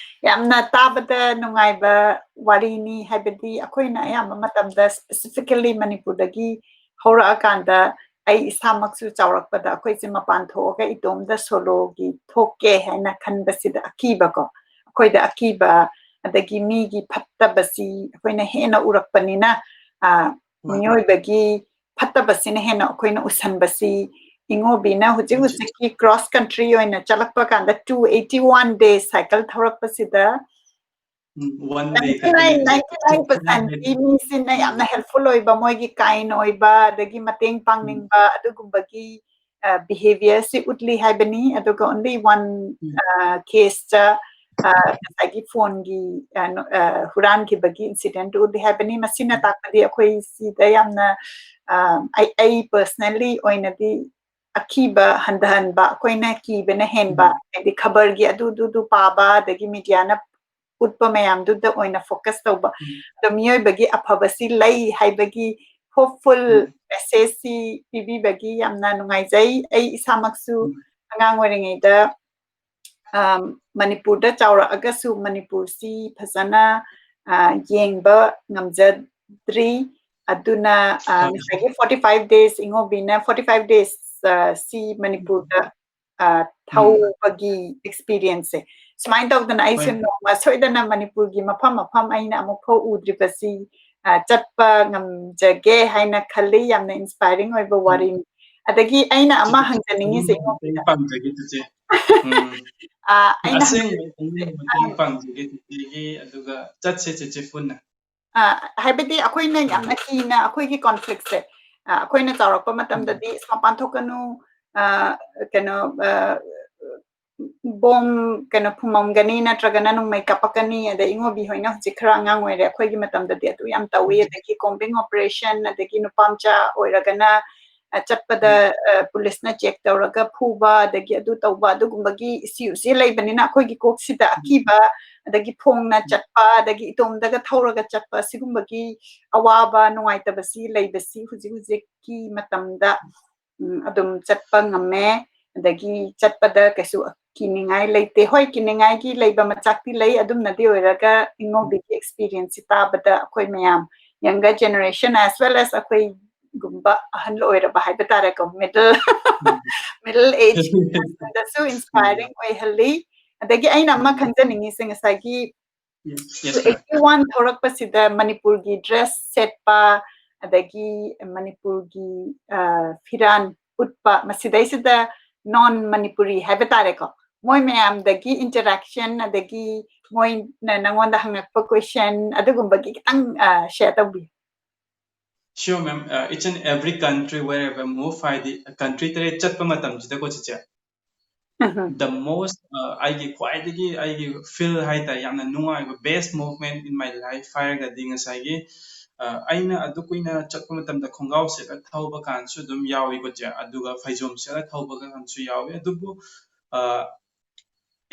ꯌꯥꯝꯅ ꯇꯥꯕꯗ ꯅꯨꯡꯉꯥꯏꯕ ꯋꯥꯔꯤꯅꯤ, ꯍꯥꯏꯕꯗꯤ ꯑꯩꯈꯣꯏꯅ ꯑꯌꯥꯝꯕ ꯃꯇꯝꯗ specifically ꯃꯅꯤꯄꯨꯔꯗꯒꯤ ꯍꯧꯔꯛꯑꯀꯥꯟꯗ ꯑꯩ ꯏꯁꯥꯃꯛꯁꯨ ꯆꯥꯎꯔꯛꯄꯗ ꯑꯩꯈꯣꯏꯁꯦ ꯃꯄꯥꯟ ꯊꯣꯛꯑꯒ ꯏꯇꯣꯝꯗ ꯁꯣꯂꯣꯒꯤ ꯊꯣꯛꯀꯦ ꯍꯥꯏꯅ ꯈꯟꯕꯁꯤꯗ ꯑꯀꯤꯕꯀꯣ, ꯑꯩꯈꯣꯏꯗ ꯑꯀꯤꯕ ꯑꯗꯒꯤ ꯃꯤꯒꯤ ꯐꯠꯇꯕꯁꯤ ꯑꯩꯈꯣꯏꯅ ꯍꯦꯟꯅ ꯎꯔꯛꯄꯅꯤꯅ, ꯑ, ꯃꯤꯑꯣꯏꯕꯒꯤ ꯐꯠꯇꯕꯁꯤꯅ ꯍꯦꯟꯅ ꯑꯩꯈꯣꯏꯅ ꯎꯁꯟꯕꯁꯤ, ꯏꯉꯣꯕꯤꯅ ꯍꯧꯖꯤꯛ ꯍꯧꯖꯤꯛꯀꯤ cross country ꯑꯣꯏꯅ ꯆꯠꯂꯛꯄ ꯀꯥꯟꯗ two eighty one days cycle ꯊꯧꯔꯛꯄꯁꯤꯗ ꯎꯝ, one day ninety nine, ninety nine percent ꯀꯤ ꯃꯤꯁꯤꯅ ꯌꯥꯝꯅ helpful ꯑꯣꯏꯕ, ꯃꯣꯏꯒꯤ kind ꯑꯣꯏꯕ, ꯑꯗꯒꯤ ꯃꯇꯦꯡ ꯄꯥꯡꯅꯤꯡꯕ ꯑꯗꯨꯒꯨꯝꯕꯒꯤ behaviour ꯁꯤ ꯎꯠꯂꯤ ꯍꯥꯏꯕꯅꯤ꯫ ꯑꯗꯨꯒ only one case ꯇ, ꯑ, ꯉꯁꯥꯏꯒꯤ phone ꯒꯤ, ꯑ, ꯅꯣ-, ꯑ, ꯍꯨꯔꯥꯟꯈꯤꯕꯒꯤ incident ꯎꯠꯂꯤ ꯍꯥꯏꯕꯅꯤ꯫ ꯃꯁꯤꯅ ꯇꯥꯛꯄꯗꯤ ꯑꯩꯈꯣꯏ ꯁꯤꯗ ꯌꯥꯝꯅ, ꯑ, ꯑꯩ, ꯑꯩ personally ꯑꯣꯏꯅꯗꯤ ꯑꯀꯤꯕ ꯍꯟꯊꯍꯟꯕ, ꯑꯩꯈꯣꯏꯅ ꯀꯤꯕꯅ ꯍꯦꯟꯕ, ꯍꯥꯏꯗꯤ ꯈꯕꯔꯒꯤ ꯑꯗꯨꯗꯨꯗꯨ ꯄꯥꯕ, ꯑꯗꯒꯤ media ꯅ ꯎꯠꯄ ꯃꯌꯥꯝꯗꯨꯗ ꯑꯣꯏꯅ focus ꯇꯧꯕ꯫ ꯑꯗꯣ ꯃꯤꯑꯣꯏꯕꯒꯤ ꯑꯐꯕꯁꯤ ꯂꯩ ꯍꯥꯏꯕꯒꯤ hopeful message ꯁꯤ ꯄꯤꯕꯤꯕꯒꯤ ꯌꯥꯝꯅ ꯅꯨꯡꯉꯥꯏꯖꯩ꯫ ꯑꯩ ꯏꯁꯥꯃꯛꯁꯨ ꯑꯉꯥꯡ ꯑꯣꯏꯔꯤꯉꯩꯗ, ꯑꯝ, ꯃꯅꯤꯄꯨꯔꯗ ꯆꯥꯎꯔꯛꯑꯒꯁꯨ ꯃꯅꯤꯄꯨꯔꯁꯤ ꯐꯖꯅ, ꯑ, ꯌꯦꯡꯕ ꯉꯝꯖꯗ꯭ꯔꯤ꯫ ꯑꯗꯨꯅ, ꯑ, ꯉꯁꯥꯏꯒꯤ forty five days, ꯏꯉꯣꯕꯤꯅ forty five days, ꯑ, ꯁꯤ ꯃꯅꯤꯄꯨꯔꯗ, ꯑ, ꯊꯧꯕꯒꯤ experience ꯁꯦ꯫ ꯁꯨꯃꯥꯏꯅ ꯇꯧꯗꯅ ꯑꯩꯁꯨ ꯅꯣꯡꯃ ꯁꯣꯏꯗꯅ ꯃꯅꯤꯄꯨꯔꯒꯤ ꯃꯐꯝ ꯃꯐꯝ ꯑꯩꯅ ꯑꯃꯨꯛ ꯐꯥꯎ ꯎꯗ꯭ꯔꯤꯕꯁꯤ, ꯑ, ꯆꯠꯄ ꯉꯝꯖꯒꯦ ꯍꯥꯏꯅ ꯈꯜꯂꯤ꯫ ꯌꯥꯝꯅ inspiring ꯑꯣꯏꯕ ꯋꯥꯔꯤꯅꯤ꯫ ꯑꯗꯒꯤ ꯑꯩꯅ ꯑꯃ ꯍꯪꯖꯅꯤꯡꯉꯤꯁꯦ ꯏꯉꯣꯕꯤꯗ꯫ ꯄꯥꯝꯖꯒꯦ ꯆꯤꯆꯦ꯫ ꯎꯝ꯫ ꯑ, ꯑꯩꯅ ꯑꯁꯦꯡꯕ ꯍꯪꯖꯅꯤꯡꯉꯤꯁꯦ, ꯃꯇꯦꯡ ꯄꯥꯡꯖꯒꯦ ꯆꯤꯆꯦꯒꯤ, ꯑꯗꯨꯒ ꯆꯠꯁꯦ ꯆꯤꯆꯦ ꯄꯨꯟꯅ꯫ ꯑ, ꯍꯥꯏꯕꯗꯤ ꯑꯩꯈꯣꯏꯅ ꯌꯥꯝꯅ ꯀꯤꯅ ꯑꯩꯈꯣꯏꯒꯤ conflict ꯁꯦ, ꯑ, ꯑꯩꯈꯣꯏꯅ ꯆꯥꯎꯔꯛꯄ ꯃꯇꯝꯗꯗꯤ "ꯑꯁ, ꯃꯄꯥꯟ ꯊꯣꯛꯀꯅꯨ, ꯑ, ꯀꯩꯅꯣ, ꯑ, bomb, ꯀꯩꯅꯣ, ꯐꯨꯝꯃꯝꯒꯅꯤ, ꯅꯠꯇ꯭ꯔꯒꯅ ꯅꯣꯡꯃꯩ ꯀꯥꯞꯄꯛꯀꯅꯤ", ꯑꯗꯩ ꯏꯉꯣꯕꯤ ꯍꯣꯏꯅ ꯍꯧꯖꯤꯛ ꯈꯔ ꯑꯉꯥꯡ ꯑꯣꯏꯔꯦ, ꯑꯩꯈꯣꯏꯒꯤ ꯃꯇꯝꯗꯗꯤ ꯑꯗꯨ ꯌꯥꯝ ꯇꯧꯏ꯫ ꯑꯗꯒꯤ combing operation, ꯑꯗꯒꯤ ꯅꯨꯄꯥ ꯃꯆꯥ ꯑꯣꯏꯔꯒꯅ, ꯑ, ꯆꯠꯄꯗ, ꯑ, ꯄꯨꯂꯤꯁꯅ check ꯇꯧꯔꯒ ꯐꯨꯕ, ꯑꯗꯒꯤ ꯑꯗꯨ ꯇꯧꯕ, ꯑꯗꯨꯒꯨꯝꯕꯒꯤ issue ꯁꯦ ꯂꯩꯕꯅꯤꯅ ꯑꯩꯈꯣꯏꯒꯤ ꯀꯣꯛꯁꯤꯗ ꯑꯀꯤꯕ, ꯑꯗꯒꯤ ꯐꯣꯡꯅ ꯆꯠꯄ, ꯑꯗꯒꯤ ꯏꯇꯣꯝꯗꯒ ꯊꯧꯔꯒ ꯆꯠꯄ, ꯁꯤꯒꯨꯝꯕꯒꯤ ꯑꯋꯥꯕ, ꯅꯨꯡꯉꯥꯏꯇꯕꯁꯤ ꯂꯩꯕꯁꯤ ꯍꯧꯖꯤꯛ ꯍꯧꯖꯤꯛꯀꯤ ꯃꯇꯝꯗ, ꯎꯝ, ꯑꯗꯨꯝ ꯆꯠꯄ ꯉꯝꯃꯦ꯫ ꯑꯗꯒꯤ ꯆꯠꯄꯗ ꯀꯩꯁꯨ ꯀꯤꯅꯤꯡꯉꯥꯏ ꯂꯩꯇꯦ꯫ ꯍꯣꯏ, ꯀꯤꯅꯤꯡꯉꯥꯏꯒꯤ ꯂꯩꯕ ꯃꯆꯥꯛꯇꯤ ꯂꯩ, ꯑꯗꯨꯝꯅꯗꯤ ꯑꯣꯏꯔꯒ ꯏꯉꯣꯕꯤꯒꯤ experience ꯁꯤ ꯇꯥꯕꯗ ꯑꯩꯈꯣꯏ ꯃꯌꯥꯝ younger generation as well as ꯑꯩꯈꯣꯏꯒꯨꯝꯕ ꯑꯍꯜ ꯑꯣꯏꯔꯕ ꯍꯥꯏꯕ ꯇꯥꯔꯦꯀꯣ, middle, middle age ꯗꯁꯨ inspiring ꯑꯣꯏꯍꯜꯂꯤ꯫ ꯑꯗꯒꯤ ꯑꯩꯅ ꯑꯃ ꯈꯪꯖꯅꯤꯡꯉꯤꯁꯦ, ꯉꯁꯥꯏꯒꯤ Yes, ma'am. Eighty one ꯊꯣꯛꯂꯛꯄꯁꯤꯗ ꯃꯅꯤꯄꯨꯔꯒꯤ dress ꯁꯦꯠꯄ, ꯑꯗꯒꯤ ꯃꯅꯤꯄꯨꯔꯒꯤ ꯐꯤꯔꯥꯟ ꯎꯠꯄ, ꯃꯁꯤꯗꯩꯁꯤꯗ non Manipuri ꯍꯥꯏꯕ ꯇꯥꯔꯦꯀꯣ, ꯃꯣꯏ ꯃꯌꯥꯝꯗꯒꯤ interaction, ꯑꯗꯒꯤ ꯃꯣꯏꯅ ꯅꯪꯉꯣꯟꯗ ꯍꯪꯉꯛꯄ question, ꯑꯗꯨꯒꯨꯝꯕꯒꯤ ꯈꯤꯇꯪ share ꯇꯧꯕꯤꯌꯨ꯫ Sure, ma'am. Uh, each and every country wherever move, ꯍꯥꯏꯗꯤ country ꯇꯔꯦꯠ ꯆꯠꯄ ꯃꯇꯝꯁꯤꯗꯀꯣ, ꯆꯤꯆꯦ, the most ꯑꯩꯒꯤ ꯈ꯭ꯋꯥꯏꯗꯒꯤ ꯑꯩꯒꯤ feel ꯍꯥꯏꯇꯥꯔꯦ, ꯌꯥꯝꯅ ꯅꯨꯡꯉꯥꯏꯕ best movement in my life ꯍꯥꯏꯔꯒꯗꯤ ꯉꯁꯥꯏꯒꯤ ꯑꯩꯅ ꯑꯗꯨ ꯀꯨꯏꯅ ꯆꯠꯄ ꯃꯇꯝꯗ ꯈꯣꯡꯒ꯭ꯔꯥꯎ ꯁꯦꯠꯂ ꯊꯧꯕ ꯀꯥꯟꯗꯁꯨ ꯑꯗꯨꯝ ꯌꯥꯎꯏꯀꯣ, ꯆꯦ, ꯑꯗꯨꯒ ꯐꯩꯖꯣꯝ ꯁꯦꯠꯂ ꯊꯧꯕ ꯀꯥꯟꯗꯁꯨ ꯌꯥꯎꯏ꯫ ꯑꯗꯨꯕꯨ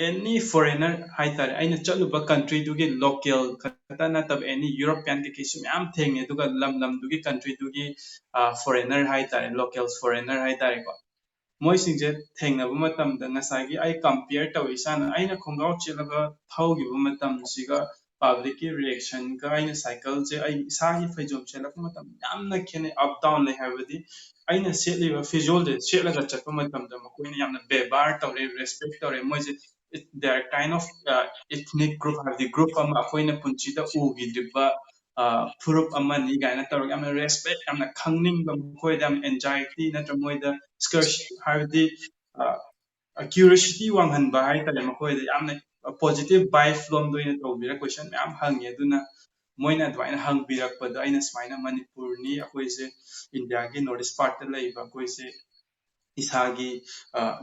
any foreigner ꯍꯥꯏꯇꯥꯔꯦ, ꯑꯩꯅ ꯆꯠꯂꯨꯕ country ꯗꯨꯒꯤ local ꯈꯛꯇ ꯅꯠꯇꯕ any European ꯀꯩꯀꯩꯁꯨ ꯃꯌꯥꯝ ꯊꯦꯡꯅꯩ꯫ ꯑꯗꯨꯒ ꯂꯝ ꯂꯝꯗꯨꯒꯤ country ꯗꯨꯒꯤ foreigner ꯍꯥꯏꯇꯥꯔꯦ, local foreigner ꯍꯥꯏꯇꯥꯔꯦꯀꯣ, ꯃꯣꯏꯁꯤꯡꯁꯦ ꯊꯦꯡꯅꯕ ꯃꯇꯝꯗ ꯉꯁꯥꯏꯒꯤ ꯑꯩ compare ꯇꯧꯏ ꯏꯁꯥꯅ, ꯑꯩꯅ ꯈꯣꯡꯒ꯭ꯔꯥꯎ ꯁꯦꯠꯂꯒ ꯊꯧꯈꯤꯕ ꯃꯇꯝꯁꯤꯒ public ꯀꯤ reaction ꯒ ꯑꯩꯅ cycle ꯁꯦ ꯑꯩ ꯏꯁꯥꯒꯤ ꯐꯩꯖꯣꯝ ꯁꯦꯠꯂꯛꯄ ꯃꯇꯝꯗ ꯌꯥꯝꯅ ꯈꯦꯠꯅꯩ, up down ꯂꯩ꯫ ꯍꯥꯏꯕꯗꯤ ꯑꯩꯅ ꯁꯦꯠꯂꯤꯕ ꯐꯤꯖꯣꯜꯁꯦ ꯁꯦꯠꯂꯒ ꯆꯠꯄ ꯃꯇꯝꯗ ꯃꯈꯣꯏꯅ ꯌꯥꯝꯅ ꯕꯦꯕꯥꯔ ꯇꯧꯔꯦ, respect ꯇꯧꯔꯦ꯫ ꯃꯣꯏꯁꯦ they are kind of ethnic group, ꯍꯥꯏꯕꯗꯤ group ꯑꯃ ꯑꯩꯈꯣꯏꯅ ꯄꯨꯟꯁꯤꯗ ꯎꯈꯤꯗ꯭ꯔꯤꯕ ꯐꯨꯔꯨꯞ ꯑꯃꯅꯤ ꯀꯥꯏꯅ ꯇꯧꯔꯒ ꯌꯥꯝꯅ respect, ꯌꯥꯝꯅ ꯈꯪꯅꯤꯡꯕ, ꯃꯈꯣꯏꯗ ꯌꯥꯝꯅ anxiety ꯅꯠꯇ꯭ꯔꯒ ꯃꯣꯏꯗ ꯁ꯭ꯀꯔꯁ ꯍꯥꯏꯕꯗꯤ curiosity ꯋꯥꯡꯍꯟꯕ ꯍꯥꯏꯇꯥꯔꯦ, ꯃꯈꯣꯏꯗ ꯌꯥꯝꯅ positive vibe ꯂꯣꯝꯗ ꯑꯣꯏꯅ ꯇꯧꯕꯤꯔ question ꯃꯌꯥꯝ ꯍꯪꯉꯦ꯫ ꯑꯗꯨꯅ ꯃꯣꯏꯅ ꯑꯗꯨꯃꯥꯏꯅ ꯍꯪꯕꯤꯔꯛꯄꯗ ꯑꯩꯅ ꯁꯨꯃꯥꯏꯅ ꯃꯅꯤꯄꯨꯔꯅꯤ, ꯑꯩꯈꯣꯏꯁꯦ ꯏꯟꯗꯤꯌꯥꯒꯤ north east part ꯇ ꯂꯩꯕ, ꯑꯩꯈꯣꯏꯁꯦ ꯏꯁꯥꯒꯤ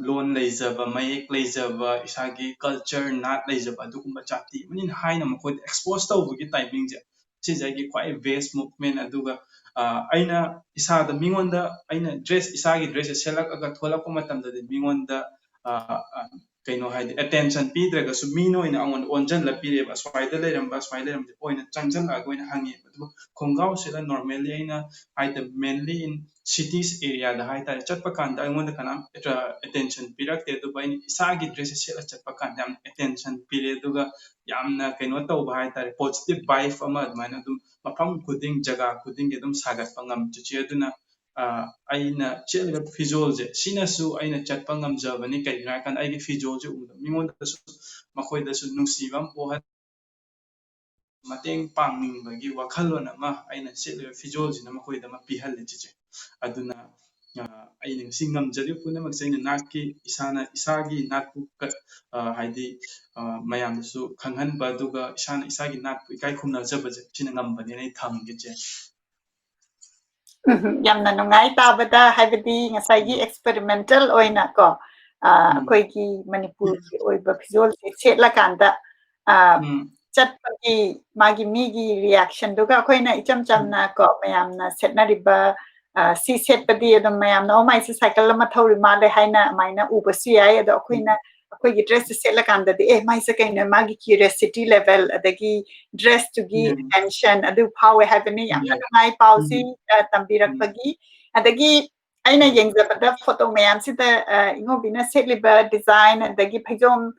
ꯂꯣꯟ ꯂꯩꯖꯕ, ꯃꯌꯦꯛ ꯂꯩꯖꯕ, ꯏꯁꯥꯒꯤ culture, ꯅꯥꯠ ꯂꯩꯖꯕ ꯑꯗꯨꯒꯨꯝꯕ ꯖꯥꯇꯤ ꯑꯃꯅꯤꯅ ꯍꯥꯏꯅ ꯃꯈꯣꯏꯗ expose ꯇꯧꯕꯒꯤ timing ꯁꯦ, ꯁꯤꯁꯦ ꯑꯩꯒꯤ ꯈ꯭ꯋꯥꯏ best movement꯫ ꯑꯗꯨꯒ ꯑꯩꯅ ꯏꯁꯥꯗ, ꯃꯤꯉꯣꯟꯗ ꯑꯩꯅ dress, ꯏꯁꯥꯒꯤ dress ꯁꯦ ꯁꯦꯠꯂꯛꯑꯒ ꯊꯣꯛꯂꯛꯄ ꯃꯇꯝꯗꯗꯤ ꯃꯤꯉꯣꯟꯗ ꯀꯩꯅꯣ ꯍꯥꯏꯗꯤ attention ꯄꯤꯗ꯭ꯔꯒꯁꯨ ꯃꯤꯅ ꯑꯣꯏꯅ ꯑꯩꯉꯣꯟꯗ ꯑꯣꯟꯁꯤꯜꯂ ꯄꯤꯔꯦꯕ, ꯑꯁ꯭ꯋꯥꯏꯗ ꯂꯩꯔꯝꯕ, ꯑꯁ꯭ꯋꯥꯏ ꯂꯩꯔꯝꯕ ꯑꯣꯏꯅ ꯆꯪꯁꯤꯜꯂꯛꯑꯒ ꯑꯣꯏꯅ ꯍꯪꯉꯦꯕ꯫ ꯑꯗꯨꯕꯨ ꯈꯣꯡꯒ꯭ꯔꯥꯎ ꯁꯦꯠꯂ normally ꯑꯩꯅ ꯍꯥꯏꯗꯤ mainly in cities area ꯗ ꯍꯥꯏꯇꯥꯔꯦ ꯆꯠꯄ ꯀꯥꯟꯗ ꯑꯩꯉꯣꯟꯗ ꯀꯅꯥꯝ attention ꯄꯤꯔꯛꯇꯦ꯫ ꯑꯗꯨꯕꯨ ꯑꯩꯅ ꯏꯁꯥꯒꯤ dress ꯁꯦꯠꯂ ꯆꯠꯄ ꯀꯥꯟꯗ ꯌꯥꯝ attention ꯄꯤꯔꯦ꯫ ꯑꯗꯨꯒ ꯌꯥꯝꯅ ꯀꯩꯅꯣ ꯇꯧꯕ ꯍꯥꯏꯇꯥꯔꯦ, positive vibe ꯑꯃ ꯑꯗꯨꯃꯥꯏꯅ ꯑꯗꯨꯝ ꯃꯐꯝ ꯈꯨꯗꯤꯡ, ꯖꯒꯥ ꯈꯨꯗꯤꯡꯒꯤ ꯑꯗꯨꯝ ꯁꯥꯒꯠꯄ ꯉꯝꯃꯤ, ꯆꯤꯆꯦ꯫ ꯑꯗꯨꯅ ꯑꯩꯅ ꯁꯦꯠꯂꯤꯕ ꯐꯤꯖꯣꯜꯁꯦ ꯁꯤꯅꯁꯨ ꯑꯩꯅ ꯆꯠꯄ ꯉꯝꯖꯕꯅꯤ꯫ ꯀꯩꯒꯤꯅꯣ ꯍꯥꯏꯔꯀꯥꯟꯗ ꯑꯩꯒꯤ ꯐꯤꯖꯣꯜꯁꯦ ꯎꯕꯗ ꯃꯤꯉꯣꯟꯗꯁꯨ, ꯃꯈꯣꯏꯗꯁꯨ ꯅꯨꯡꯁꯤꯕ ꯑꯃ ꯄꯣꯛꯍꯟ ꯃꯇꯦꯡ ꯄꯥꯡꯅꯤꯡꯕꯒꯤ ꯋꯥꯈꯜꯂꯣꯟ ꯑꯃ ꯑꯩꯅ ꯁꯦꯠꯂꯤꯕ ꯐꯤꯖꯣꯜꯁꯤꯅ ꯃꯈꯣꯏꯗ ꯑꯃ ꯄꯤꯍꯜꯂꯦ ꯆꯤꯆꯦ꯫ ꯑꯗꯨꯅ ꯑ, ꯑꯩꯅ ꯉꯁꯤ ꯉꯝꯖꯔꯤꯕ ꯄꯨꯝꯅꯃꯛꯁꯦ ꯑꯩꯅ ꯅꯥꯠꯀꯤ, ꯏꯁꯥꯅ ꯏꯁꯥꯒꯤ ꯅꯥꯠꯄꯨ ꯀ-, ꯑ, ꯍꯥꯏꯗꯤ ꯑ, ꯃꯌꯥꯝꯗꯁꯨ ꯈꯪꯍꯟꯕ, ꯑꯗꯨꯒ ꯏꯁꯥꯅ ꯏꯁꯥꯒꯤ ꯅꯥꯠꯄꯨ ꯏꯀꯥꯏ ꯈꯨꯝꯅꯖꯕꯁꯦ ꯁꯤꯅ ꯉꯝꯕꯅꯦꯅ ꯑꯩ ꯊꯝꯒꯦ ꯆꯦ꯫ ꯎꯝ, ꯌꯥꯝꯅ ꯅꯨꯡꯉꯥꯏ ꯇꯥꯕꯗ, ꯍꯥꯏꯕꯗꯤ ꯉꯁꯥꯏꯒꯤ experimental ꯑꯣꯏꯅ ꯀꯣ, ꯑ, ꯑꯩꯈꯣꯏꯒꯤ ꯃꯅꯤꯄꯨꯔꯒꯤ ꯑꯣꯏꯕ ꯐꯤꯖꯣꯜꯁꯦ ꯁꯦꯠꯂꯀꯥꯟꯗ, ꯑ, ꯆꯠꯄꯒꯤ ꯃꯥꯒꯤ ꯃꯤꯒꯤ reactionꯗꯨꯒ ꯑꯩꯈꯣꯏꯅ ꯏꯆꯝ ꯆꯝꯅ ꯀꯣ, ꯃꯌꯥꯝꯅ ꯁꯦꯠꯅꯔꯤꯕ, ꯑ, ꯁꯤ ꯁꯦꯠꯄꯗꯤ ꯑꯗꯨꯝ ꯃꯌꯥꯝꯅ, "ꯑꯣ, ꯃꯥꯏꯁꯦ ꯁꯥꯏꯀꯜ ꯑꯃ ꯊꯧꯔꯤ ꯃꯥꯜꯂꯦ" ꯍꯥꯏꯅ ꯑꯗꯨꯃꯥꯏꯅ ꯎꯕꯁꯨ ꯌꯥꯏ꯫ ꯑꯗꯣ ꯑꯩꯈꯣꯏꯅ ꯑꯩꯈꯣꯏꯒꯤ dressꯁꯦ ꯁꯦꯠꯂꯀꯥꯟꯗꯗꯤ, "ꯑꯦ, ꯃꯥꯏꯁꯦ ꯀꯩꯅꯣ?" ꯃꯥꯒꯤ curiosity level, ꯑꯗꯒꯤ dressꯇꯨꯒꯤ retention ꯑꯗꯨ ꯐꯥꯎꯋꯦ ꯍꯥꯏꯕꯅꯤ꯫ ꯌꯥꯝꯅ ꯅꯨꯡꯉꯥꯏ ꯄꯥꯎꯁꯤ, ꯑ, ꯇꯝꯕꯤꯔꯛꯄꯒꯤ꯫ ꯑꯗꯒꯤ ꯑꯩꯅ ꯌꯦꯡꯖꯕꯗ photo ꯃꯌꯥꯝꯁꯤꯗ, ꯑ, ꯏꯉꯣꯕꯤꯅ ꯁꯦꯠꯂꯤꯕ design, ꯑꯗꯒꯤ ꯐꯩꯖꯣꯝ,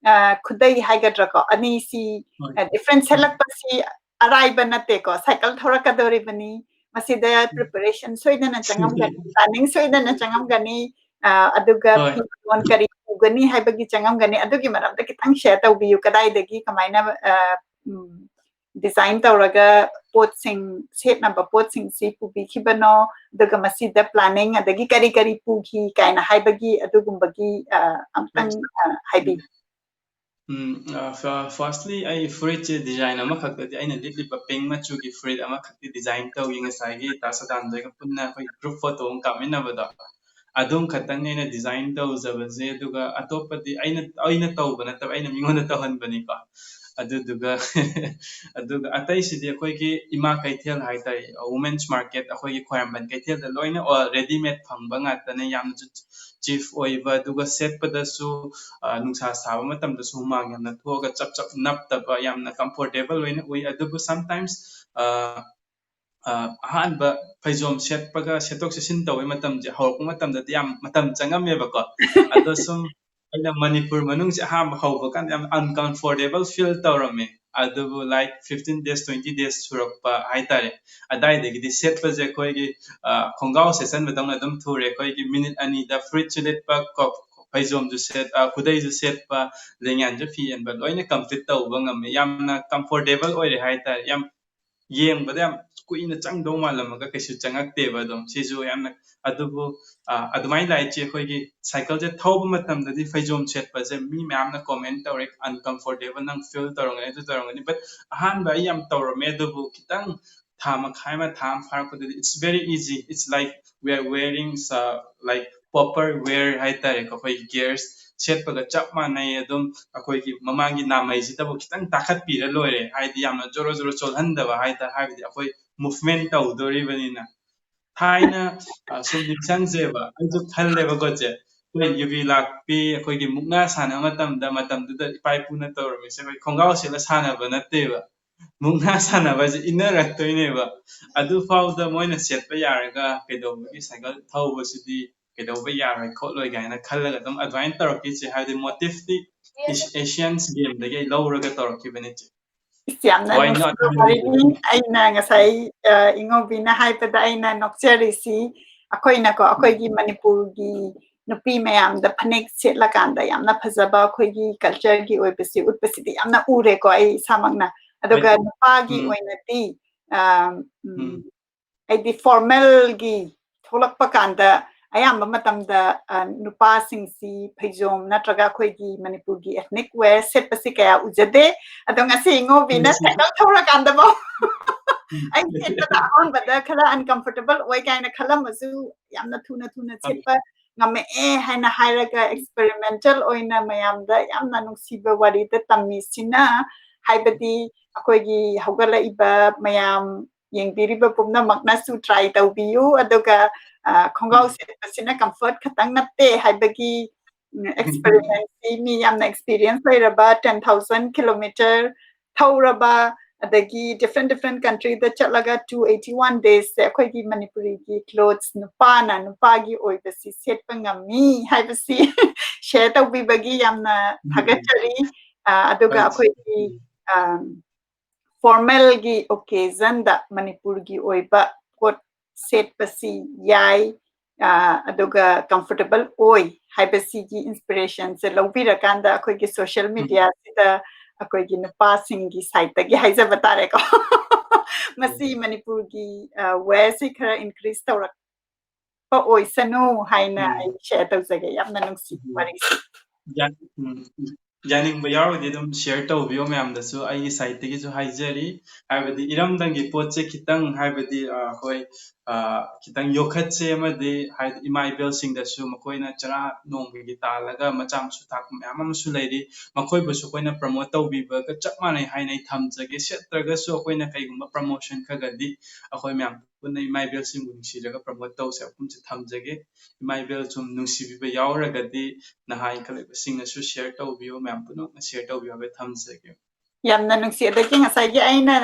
ꯑ, ꯈꯨꯗꯩ ꯍꯥꯏꯒꯗ꯭ꯔꯥꯀꯣ, ꯑꯅꯤꯁꯤ, ꯑ, different ꯁꯦꯠꯂꯛꯄꯁꯤ ꯑꯔꯥꯏꯕ ꯅꯠꯇꯦꯀꯣ꯫ ꯁꯥꯏꯀꯜ ꯊꯧꯔꯛꯀꯗꯧꯔꯤꯕꯅꯤ, ꯃꯁꯤꯗ preparation ꯁꯣꯏꯗꯅ ꯆꯪꯉꯝꯒꯅꯤ, planning ꯁꯣꯏꯗꯅ ꯆꯪꯉꯝꯒꯅꯤ꯫ ꯑ, ꯑꯗꯨꯒ ꯐꯤꯔꯣꯜ ꯀꯔꯤ ꯄꯨꯒꯅꯤ ꯍꯥꯏꯕꯒꯤ ꯆꯪꯉꯝꯒꯅꯤ꯫ ꯑꯗꯨꯒꯤ ꯃꯔꯝꯗ ꯈꯤꯇꯪ share ꯇꯧꯕꯤꯌꯨ, ꯀꯗꯥꯏꯗꯒꯤ ꯀꯃꯥꯏꯅ, ꯑ, ꯎꯝ, design ꯇꯧꯔꯒ ꯄꯣꯠꯁꯤꯡ, ꯁꯦꯠꯅꯕ ꯄꯣꯠꯁꯤꯡꯁꯤ ꯄꯨꯕꯤꯈꯤꯕꯅꯣ, ꯑꯗꯨꯒ ꯃꯁꯤꯗ planning ꯑꯗꯒꯤ ꯀꯔꯤ ꯀꯔꯤ ꯄꯨꯈꯤ ꯀꯥꯏꯅ ꯍꯥꯏꯕꯒꯤ ꯑꯗꯨꯒꯨꯝꯕꯒꯤ, ꯑ, ꯑꯝꯇꯪ, ꯑ, ꯍꯥꯏꯕꯤꯌꯨ꯫ ꯎꯝ, ꯑ, ꯐ-, firstly ꯑꯩ ꯐꯨꯔꯤꯠꯁꯦ design ꯑꯃꯈꯛꯇꯗꯤ, ꯑꯩꯅ ꯂꯤꯠꯂꯤꯕ pink ꯃꯆꯨꯒꯤ ꯐꯨꯔꯤꯠ ꯑꯃꯈꯛꯇꯤ design ꯇꯧꯏ, ꯉꯁꯥꯏꯒꯤ ꯇꯥ ꯁꯗꯥꯅꯟꯗꯒ ꯄꯨꯟꯅ ꯑꯩꯈꯣꯏ group photo ꯑꯃ ꯀꯥꯞꯃꯤꯟꯅꯕꯗꯣ꯫ ꯑꯗꯨꯝ ꯈꯛꯇꯪꯅꯦ ꯑꯩꯅ design ꯇꯧꯖꯕꯁꯦ, ꯑꯗꯨꯒ ꯑꯇꯣꯞꯄꯗꯤ ꯑꯩꯅ, ꯑꯩꯅ ꯇꯧꯕ ꯅꯠꯇꯕ, ꯑꯩꯅ ꯃꯤꯉꯣꯟꯗ ꯇꯧꯍꯟꯕꯅꯤꯀꯣ꯫ ꯑꯗꯨꯗꯨꯒ, ꯑꯗꯨꯒ ꯑꯇꯩꯁꯤꯗꯤ ꯑꯩꯈꯣꯏꯒꯤ ꯏꯃꯥ ꯀꯩꯊꯦꯜ ꯍꯥꯏꯇꯥꯔꯦ, women's market, ꯑꯩꯈꯣꯏꯒꯤ ꯈ꯭ꯋꯥꯏꯔꯝꯕꯟ ꯀꯩꯊꯦꯜꯗ ꯂꯣꯏꯅ ꯑꯣ-, readymade ꯐꯪꯕ ꯉꯥꯛꯇꯅꯦ, ꯌꯥꯝꯅꯁꯨ cheap ꯑꯣꯏꯕ, ꯑꯗꯨꯒ ꯁꯦꯠꯄꯗꯁꯨ, ꯑ, ꯅꯨꯡꯁꯥ ꯁꯥꯕ ꯃꯇꯝꯗꯁꯨ ꯍꯨꯃꯥꯡ ꯌꯥꯝꯅ ꯊꯣꯛꯑꯒ ꯆꯞ ꯆꯞ ꯅꯞꯇꯕ, ꯌꯥꯝꯅ comfortable ꯑꯣꯏꯅ ꯎꯏ꯫ ꯑꯗꯨꯕꯨ sometimes, ꯑ, ꯑ, ꯑꯍꯥꯟꯕ ꯐꯩꯖꯣꯝ ꯁꯦꯠꯄꯒ ꯁꯦꯠꯇꯣꯛ ꯁꯦꯠꯆꯤꯟ ꯇꯧꯕꯩ ꯃꯇꯝꯁꯦ ꯍꯧꯔꯛꯄ ꯃꯇꯝꯗꯗꯤ ꯌꯥꯝ ꯃꯇꯝ ꯆꯪꯉꯝꯃꯦꯕꯀꯣ꯫ ꯑꯗꯣ ꯁꯨꯝ ꯑꯩꯅ ꯃꯅꯤꯄꯨꯔ ꯃꯅꯨꯡꯁꯦ ꯑꯍꯥꯟꯕ ꯍꯧꯕ ꯀꯥꯟꯗ ꯌꯥꯝ uncomfortable feel ꯇꯧꯔꯝꯃꯦ꯫ ꯑꯗꯨꯕꯨ, like, fifteen days, twenty days ꯁꯨꯔꯛꯄ ꯍꯥꯏꯇꯥꯔꯦ, ꯑꯗꯥꯏꯗꯒꯤꯗꯤ ꯁꯦꯠꯄꯁꯦ ꯑꯩꯈꯣꯏꯒꯤ, ꯑ, ꯈꯣꯡꯒ꯭ꯔꯥꯎ ꯁꯦꯠꯆꯟꯕꯗꯧꯅ ꯑꯗꯨꯝ ꯊꯨꯔꯦ꯫ ꯑꯩꯈꯣꯏꯒꯤ minute ꯑꯅꯤꯗ ꯐꯨꯔꯤꯠꯁꯨ ꯂꯤꯠꯄ, ꯀꯣ-, ꯐꯩꯖꯣꯝꯁꯨ ꯁꯦꯠ ꯑ, ꯈꯨꯗꯩꯁꯨ ꯁꯦꯠꯄ, ꯂꯦꯡꯌꯥꯟꯁꯨ ꯐꯤ ꯏꯟꯕ, ꯂꯣꯏꯅ complete ꯇꯧꯕ ꯉꯝꯃꯦ꯫ ꯌꯥꯝꯅ comfortable ꯑꯣꯏꯔꯦ ꯍꯥꯏꯇꯥꯔꯦ꯫ ꯌꯥꯝ ꯌꯦꯡꯕꯗ ꯌꯥꯝ ꯀꯨꯏꯅ ꯆꯪꯗꯧ ꯃꯥꯜꯂꯝꯃꯒ ꯀꯩꯁꯨ ꯆꯪꯉꯛꯇꯦꯕ꯫ ꯑꯗꯨꯝ ꯁꯤꯁꯨ ꯌꯥꯝꯅ, ꯑꯗꯨꯕꯨ ꯑ, ꯑꯗꯨꯃꯥꯏꯅ ꯂꯥꯛꯏꯁꯦ꯫ ꯑꯩꯈꯣꯏꯒꯤ ꯁꯥꯏꯀꯜꯁꯦ ꯊꯧꯕ ꯃꯇꯝꯗꯗꯤ ꯐꯩꯖꯣꯝ ꯁꯦꯠꯄꯁꯦ ꯃꯤ ꯃꯌꯥꯝꯅ comment ꯇꯧꯔꯦ, uncomfortable ꯅꯪ feel ꯇꯧꯔꯝꯒꯅꯤ, ꯑꯗꯨ ꯇꯧꯔꯝꯒꯅꯤ, but ꯑꯍꯥꯟꯕ ꯑꯩ ꯌꯥꯝ ꯇꯧꯔꯝꯃꯦ꯫ ꯑꯗꯨꯕꯨ ꯈꯤꯇꯪ ꯊꯥ ꯃꯈꯥꯏ ꯑꯃ, ꯊꯥ ꯑꯃ ꯐꯥꯔꯛꯄꯗꯗꯤ it's very easy, it's like we are wearing, uh, like proper wear ꯍꯥꯏꯇꯥꯔꯦꯀꯣ꯫ ꯑꯩꯈꯣꯏ gears ꯁꯦꯠꯄꯒ ꯆꯞ ꯃꯥꯟꯅꯩ꯫ ꯑꯗꯨꯝ ꯑꯩꯈꯣꯏꯒꯤ ꯃꯃꯥꯡꯒꯤ ꯅꯥꯃꯩꯁꯤꯗꯕꯨ ꯈꯤꯇꯪ ꯇꯥꯈꯠꯄꯤꯔ ꯂꯣꯏꯔꯦ, ꯍꯥꯏꯗꯤ ꯌꯥꯝꯅ ꯖꯣꯔꯣ ꯖꯣꯔꯣ ꯆꯣꯜꯍꯟꯗꯕ ꯍꯥꯏꯇꯥꯔꯦ, ꯍꯥꯏꯕꯗꯤ ꯑꯩꯈꯣꯏ movement ꯇꯧꯗꯣꯔꯤꯕꯅꯤꯅ꯫ ꯊꯥꯏꯅ ꯑ, ꯁꯨꯝ ꯅꯤꯡꯁꯤꯡꯁꯦꯕ, ꯑꯩꯁꯨ ꯈꯜꯂꯦꯕꯀꯣ ꯆꯦ, ꯑꯩꯈꯣꯏ ꯌꯨꯕꯤ ꯂꯥꯛꯄꯤ, ꯑꯩꯈꯣꯏꯒꯤ ꯃꯨꯛꯅꯥ ꯁꯥꯟꯅꯕ ꯃꯇꯝꯗ, ꯃꯇꯝꯗꯨꯗ ꯏꯄꯥ ꯏꯄꯨꯅ ꯇꯧꯔꯝꯃꯤꯁꯦ ꯑꯩꯈꯣꯏ ꯈꯣꯡꯒ꯭ꯔꯥꯎ ꯁꯦꯠꯂ ꯁꯥꯟꯅꯕ ꯅꯠꯇꯦꯕ꯫ ꯃꯨꯛꯅꯥ ꯁꯥꯟꯅꯕꯁꯦ ꯏꯟꯅꯔꯛꯇꯣꯏꯅꯦꯕ꯫ ꯑꯗꯨꯐꯥꯎꯗ ꯃꯣꯏꯅ ꯁꯦꯠꯄ ꯌꯥꯔꯒ ꯀꯩꯗꯧꯕꯒꯤ ꯁꯥꯏꯀꯜ ꯊꯧꯕꯁꯤꯗꯤ ꯀꯩꯗꯧꯕ ꯌꯥꯔꯣꯏ ꯈꯣꯠꯂꯣꯏ ꯀꯥꯏꯅ ꯈꯜꯂꯒ ꯑꯗꯨꯝ ꯑꯗꯨꯃꯥꯏꯅ ꯇꯧꯔꯛꯈꯤꯁꯦ, ꯍꯥꯏꯕꯗꯤ motive ꯇꯤ Asians game ꯗꯒꯤ ꯑꯩ ꯂꯧꯔꯒ ꯇꯧꯔꯛꯈꯤꯕꯅꯦ ꯆꯦ꯫ ꯏꯁ, ꯌꯥꯝꯅ Why not? ꯅꯨꯡꯁꯤꯕ ꯋꯥꯔꯤꯅꯤ꯫ ꯑꯩꯅ ꯉꯁꯥꯏ ꯑ, ꯏꯉꯧꯕꯤꯅ ꯍꯥꯏꯕꯗ ꯑꯩꯅ ꯅꯣꯛꯆꯔꯤꯁꯤ, ꯑꯩꯈꯣꯏꯅꯀꯣ ꯑꯩꯈꯣꯏꯒꯤ ꯃꯅꯤꯄꯨꯔꯒꯤ ꯅꯨꯄꯤ ꯃꯌꯥꯝꯗ ꯐꯅꯦꯛ ꯁꯦꯠꯂꯀꯥꯟꯗ ꯌꯥꯝꯅ ꯐꯖꯕ ꯑꯩꯈꯣꯏꯒꯤ culture ꯒꯤ ꯑꯣꯏꯕꯁꯤ ꯎꯠꯄꯁꯤꯗꯤ ꯌꯥꯝꯅ ꯎꯔꯦꯀꯣ ꯑꯩ ꯏꯁꯥꯃꯛꯅ꯫ ꯑꯗꯨꯒ ꯍꯣꯏ꯫ ꯅꯨꯄꯥꯒꯤ ꯎꯝ꯫ ꯑꯣꯏꯅꯗꯤ ꯑ, ꯎꯝ, ꯎꯝ꯫ ꯍꯥꯏꯗꯤ formal ꯒꯤ ꯊꯣꯛꯂꯛꯄ ꯀꯥꯟꯗ ꯑꯌꯥꯝꯕ ꯃꯇꯝꯗ ꯑ, ꯅꯨꯄꯥꯁꯤꯡꯁꯤ ꯐꯩꯖꯣꯝ ꯅꯠꯇ꯭ꯔꯒ ꯑꯩꯈꯣꯏꯒꯤ ꯃꯅꯤꯄꯨꯔꯒꯤ ethnic wear ꯁꯦꯠꯄꯁꯤ ꯀꯌꯥ ꯎꯖꯗꯦ꯫ ꯑꯗꯣ ꯉꯁꯤ ꯏꯉꯧꯕꯤꯅ ꯎꯝ꯫ ꯁꯥꯏꯀꯜ ꯊꯧꯔꯀꯥꯟꯗꯐꯥꯎ ꯑꯩ ꯁꯦꯠꯄꯗ ꯑꯍꯥꯟꯕꯗ ꯈꯔ uncomfortable ꯑꯣꯏ ꯀꯥꯏꯅ ꯈꯜꯂꯝꯃꯁꯨ ꯌꯥꯝꯅ ꯊꯨꯅ ꯊꯨꯅ ꯁꯦꯠꯄ ꯉꯝꯃꯛꯑꯦ ꯍꯥꯏꯅ ꯍꯥꯏꯔꯒ experimental ꯑꯣꯏꯅ ꯃꯌꯥꯝꯗ ꯌꯥꯝꯅ ꯅꯨꯡꯁꯤꯕ ꯋꯥꯔꯤꯗ ꯇꯝꯃꯤꯁꯤꯅ, ꯍꯥꯏꯕꯗꯤ ꯑꯩꯈꯣꯏꯒꯤ ꯍꯧꯒꯠꯂꯛꯏꯕ ꯃꯌꯥꯝ, ꯌꯦꯡꯕꯤꯔꯤꯕ ꯄꯨꯝꯅꯃꯛꯅꯁꯨ try ꯇꯧꯕꯤꯌꯨ꯫ ꯑꯗꯨꯒ ꯑ, ꯈꯣꯡꯒ꯭ꯔꯥꯎ ꯎꯝ꯫ ꯁꯦꯠꯄꯁꯤꯅ comfort ꯈꯛꯇꯪ ꯅꯠꯇꯦ ꯍꯥꯏꯕꯒꯤ ꯎꯝ, experiment ꯁꯤ ꯃꯤ ꯌꯥꯝꯅ experience ꯂꯩꯔꯕ ten thousand kilometer ꯊꯧꯔꯕ, ꯑꯗꯒꯤ different different country ꯗ ꯆꯠꯂꯒ two eighty one days ꯁꯦ ꯑꯩꯈꯣꯏꯒꯤ ꯃꯅꯤꯄꯨꯔꯤꯒꯤ clothes ꯅꯨꯄꯥꯅ ꯅꯨꯄꯥꯒꯤ ꯑꯣꯏꯕꯁꯤ ꯁꯦꯠꯄ ꯉꯝꯃꯤ ꯍꯥꯏꯕꯁꯤ share ꯇꯧꯕꯤꯕꯒꯤ ꯌꯥꯝꯅ ꯎꯝ꯫ ꯊꯥꯒꯠꯆꯔꯤ꯫ ꯑ, ꯑꯗꯨꯒ ꯍꯣꯏ꯫ ꯑꯩꯈꯣꯏꯒꯤ, ꯑ, formal ꯒꯤ occasion ꯗ ꯃꯅꯤꯄꯨꯔꯒꯤ ꯑꯣꯏꯕ ꯄꯣꯠ ꯁꯦꯠꯄꯁꯤ ꯌꯥꯏ꯫ ꯑ, ꯑꯗꯨꯒ comfortable ꯑꯣꯏ ꯍꯥꯏꯕꯁꯤꯒꯤ inspiration ꯁꯦ ꯂꯧꯕꯤꯔꯀꯥꯟꯗ ꯑꯩꯈꯣꯏꯒꯤ social media ꯁꯤꯗ ꯑꯩꯈꯣꯏꯒꯤ ꯅꯨꯄꯥꯁꯤꯡꯒꯤ side ꯇꯒꯤ ꯍꯥꯏꯖꯕ ꯇꯥꯔꯦꯀꯣ꯫ ꯃꯁꯤ ꯃꯅꯤꯄꯨꯔꯒꯤ, ꯑ, wear ꯁꯤ ꯈꯔ increase ꯇꯧꯔꯛꯄ ꯑꯣꯏꯁꯅꯨ ꯍꯥꯏꯅ ꯎꯝ꯫ ꯑꯩ share ꯇꯧꯖꯒꯦ꯫ ꯌꯥꯝꯅ ꯅꯨꯡꯁꯤ ꯎꯝ꯫ ꯋꯥꯔꯤꯁꯤ꯫ ꯌꯥ-, ꯎꯝ, ꯎꯝ꯫ ꯌꯥꯅꯤꯡꯕ ꯌꯥꯎꯔꯒꯗꯤ ꯑꯗꯨꯝ share ꯇꯧꯕꯤꯌꯣ ꯃꯌꯥꯝꯗꯁꯨ꯫ ꯑꯩꯒꯤ side ꯇꯒꯤꯁꯨ ꯍꯥꯏꯖꯔꯤ꯫ ꯍꯥꯏꯕꯗꯤ ꯏꯔꯝꯗꯝꯒꯤ ꯄꯣꯠꯁꯦ ꯈꯤꯇꯪ, ꯍꯥꯏꯕꯗꯤ, ꯑ, ꯑꯩꯈꯣꯏ, ꯑ, ꯈꯤꯇꯪ ꯌꯣꯛꯈꯠꯁꯦ ꯑꯃꯗꯤ ꯍꯥꯏꯗꯤ ꯏꯃꯥ ꯏꯕꯦꯜꯁꯤꯡꯗꯁꯨ ꯃꯈꯣꯏꯅ ꯆꯔꯥ ꯅꯣꯡꯃꯒꯤ ꯇꯥꯜꯂꯒ ꯃꯆꯥ ꯃꯁꯨ ꯊꯥꯛꯄ ꯃꯌꯥꯝ ꯑꯃꯁꯨ ꯂꯩꯔꯤ꯫ ꯃꯈꯣꯏꯕꯨꯁꯨ ꯑꯩꯈꯣꯏꯅ promote ꯇꯧꯕꯤꯕꯒ ꯆꯞ ꯃꯥꯟꯅꯩ ꯍꯥꯏꯅ ꯑꯩ ꯊꯝꯖꯒꯦ꯫ ꯁꯦꯠꯇ꯭ꯔꯒꯁꯨ ꯑꯩꯈꯣꯏꯅ ꯀꯩꯒꯨꯝꯕ promotion ꯈꯔꯒꯗꯤ ꯑꯩꯈꯣꯏ ꯃꯌꯥꯝ ꯄꯨꯟꯅ ꯏꯃꯥ ꯏꯕꯦꯜꯁꯤꯡꯕꯨ ꯅꯨꯡꯁꯤꯔꯒ promote ꯇꯧꯁꯦ ꯍꯥꯏꯕ ꯋꯥꯐꯝꯁꯦ ꯊꯝꯖꯒꯦ꯫ ꯏꯃꯥ ꯏꯕꯦꯜ ꯁꯨꯝ ꯅꯨꯡꯁꯤꯕꯤꯕ ꯌꯥꯎꯔꯒꯗꯤ ꯅꯍꯥ ꯏꯟꯈꯠꯂꯛꯄꯁꯤꯡꯅꯁꯨ share ꯇꯧꯕꯤꯌꯨ, ꯃꯌꯥꯝ ꯄꯨꯝꯅꯃꯛꯅ share ꯇꯧꯕꯤꯌꯨ ꯍꯥꯏꯕ ꯊꯝꯖꯒꯦ꯫ ꯌꯥꯝꯅ ꯅꯨꯡꯁꯤ꯫ ꯑꯗꯒꯤ ꯉꯁꯥꯏꯒꯤ ꯑꯩꯅ,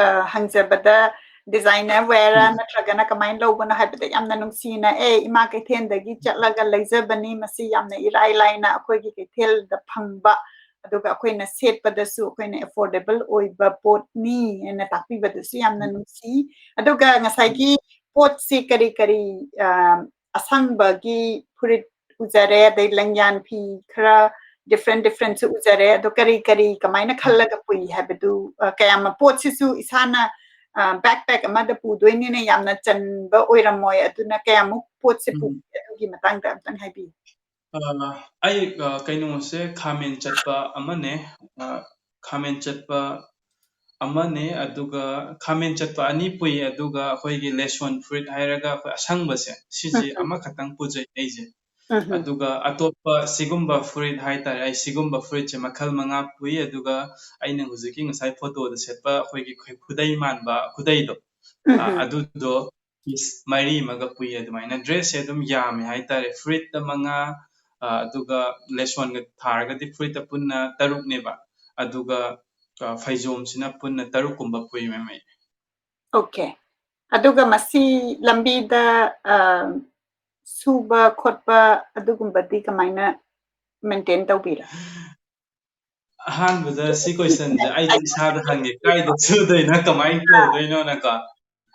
ꯑ, ꯍꯪꯖꯕꯗ designer wear ꯔꯥ ꯎꯝ꯫ ꯅꯠꯇ꯭ꯔꯒꯅ ꯀꯃꯥꯏꯅ ꯂꯧꯕꯅꯣ ꯍꯥꯏꯕꯗ ꯌꯥꯝꯅ ꯅꯨꯡꯁꯤꯅ, "ꯑꯦ, ꯏꯃꯥ ꯀꯩꯊꯦꯜꯗꯒꯤ ꯆꯠꯂꯒ ꯂꯩꯖꯕꯅꯤ, ꯃꯁꯤ ꯌꯥꯝꯅ ꯏꯔꯥꯏ ꯂꯥꯏꯅ ꯑꯩꯈꯣꯏꯒꯤ ꯀꯩꯊꯦꯜꯗ ꯐꯪꯕ, ꯑꯗꯨꯒ ꯑꯩꯈꯣꯏꯅ ꯁꯦꯠꯄꯗꯁꯨ ꯑꯩꯈꯣꯏꯅ affordable ꯑꯣꯏꯕ ꯄꯣꯠꯅꯤ" ꯍꯥꯏꯅ ꯇꯥꯛꯄꯤꯕꯗꯁꯨ ꯌꯥꯝꯅ ꯎꯝ꯫ ꯅꯨꯡꯁꯤ꯫ ꯑꯗꯨꯒ ꯉꯁꯥꯏꯒꯤ ꯄꯣꯠꯁꯤ ꯀꯔꯤ ꯀꯔꯤ, ꯑ, ꯑꯁꯪꯕꯒꯤ ꯐꯨꯔꯤꯠ ꯎꯖꯔꯦ, ꯑꯗꯩ ꯂꯪꯌꯥꯟ ꯐꯤ ꯈꯔ different different ꯁꯨ ꯎꯖꯔꯦ꯫ ꯑꯗꯣ ꯀꯔꯤ ꯀꯔꯤ ꯀꯃꯥꯏꯅ ꯎꯝ꯫ ꯈꯜꯂꯒ ꯄꯨꯏ ꯍꯥꯏꯕꯗꯨ, ꯑ, ꯀꯌꯥꯝ ꯄꯣꯠꯁꯤꯁꯨ ꯏꯁꯥꯅ, ꯑ, backpack ꯑꯃꯗ ꯄꯨꯗꯣꯏꯅꯤꯅ ꯌꯥꯝꯅ ꯆꯟꯕ ꯑꯣꯏꯔꯝꯃꯣꯏ꯫ ꯑꯗꯨꯅ ꯀꯌꯥꯃꯨꯛ ꯄꯣꯠꯁꯦ ꯎꯝ꯫ ꯄꯨꯒꯦ ꯑꯗꯨꯒꯤ ꯃꯇꯥꯡꯗ ꯑꯝꯇꯪ ꯍꯥꯏꯕꯤꯌꯨ꯫ ꯑ, ꯑꯩ, ꯑ, ꯀꯩꯅꯣꯁꯦ ꯈꯥꯃꯦꯟ ꯆꯠꯄ ꯑꯃꯅꯦ, ꯑ, ꯈꯥꯃꯦꯟ ꯆꯠꯄ ꯑꯃꯅꯦ, ꯑꯗꯨꯒ ꯈꯥꯃꯦꯟ ꯆꯠꯄ ꯑꯅꯤ ꯄꯨꯏ, ꯑꯗꯨꯒ ꯑꯩꯈꯣꯏꯒꯤ ꯂꯦꯁꯣꯟ ꯐꯨꯔꯤꯠ ꯍꯥꯏꯔꯒ ꯑꯩꯈꯣꯏ ꯑꯁꯪꯕꯁꯦ, ꯁꯤꯁꯦ ꯎꯝ, ꯎꯝ꯫ ꯑꯃꯈꯛꯇꯪ ꯄꯨꯖꯩ ꯑꯩꯁꯦ꯫ ꯎꯝ, ꯎꯝ꯫ ꯑꯗꯨꯒ ꯑꯇꯣꯞꯄ ꯁꯤꯒꯨꯝꯕ ꯐꯨꯔꯤꯠ ꯍꯥꯏꯇꯥꯔꯦ, ꯑꯩ ꯁꯤꯒꯨꯝꯕ ꯐꯨꯔꯤꯠꯁꯦ ꯃꯈꯜ ꯃꯉꯥ ꯄꯨꯏ, ꯑꯗꯨꯒ ꯑꯩꯅ ꯍꯧꯖꯤꯛꯀꯤ ꯉꯁꯥꯏ ꯐꯣꯇꯣꯗ ꯁꯦꯠꯄ ꯑꯩꯈꯣꯏꯒꯤ ꯈꯨ-, ꯈꯨꯗꯩ ꯃꯥꯟꯕ ꯈꯨꯗꯩꯗꯣ, ꯎꯝ, ꯑ, ꯎꯝ꯫ ꯑꯗꯨꯗꯣ piece ꯃꯔꯤ ꯑꯃꯒ ꯄꯨꯏ꯫ ꯑꯗꯨꯃꯥꯏꯅ dress ꯁꯦ ꯑꯗꯨꯝ ꯌꯥꯝꯃꯦ ꯍꯥꯏꯇꯥꯔꯦ, ꯐꯨꯔꯤꯠꯇ ꯃꯉꯥ, ꯑ, ꯑꯗꯨꯒ ꯂꯦꯁꯣꯟꯒ ꯊꯥꯔꯒꯗꯤ ꯐꯨꯔꯤꯠꯇ ꯄꯨꯟꯅ ꯇꯔꯨꯛꯅꯦꯕ, ꯑꯗꯨꯒ, ꯑ, ꯐꯩꯖꯣꯝꯁꯤꯅ ꯄꯨꯟꯅ ꯇꯔꯨꯛꯀꯨꯝꯕ ꯄꯨꯏ, ꯃꯦꯝ, ꯑꯩ꯫ Okay꯫ ꯑꯗꯨꯒ ꯃꯁꯤ ꯂꯝꯕꯤꯗ, ꯑ, ꯁꯨꯕ ꯈꯣꯠꯄ ꯑꯗꯨꯒꯨꯝꯕꯗꯤ ꯀꯃꯥꯏꯅ maintain ꯇꯧꯕꯤꯔꯦ? ꯑꯍꯥꯟꯕꯗ ꯁꯤ question ꯁꯦ ꯑꯩꯁꯨ ꯏꯁꯥꯗ ꯍꯪꯉꯦ, ꯀꯥꯏꯗ ꯁꯨꯗꯣꯏꯅꯣ, ꯀꯃꯥꯏꯅ ꯑꯥ꯫ ꯇꯧꯗꯣꯏꯅꯣꯅꯀꯣ꯫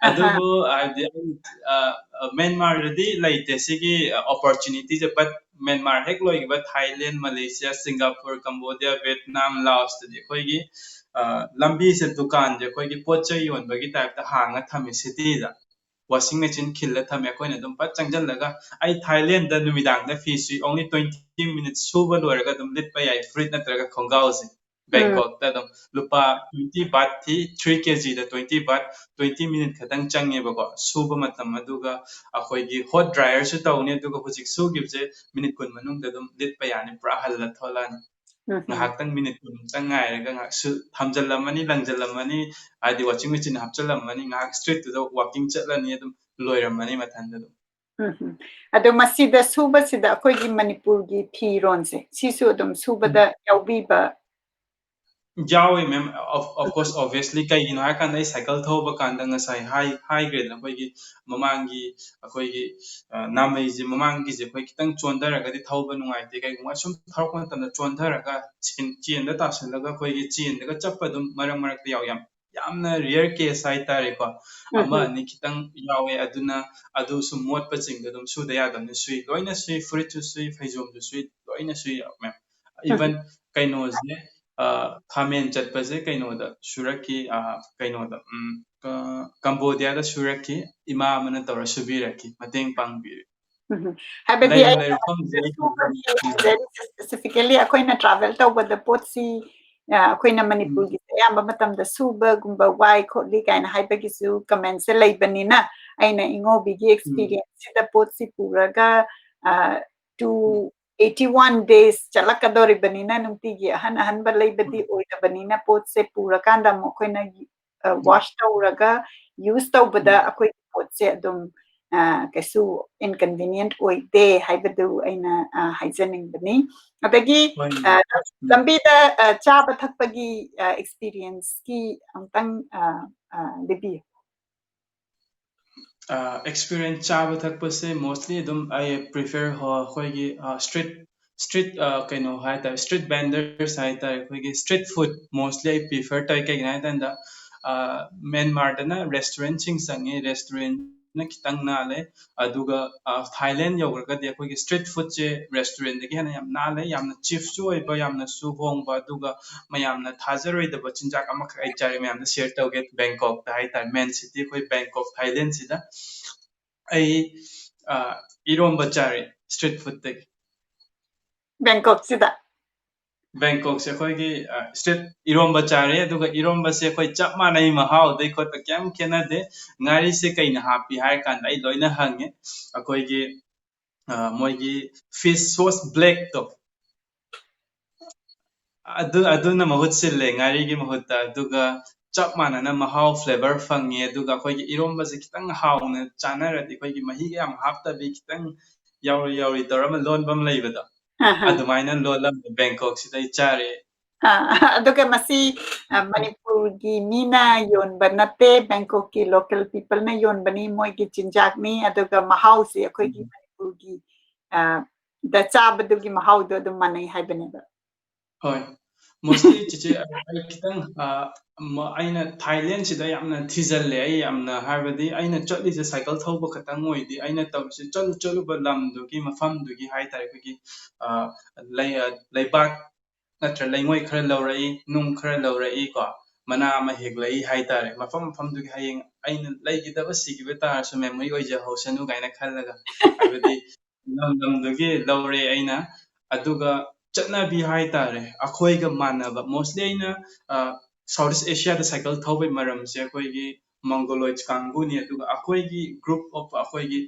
ꯑꯗꯨꯕꯨ ꯍꯥꯏꯕꯗꯤ ꯑꯩ, ꯑ, ꯑ, ꯃ꯭ꯌꯥꯟꯃꯥꯔꯗꯗꯤ ꯂꯩꯇꯦ ꯁꯤꯒꯤ, ꯑ, opportunity ꯁꯦ, but ꯃ꯭ꯌꯥꯟꯃꯥꯔ ꯍꯦꯛ ꯂꯣꯏꯈꯤꯕ Thailand, Malaysia, Singapore, Cambodia, Vietnam, ꯂꯥꯑꯣꯁꯇꯗꯤ ꯑꯩꯈꯣꯏꯒꯤ, ꯑ, ꯂꯝꯕꯤꯁꯦ, ꯗꯨꯀꯥꯟꯁꯦ ꯑꯩꯈꯣꯏꯒꯤ ꯄꯣꯠ ꯆꯩ ꯌꯣꯟꯕꯒꯤ type ꯇ ꯍꯥꯡꯉ ꯊꯝꯃꯦ cityꯗ꯫ Washing machine ꯈꯤꯜꯂ ꯊꯝꯃꯦ꯫ ꯑꯩꯈꯣꯏꯅ ꯑꯗꯨꯝ ꯐꯠ ꯆꯪꯁꯤꯜꯂꯒ, ꯑꯩ ꯊꯥꯏꯂꯦꯟꯗ ꯅꯨꯃꯤꯗꯥꯡꯗ ꯐꯤ ꯁꯨꯏ, only twenty minutes ꯁꯨꯕ ꯂꯣꯏꯔꯒ ꯑꯗꯨꯝ ꯂꯤꯠꯄ ꯌꯥꯏ, ꯐꯨꯔꯤꯠ ꯅꯠꯇ꯭ꯔꯒ ꯈꯣꯡꯒ꯭ꯔꯥꯎꯁꯦ꯫ ꯕꯦꯡꯀꯣꯛꯇ ꯑꯗꯨꯝ ꯂꯨꯄꯥ twenty baht ꯊꯤ, three kg ꯗ twenty baht, twenty minute ꯈꯛꯇꯪ ꯆꯪꯉꯦꯕꯀꯣ ꯁꯨꯕ ꯃꯇꯝ꯫ ꯑꯗꯨꯒ ꯑꯩꯈꯣꯏꯒꯤ hot dryerꯁꯨ ꯇꯧꯅꯤ, ꯑꯗꯨꯒ ꯍꯧꯖꯤꯛ ꯁꯨꯈꯤꯕꯁꯦ minute ꯀꯨꯟ ꯃꯅꯨꯡꯗ ꯑꯗꯨꯝ ꯂꯤꯠꯄ ꯌꯥꯅꯤ, ꯄꯨꯔꯥ ꯍꯜꯂ ꯊꯣꯛꯂꯛꯑꯅꯤ꯫ ꯎꯝ, ꯎꯝ꯫ ꯉꯥꯏꯍꯥꯛꯇꯪ minute ꯀꯨꯟꯃꯨꯛꯇꯪ ꯉꯥꯏꯔꯒ ꯉꯥꯏꯍꯥꯛ ꯁꯨ-, ꯊꯝꯖꯤꯜꯂꯝꯃꯅꯤ, ꯂꯪꯁꯤꯜꯂꯝꯃꯅꯤ, ꯍꯥꯏꯗꯤ washing machine ꯍꯥꯞꯆꯤꯜꯂꯝꯃꯅꯤ, ꯉꯥꯏꯍꯥꯛ streetꯇꯨꯗ walking ꯆꯠꯂꯅꯤ, ꯑꯗꯨꯝ ꯂꯣꯏꯔꯝꯃꯅꯤ ꯃꯊꯟꯗ ꯑꯗꯨꯝ꯫ ꯎꯝ, ꯎꯝ꯫ ꯑꯗꯣ ꯃꯁꯤꯗ ꯁꯨꯕꯁꯤꯗ ꯑꯩꯈꯣꯏꯒꯤ ꯃꯅꯤꯄꯨꯔꯒꯤ ꯐꯤꯔꯣꯟꯁꯦ ꯁꯤꯁꯨ ꯑꯗꯨꯝ ꯁꯨꯕꯗ ꯎꯝ꯫ ꯌꯥꯎꯕꯤꯕ? ꯌꯥꯎꯋꯦ, ma'am꯫ Of, of course, obviously, ꯀꯩꯒꯤꯅꯣ ꯍꯥꯏꯔꯀꯥꯟꯗ ꯑꯩ ꯁꯥꯏꯀꯜ ꯊꯧꯕ ꯀꯥꯟꯗ ꯉꯁꯥꯏ ꯍꯥꯏ-, ꯍꯥꯏꯈ꯭ꯔꯦꯗꯅ, ꯑꯩꯈꯣꯏꯒꯤ ꯃꯃꯥꯡꯒꯤ, ꯑꯩꯈꯣꯏꯒꯤ, ꯑ, ꯅꯥꯃꯩꯁꯦ, ꯃꯃꯥꯡꯒꯤꯁꯦ ꯑꯩꯈꯣꯏ ꯈꯤꯇꯪ ꯆꯣꯟꯊꯔꯒꯗꯤ ꯊꯧꯕ ꯅꯨꯡꯉꯥꯏꯇꯦ꯫ ꯀꯩꯒꯨꯝꯕ ꯁꯨꯝ ꯊꯧꯔꯛꯄ ꯃꯇꯝꯗ ꯆꯣꯟꯊꯔꯒ ꯆꯦꯟ-, ꯆꯦꯟꯗ ꯇꯥꯁꯜꯂꯒ ꯑꯩꯈꯣꯏꯒꯤ ꯆꯦꯟꯗꯒ ꯆꯠꯄ ꯑꯗꯨꯝ ꯃꯔꯛ ꯃꯔꯛꯇ ꯌꯥꯎꯋꯦ꯫ ꯌꯥꯝ, ꯌꯥꯝꯅ rare case ꯍꯥꯏꯇꯥꯔꯦꯀꯣ꯫ ꯎꯝ, ꯑꯃ ꯎꯝ꯫ ꯑꯅꯤ ꯈꯤꯇꯪ ꯌꯥꯎꯋꯦ꯫ ꯑꯗꯨꯅ ꯑꯗꯨ ꯁꯨꯝ ꯃꯣꯠꯄꯁꯤꯡꯗꯣ ꯑꯗꯨꯝ ꯁꯨꯗ ꯌꯥꯗꯕꯅꯤ꯫ ꯁꯨꯏ, ꯂꯣꯏꯅ ꯁꯨꯏ, ꯐꯨꯔꯤꯠꯁꯨ ꯁꯨꯏ, ꯐꯩꯖꯣꯝꯁꯨ ꯁꯨꯏ, ꯂꯣꯏꯅ ꯁꯨꯏ, ma'am꯫ ꯎꯝ, ꯎꯝ꯫ Even ꯀꯩꯅꯣꯁꯦ, ꯑ, ꯈꯥꯃꯦꯟ ꯆꯠꯄꯁꯦ ꯀꯩꯅꯣꯗ ꯁꯨꯔꯛꯈꯤ, ꯑ, ꯀꯩꯅꯣꯗ, ꯎꯝ, ꯀ-, ꯀꯝꯕꯣꯗꯤꯌꯥꯗ ꯁꯨꯔꯛꯈꯤ, ꯏꯃꯥ ꯑꯃꯅ ꯇꯧꯔ ꯁꯨꯕꯤꯔꯛꯈꯤ, ꯃꯇꯦꯡ ꯄꯥꯡꯕꯤꯔꯦ꯫ ꯎꯝ, ꯎꯝ꯫ ꯍꯥꯏꯕꯗꯤ ꯂꯩꯕ ꯑꯩ ꯂꯩꯕ ꯃꯐꯝꯁꯦ ꯑꯩ ꯁꯨꯕꯒꯤ ꯎꯝ꯫ Very specifically ꯑꯩꯈꯣꯏꯅ travel ꯇꯧꯕꯗ ꯄꯣꯠꯁꯤ, ꯑ, ꯑꯩꯈꯣꯏꯅ ꯎꯝ꯫ ꯃꯅꯤꯄꯨꯔꯒꯤꯁꯦ ꯑꯌꯥꯝꯕ ꯃꯇꯝꯗ ꯁꯨꯕꯒꯨꯝꯕ ꯋꯥꯏ ꯈꯣꯠꯂꯤ ꯀꯥꯏꯅ ꯍꯥꯏꯕꯒꯤꯁꯨ comment ꯁꯦ ꯂꯩꯕꯅꯤꯅ, ꯑꯩꯅ ꯏꯉꯧꯕꯤꯒꯤ ꯎꯝ꯫ Experience ꯁꯤꯗ ꯄꯣꯠꯁꯤ ꯄꯨꯔꯒ, ꯑ, two ꯎꯝ꯫ eighty one days ꯆꯠꯂꯛꯀꯗꯧꯔꯤꯕꯅꯤꯅ, ꯅꯨꯡꯇꯤꯒꯤ ꯑꯍꯟ ꯑꯍꯟꯕ ꯂꯩꯕꯗꯤ ꯎꯝ꯫ ꯑꯣꯏꯗꯕꯅꯤꯅ, ꯄꯣꯠꯁꯦ ꯄꯨꯔꯀꯥꯟꯗ ꯑꯃꯨꯛ ꯑꯩꯈꯣꯏꯅ, ꯑ, ꯎꯝ꯫ Wash ꯇꯧꯔꯒ use ꯇꯧꯕꯗ ꯎꯝ꯫ ꯑꯩꯈꯣꯏꯒꯤ ꯄꯣꯠꯁꯦ ꯑꯗꯨꯝ, ꯑ, ꯀꯩꯁꯨ inconvenient ꯑꯣꯏꯗꯦ ꯍꯥꯏꯕꯗꯨ ꯑꯩꯅ, ꯑ, ꯍꯥꯏꯖꯅꯤꯡꯕꯅꯤ꯫ ꯑꯗꯒꯤ, ꯍꯣꯏ, ꯑ, ꯎꯝ꯫ ꯂꯝꯕꯤꯗ, ꯑ, ꯆꯥꯕ ꯊꯛꯄꯒꯤ, ꯑ, experience ꯀꯤ ꯑꯝꯇꯪ, ꯑ, ꯑ, ꯂꯤꯕꯤꯌꯨ꯫ ꯑ, experience ꯆꯥꯕ ꯊꯛꯄꯁꯦ mostly ꯑꯗꯨꯝ ꯑꯩ prefer ꯍꯣ-, ꯑꯩꯈꯣꯏꯒꯤ, ꯑ, street, street, ꯑ, ꯀꯩꯅꯣ ꯍꯥꯏꯇꯥꯔꯦ, street vendors ꯍꯥꯏꯇꯥꯔꯦ, ꯑꯩꯈꯣꯏꯒꯤ street food mostly ꯑꯩ prefer ꯇꯧꯏ꯫ ꯀꯩꯒꯤꯅꯣ ꯍꯥꯏ ꯀꯥꯟꯗ, ꯃ꯭ꯌꯥꯟꯃꯥꯔꯗꯅ ꯔꯦꯁꯇꯨꯔꯦꯟꯁꯤꯡ ꯆꯪꯉꯦ, ꯔꯦꯁꯇꯨꯔꯦꯟꯅ ꯈꯤꯇꯪ ꯅꯥꯜꯂꯦ꯫ ꯑꯗꯨꯒ ꯊꯥꯏꯂꯦꯟ ꯌꯧꯈ꯭ꯔꯒꯗꯤ ꯑꯩꯈꯣꯏꯒꯤ ꯁ꯭ꯇ꯭ꯔꯤꯠ ꯐꯨꯗꯁꯦ ꯔꯦꯁꯇꯨꯔꯦꯟꯗꯒꯤ ꯍꯦꯟꯅ ꯌꯥꯝ ꯅꯥꯜꯂꯦ, ꯌꯥꯝꯅ ꯆꯤꯞꯁꯨ ꯑꯣꯏꯕ, ꯌꯥꯝꯅꯁꯨ ꯍꯣꯡꯕ, ꯑꯗꯨꯒ ꯃꯌꯥꯝꯅ ꯊꯥꯖꯔꯣꯏꯗꯕ ꯆꯤꯟꯖꯥꯛ ꯑꯃꯈꯛ ꯑꯩ ꯆꯥꯔꯦ, ꯃꯌꯥꯝꯗ ꯁꯤꯌꯔ ꯇꯧꯒꯦ꯫ ꯕꯦꯡꯀꯣꯛꯇ ꯍꯥꯏꯇꯥꯔꯦ, ꯃꯦꯟ ꯁꯤꯇꯤ ꯑꯩꯈꯣꯏ ꯕꯦꯡꯀꯣꯛ ꯊꯥꯏꯂꯦꯟꯁꯤꯗ ꯑꯩ ꯏꯔꯣꯝꯕ ꯆꯥꯔꯦ ꯁ꯭ꯇ꯭ꯔꯤꯠ ꯐꯨꯗꯇꯒꯤ꯫ ꯕꯦꯡꯀꯣꯛꯁꯤꯗ ꯕꯦꯡꯀꯣꯛꯁꯦ ꯑꯩꯈꯣꯏꯒꯤ ꯁ꯭ꯇ꯭ꯔꯤꯠ ꯏꯔꯣꯝꯕ ꯆꯥꯔꯦ꯫ ꯑꯗꯨꯒ ꯏꯔꯣꯝꯕꯁꯦ ꯑꯩꯈꯣꯏ ꯆꯞ ꯃꯥꯟꯅꯩ, ꯃꯍꯥꯎꯗꯩ ꯈꯣꯠꯄ ꯀꯩꯝ ꯈꯦꯠꯅꯗꯦ꯫ ꯉꯥꯔꯤꯁꯦ ꯀꯩꯅ ꯍꯥꯞꯄꯤ ꯍꯥꯏꯔ ꯀꯥꯟꯗ ꯑꯩ ꯂꯣꯏꯅ ꯍꯪꯉꯦ꯫ ꯑꯩꯈꯣꯏꯒꯤ ꯃꯣꯏꯒꯤ ꯐꯤꯁ ꯁꯣꯁ ꯕ꯭ꯂꯦꯛꯇꯣ ꯑꯗꯨ ꯑꯗꯨꯅ ꯃꯍꯨꯠ ꯁꯤꯜꯂꯦ ꯉꯥꯔꯤꯒꯤ ꯃꯍꯨꯠꯇ꯫ ꯑꯗꯨꯒ ꯆꯞ ꯃꯥꯟꯅꯅ ꯃꯍꯥꯎ, ꯐ꯭ꯂꯦꯕꯔ ꯐꯪꯉꯦ꯫ ꯑꯗꯨꯒ ꯑꯩꯈꯣꯏꯒꯤ ꯏꯔꯣꯝꯕꯁꯦ ꯈꯤꯇꯪ ꯍꯥꯎꯅ ꯆꯥꯅꯔꯗꯤ, ꯑꯩꯈꯣꯏꯒꯤ ꯃꯍꯤꯒ ꯌꯥꯝ ꯍꯥꯞꯇꯕꯤ, ꯈꯤꯇꯪ ꯌꯥꯎꯔꯤ ꯌꯥꯎꯔꯤ ꯇꯧꯔ ꯑꯃ ꯂꯣꯟꯕ ꯑꯃ ꯂꯩꯕꯗꯣ, ꯑꯗꯨꯃꯥꯏꯅ ꯂꯣꯜꯂꯝꯃꯦ꯫ ꯕꯦꯡꯀꯣꯛꯁꯤꯗ ꯑꯩ ꯆꯥꯔꯦ꯫ ꯑꯗꯨꯒ ꯃꯁꯤ ꯃꯅꯤꯄꯨꯔꯒꯤ ꯃꯤꯅ ꯌꯣꯟꯕ ꯅꯠꯇꯦ, ꯕꯦꯡꯀꯣꯛꯀꯤ ꯂꯣꯀꯦꯜ ꯄꯤꯄꯜꯅ ꯌꯣꯟꯕꯅꯤ꯫ ꯃꯣꯏꯒꯤ ꯆꯤꯟꯖꯥꯛꯅꯤ꯫ ꯑꯗꯨꯒ ꯃꯍꯥꯎꯁꯤ ꯑꯩꯈꯣꯏꯒꯤ ꯃꯅꯤꯄꯨꯔꯒꯤ ꯗ ꯆꯥꯕꯗꯨꯒꯤ ꯃꯍꯥꯎꯗꯣ ꯑꯗꯨꯝ ꯃꯥꯟꯅꯩ ꯍꯥꯏꯕꯅꯦꯕ꯫ ꯍꯣꯏ, ꯃꯣꯁꯂꯤ ꯆꯤꯆꯦ, ꯑꯩ ꯈꯤꯇꯪ ꯑꯩꯅ ꯊꯥꯏꯂꯦꯟꯁꯤꯗ ꯌꯥꯝꯅ ꯊꯤꯖꯤꯜꯂꯦ꯫ ꯑꯩ ꯌꯥꯝꯅ, ꯍꯥꯏꯕꯗꯤ ꯑꯩꯅ ꯆꯠꯂꯤꯁꯦ ꯁꯥꯏꯀꯜ ꯊꯧꯕ ꯈꯛꯇꯪ ꯑꯣꯏꯗꯦ꯫ ꯑꯩꯅ ꯇꯧꯔꯤꯁꯦ ꯆꯠꯂꯨ ꯆꯠꯂꯨꯕ ꯂꯝꯗꯨꯒꯤ, ꯃꯐꯝꯗꯨꯒꯤ ꯍꯥꯏꯇꯥꯔꯦ, ꯑꯩꯈꯣꯏꯒꯤ ꯂꯩꯕꯥꯛ ꯅꯠꯇ꯭ꯔ ꯂꯩꯉꯣꯏ ꯈꯔ ꯂꯧꯔꯛꯏ, ꯅꯨꯡ ꯈꯔ ꯂꯧꯔꯛꯏꯀꯣ, ꯃꯅꯥ ꯑꯃ ꯍꯦꯛꯂꯛꯏ ꯍꯥꯏꯇꯥꯔꯦ꯫ ꯃꯐꯝ ꯃꯐꯝꯗꯨꯒꯤ ꯍꯌꯦꯡ ꯑꯩꯅ ꯂꯩꯈꯤꯗꯕ, ꯁꯤꯈꯤꯕ ꯇꯥꯔꯁꯨ ꯃꯦꯃꯣꯔꯤ ꯑꯣꯏꯖꯍꯧꯁꯅꯨ ꯀꯥꯏꯅ ꯈꯜꯂꯒ, ꯍꯥꯏꯕꯗꯤ ꯂꯝ ꯂꯝꯗꯨꯒꯤ ꯂꯧꯔꯦ ꯑꯩꯅ꯫ ꯑꯗꯨꯒ ꯆꯠꯅꯕꯤ ꯍꯥꯏꯇꯥꯔꯦ, ꯑꯩꯈꯣꯏꯒ ꯃꯥꯟꯅꯕ, ꯃꯣꯁꯂꯤ ꯑꯩꯅ ꯁꯥꯎꯠ ꯏꯁ ꯑꯦꯁꯤꯌꯥꯗ ꯁꯥꯏꯀꯜ ꯊꯧꯕꯒꯤ ꯃꯔꯝꯁꯦ ꯑꯩꯈꯣꯏꯒꯤ ꯃꯣꯡꯒꯣꯂꯣꯏꯗ ꯀꯥꯡꯕꯨꯅꯤ꯫ ꯑꯗꯨꯒ ꯑꯩꯈꯣꯏꯒꯤ ꯒ꯭ꯔꯨꯞ ꯑꯣꯐ ꯑꯩꯈꯣꯏꯒꯤ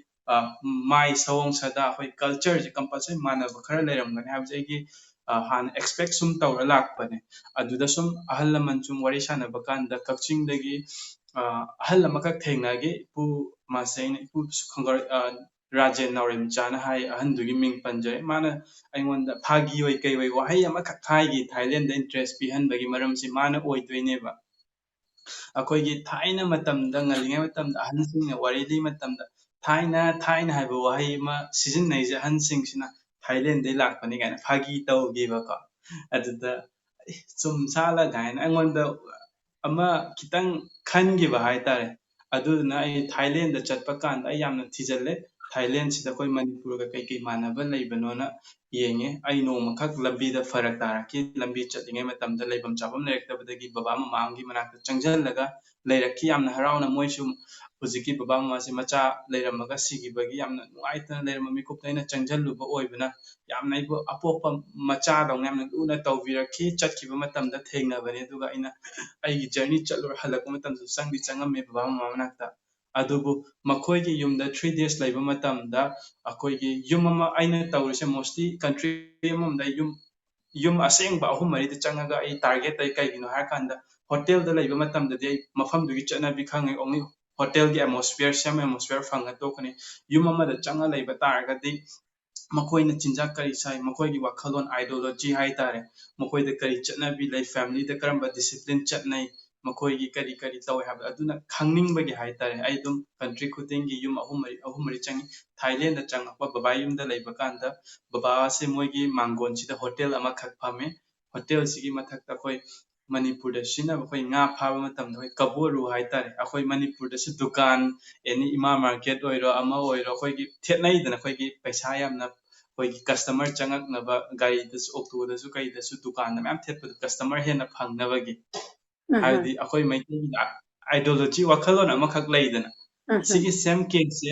ꯃꯥꯏ, ꯁꯑꯣꯡ ꯁꯥꯗꯥ, ꯑꯩꯈꯣꯏ ꯀꯜꯆꯔꯁꯦ ꯀꯝꯄꯜꯁꯔꯤ ꯃꯥꯟꯅꯕ ꯈꯔ ꯂꯩꯔꯝꯒꯅꯤ ꯍꯥꯏꯕꯁꯦ ꯑꯩꯒꯤ ꯍꯥꯟꯅ ꯑꯦꯛꯁꯄꯦꯛ ꯁꯨꯝ ꯇꯧꯔ ꯂꯥꯛꯄꯅꯦ꯫ ꯑꯗꯨꯗ ꯁꯨꯝ ꯑꯍꯜ ꯂꯃꯟ ꯁꯨꯝ ꯋꯥꯔꯤ ꯁꯥꯟꯅꯕ ꯀꯥꯟꯗ ꯀꯛꯆꯤꯡꯗꯒꯤ ꯑꯍꯜ ꯑꯃꯈꯛ ꯊꯦꯡꯅꯈꯤ꯫ ꯏꯄꯨ, ꯃꯥꯁꯦ ꯑꯩꯅ ꯏꯄꯨ ꯈꯪꯒ-, ꯔꯥꯖꯦꯟ ꯅꯥꯎꯔꯦꯝꯆꯥꯅ ꯍꯥꯏ, ꯑꯍꯟꯗꯨꯒꯤ ꯃꯤꯡ ꯄꯟꯖꯔꯦ꯫ ꯃꯥꯅ ꯑꯩꯉꯣꯟꯗ ꯐꯥꯒꯤ ꯑꯣꯏ ꯀꯩ ꯑꯣꯏ ꯋꯥꯍꯩ ꯑꯃꯈꯛ ꯍꯥꯏꯈꯤ, ꯊꯥꯏꯂꯦꯟꯗ ꯏꯟꯇꯔꯦꯁ ꯄꯤꯍꯟꯕꯒꯤ ꯃꯔꯝꯁꯤ ꯃꯥꯅ ꯑꯣꯏꯗꯣꯏꯅꯦꯕ꯫ ꯑꯩꯈꯣꯏꯒꯤ ꯊꯥꯏꯅ ꯃꯇꯝꯗ, ꯉꯜꯂꯤꯉꯩ ꯃꯇꯝꯗ ꯑꯍꯟꯁꯤꯡꯅ ꯋꯥꯔꯤ ꯂꯤ ꯃꯇꯝꯗ, ꯊꯥꯏꯅ ꯊꯥꯏꯅ ꯍꯥꯏꯕ ꯋꯥꯍꯩ ꯑꯃ ꯁꯤꯖꯤꯟꯅꯩꯁꯦ ꯑꯍꯟꯁꯤꯡꯁꯤꯅ, ꯊꯥꯏꯂꯦꯟꯗꯩ ꯂꯥꯛꯄꯅꯤ ꯀꯥꯏꯅ ꯐꯥꯒꯤ ꯇꯧꯈꯤꯕꯀꯣ꯫ ꯑꯗꯨꯗ "ꯑꯦ, ꯆꯨꯝ ꯁꯥꯠꯂ" ꯀꯥꯏꯅ ꯑꯩꯉꯣꯟꯗ ꯑꯃ ꯈꯤꯇꯪ ꯈꯟꯈꯤꯕ ꯍꯥꯏꯇꯥꯔꯦ꯫ ꯑꯗꯨꯗꯨꯅ ꯑꯩ ꯊꯥꯏꯂꯦꯟꯗ ꯆꯠꯄ ꯀꯥꯟꯗ ꯑꯩ ꯌꯥꯝꯅ ꯊꯤꯖꯤꯜꯂꯦ, ꯊꯥꯏꯂꯦꯟꯁꯤꯗ ꯑꯩꯈꯣꯏ ꯃꯅꯤꯄꯨꯔꯒ ꯀꯩꯀꯩ ꯃꯥꯟꯅꯕ ꯂꯩꯕꯅꯣꯅ ꯌꯦꯡꯉꯦ꯫ ꯑꯩ ꯅꯣꯡꯃꯈꯛ ꯂꯝꯕꯤꯗ ꯐꯔꯛ ꯇꯥꯔꯛꯈꯤ꯫ ꯂꯝꯕꯤ ꯆꯠꯂꯤꯉꯩ ꯃꯇꯝꯗ ꯂꯩꯐꯝ ꯆꯥꯐꯝ ꯂꯩꯔꯛꯇꯕꯗꯒꯤ ꯕꯕꯥ ꯃꯃꯥ ꯑꯃꯒꯤ ꯃꯅꯥꯛꯇ ꯆꯪꯁꯤꯜꯂꯒ ꯂꯩꯔꯛꯈꯤ꯫ ꯌꯥꯝꯅ ꯍꯔꯥꯎꯅ ꯃꯣꯏꯁꯨ ꯍꯧꯖꯤꯛꯀꯤ ꯕꯕꯥ ꯃꯃꯥꯁꯦ ꯃꯆꯥ ꯂꯩꯔꯝꯃꯒ ꯁꯤꯈꯤꯕꯒꯤ ꯌꯥꯝꯅ ꯅꯨꯡꯉꯥꯏꯇꯅ ꯂꯩꯔꯝꯕ ꯃꯤꯀꯨꯞꯇ ꯑꯩꯅ ꯆꯪꯁꯤꯜꯂꯨꯕ ꯑꯣꯏꯕꯅ ꯌꯥꯝꯅ ꯑꯩꯕꯨ ꯑꯄꯣꯛꯄ ꯃꯆꯥꯗꯧꯅ ꯌꯥꯝꯅ ꯂꯨꯅ ꯇꯧꯕꯤꯔꯛꯈꯤ꯫ ꯆꯠꯈꯤꯕ ꯃꯇꯝꯗ ꯊꯦꯡꯅꯕꯅꯦ, ꯑꯗꯨꯒ ꯑꯩꯅ ꯑꯩꯒꯤ ꯖꯔꯅꯤ ꯆꯠꯂꯨꯔ ꯍꯜꯂꯛꯄ ꯃꯇꯝꯗꯁꯨ ꯆꯪꯗꯤ ꯆꯪꯉꯝꯃꯦ ꯕꯕꯥ ꯃꯃꯥ ꯃꯅꯥꯛꯇ꯫ ꯑꯗꯨꯕꯨ ꯃꯈꯣꯏꯒꯤ ꯌꯨꯝꯗ ꯊ꯭ꯔꯤ ꯗꯦꯖ ꯂꯩꯕ ꯃꯇꯝꯗ ꯑꯩꯈꯣꯏꯒꯤ ꯌꯨꯝ ꯑꯃ, ꯑꯩꯅ ꯇꯧꯔꯤꯁꯦ ꯃꯣꯁꯂꯤ ꯀꯟꯇ꯭ꯔꯤ ꯑꯃꯃꯝꯗ ꯌꯨꯝ ꯌꯨꯝ ꯑꯁꯦꯡꯕ ꯑꯍꯨꯝ ꯃꯔꯤꯗ ꯆꯪꯉꯒ ꯑꯩ ꯇꯥꯔꯒꯦꯠ ꯇꯧꯏ꯫ ꯀꯩꯒꯤꯅꯣ ꯍꯥꯏꯔꯀꯥꯟꯗ ꯍꯣꯇꯦꯜꯗ ꯂꯩꯕ ꯃꯇꯝꯗꯗꯤ ꯑꯩ ꯃꯐꯝꯗꯨꯒꯤ ꯆꯠꯅꯕꯤ ꯈꯪꯉꯦ, ꯑꯣꯡꯂꯤ ꯍꯣꯇꯦꯜꯒꯤ ꯑꯦꯠꯃꯣꯁꯐꯤꯌꯔ, ꯁꯦꯝ ꯑꯦꯠꯃꯣꯁꯐꯤꯌꯔ ꯐꯪꯉ ꯇꯣꯛꯀꯅꯤ꯫ ꯌꯨꯝ ꯑꯃꯗ ꯆꯪꯉ ꯂꯩꯕ ꯇꯥꯔꯒꯗꯤ ꯃꯈꯣꯏꯅ ꯆꯤꯟꯖꯥꯛ ꯀꯔꯤ ꯆꯥꯏ, ꯃꯈꯣꯏꯒꯤ ꯋꯥꯈꯜꯂꯣꯟ, ꯑꯥꯏꯗꯤꯌꯣꯂꯣꯖꯤ ꯍꯥꯏꯇꯥꯔꯦ, ꯃꯈꯣꯏꯗ ꯀꯔꯤ ꯆꯠꯅꯕꯤ ꯂꯩ, ꯐꯦꯃꯤꯂꯤꯗ ꯀꯔꯝꯕ ꯗꯤꯁꯤꯄ꯭ꯂꯤꯟ ꯆꯠꯅꯩ, ꯃꯈꯣꯏꯒꯤ ꯀꯔꯤ ꯀꯔꯤ ꯇꯧꯏ ꯍꯥꯏꯕꯗꯣ ꯑꯗꯨꯅ ꯈꯪꯅꯤꯡꯕꯒꯤ ꯍꯥꯏꯇꯥꯔꯦ꯫ ꯑꯩ ꯑꯗꯨꯝ ꯀꯟꯇ꯭ꯔꯤ ꯈꯨꯗꯤꯡꯒꯤ ꯌꯨꯝ ꯑꯍꯨꯝ ꯃꯔꯤ, ꯑꯍꯨꯝ ꯃꯔꯤ ꯆꯪꯉꯤ꯫ ꯊꯥꯏꯂꯦꯟꯗ ꯆꯪꯉꯛꯄ ꯕꯕꯥ ꯌꯨꯝꯗ ꯂꯩꯕ ꯀꯥꯟꯗ ꯕꯕꯥꯁꯦ ꯃꯣꯏꯒꯤ ꯃꯥꯡꯒꯣꯟꯁꯤꯗ ꯍꯣꯇꯦꯜ ꯑꯃꯈꯛ ꯐꯝꯃꯦ꯫ ꯍꯣꯇꯦꯜꯁꯤꯒꯤ ꯃꯊꯛꯇ ꯑꯩꯈꯣꯏ ꯃꯅꯤꯄꯨꯔꯗ ꯁꯤꯖꯤꯟꯅꯕ ꯑꯩꯈꯣꯏ ꯉꯥ ꯐꯥꯕ ꯃꯇꯝꯗ ꯑꯩꯈꯣꯏ ꯀꯕꯣꯔꯨ ꯍꯥꯏꯇꯥꯔꯦ, ꯑꯩꯈꯣꯏ ꯃꯅꯤꯄꯨꯔꯗꯁꯨ ꯗꯨꯀꯥꯟ, ꯑꯦꯅꯤ ꯏꯃꯥ ꯃꯥꯔꯀꯦꯠ ꯑꯣꯏꯔꯣ ꯑꯃ ꯑꯣꯏꯔꯣ ꯑꯩꯈꯣꯏꯒꯤ ꯊꯦꯠꯅꯩꯗꯅ, ꯑꯩꯈꯣꯏꯒꯤ ꯄꯩꯁꯥ ꯌꯥꯝꯅ ꯑꯩꯈꯣꯏꯒꯤ ꯀꯁꯇꯃꯔ ꯆꯪꯉꯛꯅꯕ ꯒꯥꯔꯤꯗꯁꯨ ꯑꯣꯛꯇꯣꯗꯁꯨ ꯀꯩꯗꯁꯨ ꯗꯨꯀꯥꯟꯗ ꯃꯌꯥꯝ ꯊꯦꯠꯄꯗꯣ ꯀꯁꯇꯃꯔ ꯍꯦꯟꯅ ꯐꯪꯅꯕꯒꯤ꯫ ꯎꯝ꯫ ꯍꯥꯏꯕꯗꯤ ꯑꯩꯈꯣꯏ ꯃꯩꯇꯩꯒꯤ ꯑꯥꯏꯗꯤꯌꯣꯂꯣꯖꯤ ꯋꯥꯈꯜꯂꯣꯟ ꯑꯃꯈꯛ ꯂꯩꯗꯅ, ꯎꯝ꯫ ꯁꯤꯒꯤ ꯁꯦꯝ ꯀꯦꯛꯁꯦ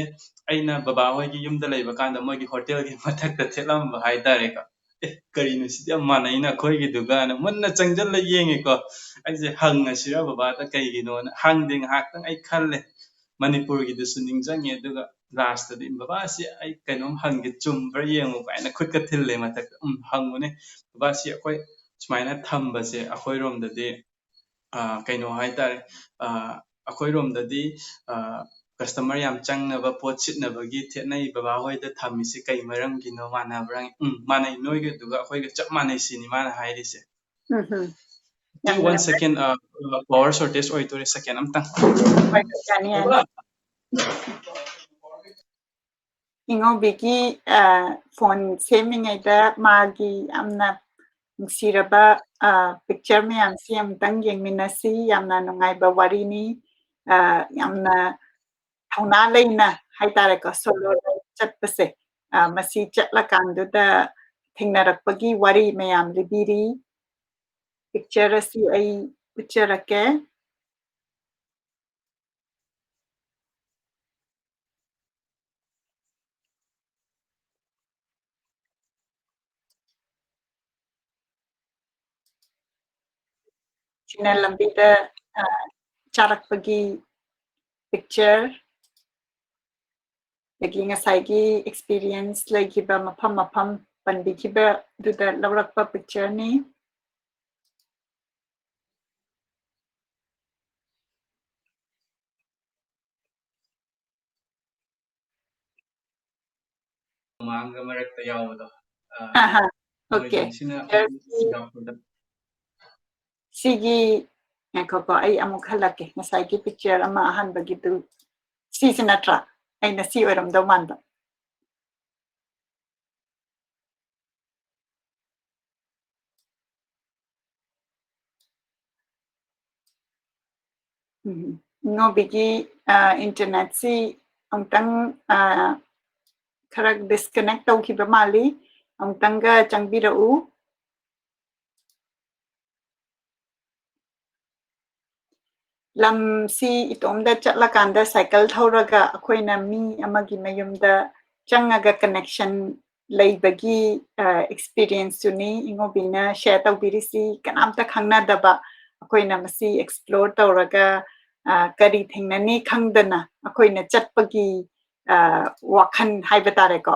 ꯑꯩꯅ ꯕꯕꯥ ꯍꯣꯏꯒꯤ ꯌꯨꯝꯗ ꯂꯩꯕ ꯀꯥꯟꯗ ꯃꯣꯏꯒꯤ ꯍꯣꯇꯦꯜꯒꯤ ꯃꯊꯛꯇ ꯊꯦꯠꯂꯝꯕ ꯍꯥꯏꯇꯥꯔꯦꯀꯣ꯫ "ꯑꯦ, ꯀꯔꯤꯅꯣ ꯁꯤꯗꯤ ꯌꯥꯝ ꯃꯥꯟꯅꯩꯅ ꯑꯩꯈꯣꯏꯒꯤꯗꯨꯒꯅ?" ꯃꯨꯟꯅ ꯆꯪꯁꯤꯜꯂ ꯌꯦꯡꯉꯦꯀꯣ꯫ ꯑꯩꯁꯦ ꯍꯪꯉꯁꯤꯔ ꯕꯕꯥꯗ ꯀꯩꯒꯤꯅꯣꯅ ꯍꯪꯗꯦ꯫ ꯉꯥꯏꯍꯥꯛꯇꯪ ꯑꯩ ꯈꯜꯂꯦ, ꯃꯅꯤꯄꯨꯔꯒꯤꯗꯨꯁꯨ ꯅꯤꯡꯁꯤꯡꯉꯦ, ꯑꯗꯨꯒ ꯂꯥꯁꯇꯗꯤ, "ꯕꯕꯥ, ꯁꯤ ꯑꯩ ꯀꯩꯅꯣꯝ ꯍꯪꯒꯦ, ꯆꯨꯝꯕ꯭ꯔꯥ ꯌꯦꯡꯉꯨ" ꯀꯥꯏꯅ ꯈꯨꯠꯀ ꯊꯤꯜꯂꯦ ꯃꯊꯛꯇ꯫ "ꯎꯝ, ꯍꯪꯉꯨꯅꯦ ꯕꯕꯥ, ꯁꯤ ꯑꯩꯈꯣꯏ ꯁꯨꯃꯥꯏꯅ ꯊꯝꯕꯁꯦ ꯑꯩꯈꯣꯏꯔꯣꯝꯗꯗꯤ ꯑ, ꯀꯩꯅꯣ ꯍꯥꯏꯇꯥꯔꯦ, ꯑ, ꯑꯩꯈꯣꯏꯔꯣꯝꯗꯗꯤ, ꯑ, ꯀꯁꯇꯃꯔ ꯌꯥꯝ ꯆꯪꯅꯕ ꯄꯣꯠ ꯁꯤꯠꯅꯕꯒꯤ ꯊꯦꯠꯅꯩ, ꯕꯕꯥ ꯍꯣꯏꯗ ꯊꯝꯃꯤꯁꯦ ꯀꯩ ꯃꯔꯝꯒꯤꯅꯣ? ꯃꯥꯟꯅꯕ꯭ꯔꯥ?" "ꯎꯝ, ꯃꯥꯟꯅꯩ, ꯅꯣꯏꯒꯤꯗꯨꯒ ꯑꯩꯈꯣꯏꯒ ꯆꯞ ꯃꯥꯟꯅꯩ" ꯁꯤꯅꯤ ꯃꯥꯅ ꯍꯥꯏꯔꯤꯁꯦ꯫ ꯎꯝ, ꯎꯝ꯫ ꯌꯥꯝ ꯋꯥꯟ ꯅꯨꯡꯉꯥꯏ꯫ ꯁꯦꯀꯦꯟ, ꯑ, ꯄꯥꯋꯔ ꯁꯣꯔꯇꯦꯖ ꯑꯣꯏꯗꯣꯔꯦ, ꯁꯦꯀꯦꯟ ꯑꯝꯇꯪ꯫ ꯍꯣꯏ, ꯌꯥꯅꯤ, ꯌꯥꯅꯤ꯫ ꯕꯕꯥ! ꯏꯉꯧꯕꯤꯒꯤ, ꯑ, ꯐꯣꯟ ꯁꯦꯝꯃꯤꯉꯩꯗ ꯃꯥꯒꯤ ꯌꯥꯝꯅ ꯅꯨꯡꯁꯤꯔꯕ, ꯑ, picture ꯃꯌꯥꯝꯁꯤ ꯑꯃꯨꯛꯇꯪ ꯌꯦꯡꯃꯤꯟꯅꯁꯤ꯫ ꯌꯥꯝꯅ ꯅꯨꯡꯉꯥꯏꯕ ꯋꯥꯔꯤꯅꯤ꯫ ꯑ, ꯌꯥꯝꯅ ꯊꯧꯅꯥ ꯂꯩꯅ ꯍꯥꯏꯇꯥꯔꯦꯀꯣ, solo ride ꯆꯠꯄꯁꯦ꯫ ꯑ, ꯃꯁꯤ ꯆꯠꯂꯀꯥꯟꯗꯨꯗ ꯊꯦꯡꯅꯔꯛꯄꯒꯤ ꯋꯥꯔꯤ ꯃꯌꯥꯝ ꯂꯤꯕꯤꯔꯤ꯫ Picture ꯑꯁꯤ ꯑꯩ ꯎꯠꯆꯔꯛꯀꯦ꯫ ꯁꯤꯅ ꯂꯝꯕꯤꯗ, ꯑ, ꯆꯥꯔꯛꯄꯒꯤ picture꯫ ꯑꯗꯒꯤ ꯉꯁꯥꯏꯒꯤ experience ꯂꯩꯈꯤꯕ ꯃꯐꯝ ꯃꯐꯝ ꯄꯟꯕꯤꯈꯤꯕꯗꯨꯗ ꯂꯧꯔꯛꯄ picture ꯅꯤ꯫ ꯃꯃꯥꯡꯒ ꯃꯔꯛꯇ ꯌꯥꯎꯕꯗꯣ꯫ ꯑ, ꯑꯍꯥ, ꯃꯣꯏ okay꯫ ꯁꯤꯅ Picture ꯁꯤ ꯌꯥꯎꯕꯗ꯫ ꯁꯤꯒꯤ, ꯉꯥꯏꯈꯣꯀꯣ, ꯑꯩ ꯑꯃꯨꯛ ꯍꯜꯂꯛꯀꯦ꯫ ꯉꯁꯥꯏꯒꯤ picture ꯑꯃ ꯑꯍꯥꯟꯕꯒꯤꯗꯨ ꯁꯤꯁꯤ ꯅꯠꯇ꯭ꯔꯥ? ꯑꯩꯅ ꯁꯤ ꯑꯣꯏꯔꯝꯗꯧ ꯃꯥꯟꯕ꯫ ꯎꯝ, ꯏꯉꯣꯕꯤꯒꯤ, ꯑ, internetꯁꯤ ꯑꯃꯨꯛꯇꯪ, ꯑ, ꯈꯔ disconnect ꯇꯧꯈꯤꯕ ꯃꯥꯜꯂꯤ꯫ ꯑꯃꯨꯛꯇꯪꯒ ꯆꯪꯕꯤꯔꯛꯎ꯫ ꯂꯝꯁꯤ ꯏꯇꯣꯝꯗ ꯆꯠꯂꯀꯥꯟꯗ cycle ꯊꯧꯔꯒ ꯑꯩꯈꯣꯏꯅ ꯃꯤ ꯑꯃꯒꯤ ꯃꯌꯨꯝꯗ ꯆꯪꯉꯒ connection ꯂꯩꯕꯒꯤ, ꯑ, experienceꯇꯨꯅꯤ ꯏꯉꯣꯕꯤꯅ share ꯇꯧꯕꯤꯔꯤꯁꯤ꯫ ꯀꯅꯥꯝꯇ ꯈꯪꯅꯗꯕ ꯑꯩꯈꯣꯏꯅ ꯃꯁꯤ explore ꯇꯧꯔꯒ, ꯑ, ꯀꯔꯤ ꯊꯦꯡꯅꯅꯤ ꯈꯪꯗꯅ ꯑꯩꯈꯣꯏꯅ ꯆꯠꯄꯒꯤ, ꯑ, ꯋꯥꯈꯜ ꯍꯥꯏꯕ ꯇꯥꯔꯦꯀꯣ꯫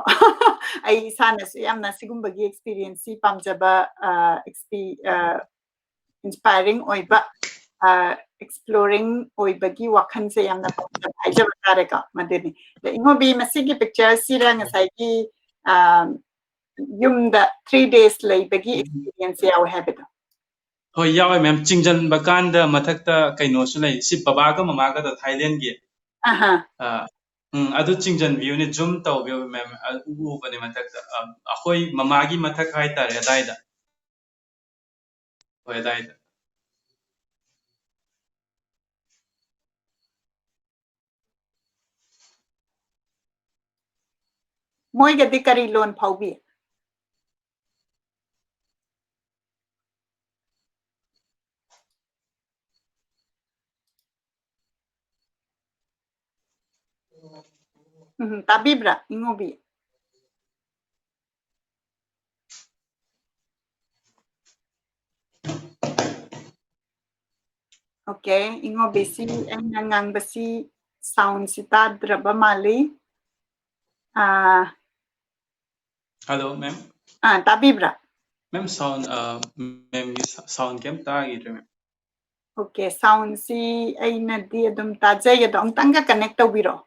ꯑꯩ ꯏꯁꯥꯅꯁꯨ ꯌꯥꯝꯅ ꯁꯤꯒꯨꯝꯕꯒꯤ experienceꯁꯤ ꯄꯥꯝꯖꯕ, ꯑ, expe-, ꯑ, inspiring ꯑꯣꯏꯕ, ꯑ, exploring ꯑꯣꯏꯕꯒꯤ ꯋꯥꯈꯜꯁꯦ ꯌꯥꯝꯅ ꯄꯥꯝꯖꯕ ꯍꯥꯏꯖꯕ ꯇꯥꯔꯦꯀꯣ, ꯃꯗꯨꯅꯤ꯫ ꯑꯗ ꯏꯉꯣꯕꯤ, ꯃꯁꯤꯒꯤ pictureꯁꯤꯗ ꯉꯁꯥꯏꯒꯤ, ꯑ, ꯌꯨꯝꯗ three days ꯂꯩꯕꯒꯤ experience ꯌꯥꯎꯋꯦ ꯍꯥꯏꯕꯗꯣ꯫ ꯍꯣꯏ, ꯌꯥꯎꯋꯦ, ma'am꯫ ꯆꯤꯡꯁꯤꯟꯕ ꯀꯥꯟꯗ ꯃꯊꯛꯇ ꯀꯩꯅꯣꯁꯨ ꯂꯩ, ꯁꯤ ꯕꯕꯥꯒ ꯃꯃꯥꯒꯗꯣ ꯊꯥꯏꯂꯦꯟꯒꯤ꯫ ꯑꯍꯥ꯫ ꯑ, ꯎꯝ, ꯑꯗꯨ ꯆꯤꯡꯁꯤꯟꯕꯤꯌꯨꯅꯦ, zoom ꯇꯧꯕꯤꯌꯨ, ma'am꯫ ꯑ, ꯎ-, ꯎꯕꯅꯦ ꯃꯊꯛꯇ꯫ ꯑ, ꯑꯩꯈꯣꯏ ꯃꯃꯥꯒꯤ ꯃꯊꯛ ꯍꯥꯏꯇꯥꯔꯦ, ꯑꯗꯥꯏꯗ꯫ ꯍꯣꯏ, ꯑꯗꯥꯏꯗ꯫ ꯃꯣꯏꯒꯗꯤ ꯀꯔꯤ ꯂꯣꯟ ꯐꯥꯎꯕꯤ? ꯎꯝ, ꯇꯥꯕꯤꯕ꯭ꯔꯥ, ꯏꯉꯣꯕꯤ? Okay, ꯏꯉꯣꯕꯤꯁꯤ ꯑꯩꯅ ꯉꯥꯡꯕꯁꯤ soundꯁꯤ ꯇꯥꯗ꯭ꯔꯕ ꯃꯥꯜꯂꯤ꯫ ꯑꯥ, Hello, ma'am. ꯑꯥ, ꯇꯥꯕꯤꯕ꯭ꯔꯥ? Ma'am, sound, uh, ma'amꯒꯤ sound ꯀꯩꯝ ꯇꯥꯈꯤꯗ꯭ꯔꯦ, ma'am. Okay, soundꯁꯤ ꯑꯩꯅꯗꯤ ꯑꯗꯨꯝ ꯇꯥꯖꯩ, ꯑꯗꯣ ꯑꯃꯨꯛꯇꯪꯒ connect ꯇꯧꯕꯤꯔꯛꯑꯣ꯫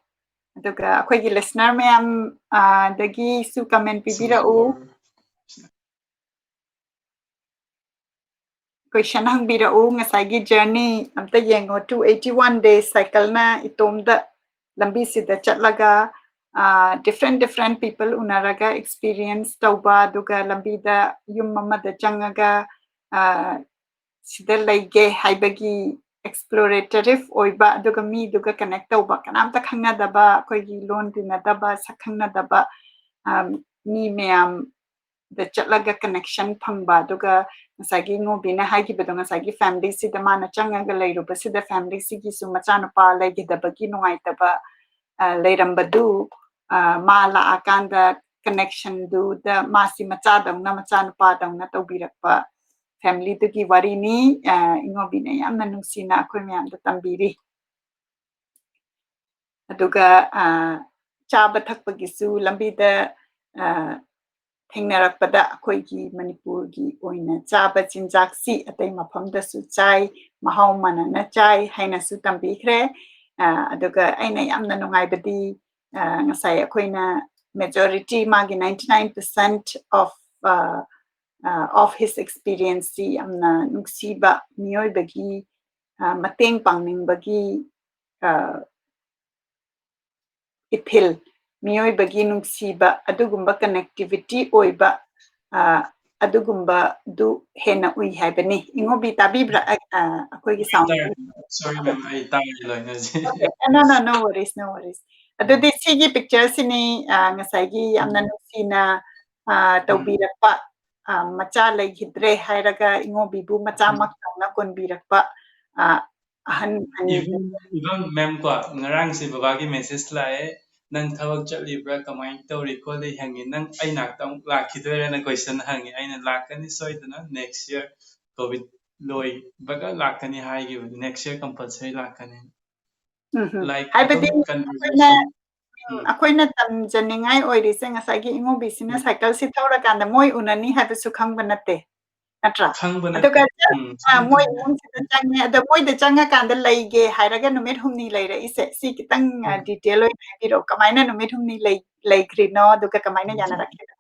ꯑꯗꯨꯒ ꯑꯩꯈꯣꯏꯒꯤ listener ꯃꯌꯥꯝ, ꯑꯥ, ꯗꯒꯤꯁꯨ comment ꯄꯤꯕꯤꯔꯛꯎ꯫ Question ꯍꯪꯕꯤꯔꯛꯎ꯫ ꯉꯁꯥꯏꯒꯤ journey ꯑꯝꯇ ꯌꯦꯡꯉꯣ, two eighty one days cycleꯅ ꯏꯇꯣꯝꯗ ꯂꯝꯕꯤꯁꯤꯗ ꯆꯠꯂꯒ, ꯑꯥ, different different people ꯎꯅꯔꯒ experience ꯇꯧꯕ, ꯑꯗꯨꯒ ꯂꯝꯕꯤꯗ ꯌꯨꯝ ꯑꯃꯗ ꯆꯪꯉꯒ, ꯑꯥ, ꯁꯤꯗ ꯂꯩꯒꯦ ꯍꯥꯏꯕꯒꯤ explorative ꯑꯣꯏꯕ, ꯑꯗꯨꯒ ꯃꯤꯗꯨꯒ connect ꯇꯧꯕ, ꯀꯅꯥꯝꯇ ꯈꯪꯅꯗꯕ, ꯑꯩꯈꯣꯏꯒꯤ ꯂꯣꯟ ꯇꯤꯟꯅꯗꯕ, ꯁꯛ ꯈꯪꯅꯗꯕ, ꯑꯥ, ꯃꯤ ꯃꯌꯥꯝ ꯗ ꯆꯠꯂꯒ connection ꯐꯪꯕ, ꯑꯗꯨꯒ ꯉꯁꯥꯏꯒꯤ ꯉꯣꯕꯤꯅ ꯍꯥꯏꯈꯤꯕꯗꯣ, ꯉꯁꯥꯏꯒꯤ familyꯁꯤꯗ ꯃꯥꯅ ꯆꯪꯉꯒ ꯂꯩꯔꯨꯕꯁꯤꯗ familyꯁꯤꯒꯤꯁꯨ ꯃꯆꯥꯅꯨꯄꯥ ꯂꯩꯈꯤꯗꯕꯒꯤ ꯅꯨꯡꯉꯥꯏꯇꯕ, ꯑ, ꯂꯩꯔꯝꯕꯗꯨ, ꯑ, ꯃꯥ ꯂꯥꯛꯑꯀꯥꯟꯗ connectionꯗꯨꯗ ꯃꯥꯁꯤ ꯃꯆꯥꯗꯧꯅ, ꯃꯆꯥꯅꯨꯄꯥꯗꯧꯅ ꯇꯧꯕꯤꯔꯛꯄ familyꯗꯨꯒꯤ ꯋꯥꯔꯤꯅꯤ꯫ ꯑ, ꯏꯉꯣꯕꯤꯅ ꯌꯥꯝꯅ ꯅꯨꯡꯁꯤꯅ ꯑꯩꯈꯣꯏ ꯃꯌꯥꯝꯗ ꯇꯝꯕꯤꯔꯤ꯫ ꯑꯗꯨꯒ, ꯑ, ꯆꯥꯕ ꯊꯛꯄꯒꯤꯁꯨ ꯂꯝꯕꯤꯗ, ꯑ, ꯊꯦꯡꯅꯔꯛꯄꯗ ꯑꯩꯈꯣꯏꯒꯤ ꯃꯅꯤꯄꯨꯔꯒꯤ ꯑꯣꯏꯅ ꯆꯥꯕ ꯆꯤꯟꯖꯥꯛꯁꯤ ꯑꯇꯩ ꯃꯐꯝꯗꯁꯨ ꯆꯥꯏ, ꯃꯍꯥꯎ ꯃꯥꯟꯅꯅ ꯆꯥꯏ ꯍꯥꯏꯅꯁꯨ ꯇꯝꯕꯤꯈ꯭ꯔꯦ꯫ ꯑ, ꯑꯗꯨꯒ ꯑꯩꯅ ꯌꯥꯝꯅ ꯅꯨꯡꯉꯥꯏꯕꯗꯤ, ꯑ, ꯉꯁꯥꯏ ꯑꯩꯈꯣꯏꯅ majority, ꯃꯥꯒꯤ ninety nine percent of, ꯑ, ꯑ, of his experienceꯁꯤ ꯌꯥꯝꯅ ꯅꯨꯡꯁꯤꯕ, ꯃꯤꯑꯣꯏꯕꯒꯤ, ꯑ, ꯃꯇꯦꯡ ꯄꯥꯡꯅꯤꯡꯕꯒꯤ, ꯑ, ꯏꯊꯤꯜ, ꯃꯤꯑꯣꯏꯕꯒꯤ ꯅꯨꯡꯁꯤꯕ, ꯑꯗꯨꯒꯨꯝꯕ connectivity ꯑꯣꯏꯕ, ꯑ, ꯑꯗꯨꯒꯨꯝꯕꯗꯨ ꯍꯦꯟꯅ ꯎꯏ ꯍꯥꯏꯕꯅꯤ꯫ ꯏꯉꯣꯕꯤ ꯇꯥꯕꯤꯕ꯭ꯔꯥ? ꯑ, ꯑ, ꯑꯩꯈꯣꯏꯒꯤ sound. Sorry, ma'am, ꯑꯩ ꯇꯥꯔꯦ ꯂꯣꯏꯅ ꯍꯧꯖꯤꯛ꯫ Okay, no, no, no worries, no worries. ꯑꯗꯨꯗꯤ ꯁꯤꯒꯤ picture ꯁꯤꯅꯤ, ꯑ, ꯉꯁꯥꯏꯒꯤ ꯌꯥꯝꯅ ꯅꯨꯡꯁꯤꯅ, ꯑ, ꯇꯧꯕꯤꯔꯛꯄ, ꯑ, ꯃꯆꯥ ꯂꯩꯈꯤꯗ꯭ꯔꯦ ꯍꯥꯏꯔꯒ ꯏꯉꯣꯕꯤꯕꯨ ꯃꯆꯥꯃꯛꯇꯧꯅ ꯀꯣꯟꯕꯤꯔꯛꯄ, ꯑ, ꯑꯍꯟ ꯑꯅꯤꯗꯨ꯫ Even, even ma'am ꯀꯣ, ꯉꯔꯥꯡꯁꯦ ꯕꯕꯥꯒꯤ message ꯂꯥꯛꯑꯦ, "ꯅꯪ ꯊꯕꯛ ꯆꯠꯂꯤꯕ꯭ꯔꯥ, ꯀꯃꯥꯏꯅ ꯇꯧꯔꯤ ꯈꯣꯠꯂꯤ?" ꯍꯪꯉꯤ꯫ "ꯅꯪ ꯑꯩ ꯅꯥꯛꯇ ꯑꯃꯨꯛ ꯂꯥꯛꯈꯤꯗꯣꯏꯔꯥꯅ question ꯍꯪꯉꯤ꯫" ꯑꯩꯅ, "ꯂꯥꯛꯀꯅꯤ ꯁꯣꯏꯗꯅ, next year covid ꯂꯣꯏꯕꯒ ꯂꯥꯛꯀꯅꯤ ꯍꯥꯏꯈꯤꯕꯅꯤ, next year compulsory ꯂꯥꯛꯀꯅꯤ꯫" ꯎꯝ, ꯎꯝ꯫ Like, ꯍꯥꯏꯕꯗꯤ ꯑꯗꯨꯝ ꯑꯩꯈꯣꯏꯅ, conversation. ꯎꯝ, ꯑꯩꯈꯣꯏꯅ ꯇꯝꯖꯅꯤꯡꯉꯥꯏ ꯑꯣꯏꯔꯤꯁꯦ ꯉꯁꯥꯏꯒꯤ ꯏꯉꯣꯕꯤꯁꯤꯅ cycle ꯁꯤ ꯊꯧꯔꯀꯥꯟꯗ ꯃꯣꯏ ꯎꯅꯅꯤ ꯍꯥꯏꯕꯁꯨ ꯈꯪꯕ ꯅꯠꯇꯦ, ꯅꯠꯇ꯭ꯔꯥ? ꯈꯪꯕ ꯑꯗꯨꯒ ꯅꯠꯇꯦ꯫ just, ꯎꯝ, ꯑ, ꯃꯣꯏ ꯈꯪꯕ ꯅꯠꯇꯦ꯫ ꯏꯃꯨꯡꯁꯤꯗ ꯆꯪꯉꯦ, ꯑꯗꯣ ꯃꯣꯏꯗ ꯆꯪꯉꯀꯥꯟꯗ ꯂꯩꯒꯦ ꯍꯥꯏꯔꯒ ꯅꯨꯃꯤꯠ ꯍꯨꯝꯅꯤ ꯂꯩꯔꯛꯏꯁꯦ, ꯁꯤ ꯈꯤꯇꯪ, ꯑ, ꯎꯝ꯫ detail ꯑꯣꯏꯅ ꯍꯥꯏꯕꯤꯔꯛꯑꯣ, ꯀꯃꯥꯏꯅ ꯅꯨꯃꯤꯠ ꯍꯨꯝꯅꯤ ꯂꯩ-, ꯂꯩꯈ꯭ꯔꯤꯅꯣ, ꯑꯗꯨꯒ ꯀꯃꯥꯏꯅ ꯌꯥꯅꯔꯛꯈꯤꯅꯣ?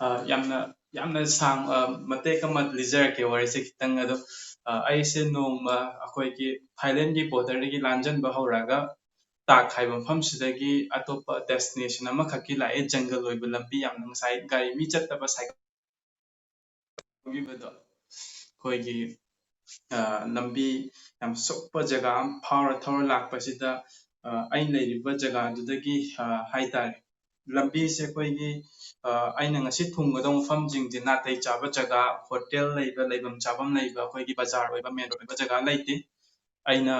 ꯑ, ꯌꯥꯝꯅ, ꯌꯥꯝꯅ ꯁꯥꯡ-, ꯑ, ꯃꯇꯦꯛ ꯑꯃ ꯂꯤꯖꯔꯛꯀꯦ ꯋꯥꯔꯤꯁꯦ ꯈꯤꯇꯪ꯫ ꯑꯗꯣ, ꯑ, ꯑꯩꯁꯦ ꯅꯣꯡꯃ ꯑꯩꯈꯣꯏꯒꯤ ꯊꯥꯏꯂꯦꯟꯒꯤ border ꯗꯒꯤ ꯂꯥꯟꯖꯟꯕ ꯍꯧꯔꯛꯑꯒ ꯇꯥꯛ ꯍꯥꯏꯕ ꯃꯐꯝꯁꯤꯗꯒꯤ ꯑꯇꯣꯞꯄ destination ꯑꯃꯈꯛꯀꯤ ꯂꯥꯛꯑꯦ꯫ Jungle ꯑꯣꯏꯕ ꯂꯝꯕꯤ, ꯌꯥꯝꯅ ꯉꯁꯥꯏ ꯒꯥꯔꯤ ꯃꯤ ꯆꯠꯇꯕ cycle ꯊꯧꯈꯤꯕꯗꯣ, ꯑꯩꯈꯣꯏꯒꯤ, ꯑ, ꯂꯝꯕꯤ ꯌꯥꯝ ꯁꯨꯛꯄ ꯖꯒꯥ ꯑꯃ ꯐꯥꯎꯔ ꯊꯧꯔ ꯂꯥꯛꯄꯁꯤꯗ, ꯑ, ꯑꯩꯅ ꯂꯩꯔꯤꯕ ꯖꯒꯥꯗꯨꯗꯒꯤ, ꯑ, ꯍꯥꯏꯇꯥꯔꯦ, ꯂꯝꯕꯤꯁꯦ ꯑꯩꯈꯣꯏꯒꯤ, ꯑ, ꯑꯩꯅ ꯉꯁꯤ ꯊꯨꯡꯒꯗꯧꯕ ꯃꯐꯝꯁꯤꯡꯁꯦ ꯅꯥꯇꯩ ꯆꯥꯕ ꯖꯒꯥ, hotel ꯂꯩꯕ, ꯂꯩꯐꯝ ꯆꯥꯐꯝ ꯂꯩꯕ, ꯑꯩꯈꯣꯏꯒꯤ ꯕꯖꯥꯔ ꯑꯣꯏꯕ, main road ꯑꯣꯏꯕ ꯖꯒꯥ ꯂꯩꯇꯦ꯫ ꯑꯩꯅ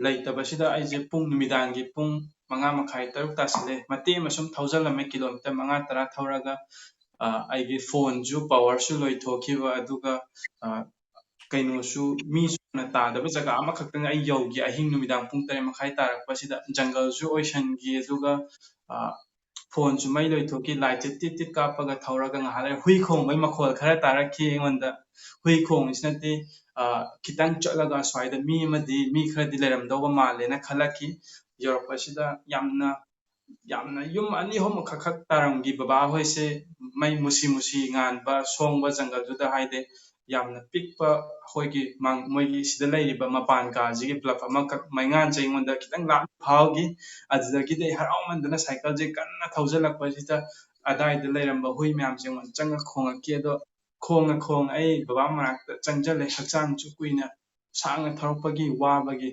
ꯂꯩꯇꯕꯁꯤꯗ ꯑꯩꯁꯦ ꯄꯨꯡ, ꯅꯨꯃꯤꯗꯥꯡꯒꯤ ꯄꯨꯡ ꯃꯉꯥ ꯃꯈꯥꯏ, ꯇꯔꯨꯛ ꯇꯥꯁꯤꯜꯂꯦ꯫ ꯃꯇꯦꯛ ꯑꯃ ꯁꯨꯝ ꯊꯧꯖꯜꯂꯝꯃꯦ, kilometer ꯃꯉꯥ, ꯇꯔꯥ ꯊꯧꯔꯒ, ꯑ, ꯑꯩꯒꯤ phone ꯁꯨ power ꯁꯨ ꯂꯣꯏꯊꯣꯛꯈꯤꯕ, ꯑꯗꯨꯒ, ꯑ, ꯀꯩꯅꯣꯁꯨ, ꯃꯤꯁꯨ ꯌꯥꯝꯅ ꯇꯥꯗꯕ ꯖꯒꯥ ꯑꯃꯈꯛꯇꯅ ꯑꯩ ꯌꯧꯈꯤ꯫ ꯑꯍꯤꯡ ꯅꯨꯃꯤꯗꯥꯡ ꯄꯨꯡ ꯇꯔꯦꯠ ꯃꯈꯥꯏ ꯇꯥꯔꯛꯄꯁꯤꯗ jungle ꯁꯨ ꯑꯣꯏꯁꯟꯈꯤ, ꯑꯗꯨꯒ, ꯑ, phone ꯁꯨ ꯃꯩ ꯂꯣꯏꯊꯣꯛꯈꯤ, light ꯁꯦ ꯇꯤꯠ ꯇꯤꯠ ꯀꯥꯞꯄꯒ ꯊꯧꯔꯒ ꯉꯥꯏꯍꯥꯛ ꯂꯩꯔ ꯍꯨꯏ ꯈꯣꯡꯕꯒꯤ ꯃꯈꯣꯜ ꯈꯔ ꯇꯥꯔꯛꯈꯤ ꯑꯩꯉꯣꯟꯗ꯫ ꯍꯨꯏ ꯈꯣꯡꯉꯤꯁꯤꯅꯗꯤ, ꯑ, ꯈꯤꯇꯪ ꯆꯠꯂꯒ ꯑꯁ꯭ꯋꯥꯏꯗ ꯃꯤ ꯑꯃꯗꯤ, ꯃꯤ ꯈꯔꯗꯤ ꯂꯩꯔꯝꯗꯧꯕ ꯃꯥꯜꯂꯦꯅ ꯈꯜꯂꯛꯈꯤ꯫ ꯌꯧꯔꯛꯄꯁꯤꯗ ꯌꯥꯝꯅ, ꯌꯥꯝꯅ ꯌꯨꯝ ꯑꯅꯤ ꯑꯍꯨꯝ ꯈꯛ ꯈꯛ ꯇꯥꯔꯝꯈꯤ꯫ ꯕꯕꯥ ꯍꯣꯏꯁꯦ ꯃꯩ ꯃꯨꯁꯤ ꯃꯨꯁꯤ ꯉꯥꯟꯕ, ꯁꯣꯡꯕ jungle ꯗꯨꯗ ꯍꯥꯏꯗꯤ ꯌꯥꯝꯅ ꯄꯤꯛꯄ, ꯑꯩꯈꯣꯏꯒꯤ ꯃꯥꯡ-, ꯃꯣꯏꯒꯤ ꯁꯤꯗ ꯂꯩꯔꯤꯕ ꯃꯄꯥꯟ ꯀꯥꯁꯤꯒꯤ bulb ꯑꯃꯈꯛ ꯃꯩꯉꯥꯟꯁꯦ ꯑꯩꯉꯣꯟꯗ ꯈꯤꯇꯪ ꯂꯥꯞꯅ ꯐꯥꯎꯈꯤ꯫ ꯑꯗꯨꯗꯒꯤꯗꯤ ꯑꯩ ꯍꯔꯥꯎꯃꯟꯗꯅ cycle ꯁꯦ ꯀꯟꯅ ꯊꯧꯖꯜꯂꯛꯄꯁꯤꯗ ꯑꯗꯥꯏꯗ ꯂꯩꯔꯝꯕ ꯍꯨꯏ ꯃꯌꯥꯝꯁꯦ ꯑꯩꯉꯣꯟꯗ ꯆꯪꯉ ꯈꯣꯡꯉꯛꯈꯤ꯫ ꯑꯗꯣ ꯈꯣꯡꯅ ꯈꯣꯡꯅ ꯑꯩ ꯕꯕꯥ ꯃꯅꯥꯛꯇ ꯆꯪꯁꯤꯜꯂꯦ꯫ ꯍꯛꯆꯥꯡꯁꯨ ꯀꯨꯏꯅ ꯁꯥꯡꯅ ꯊꯧꯔꯛꯄꯒꯤ ꯋꯥꯕꯒꯤ,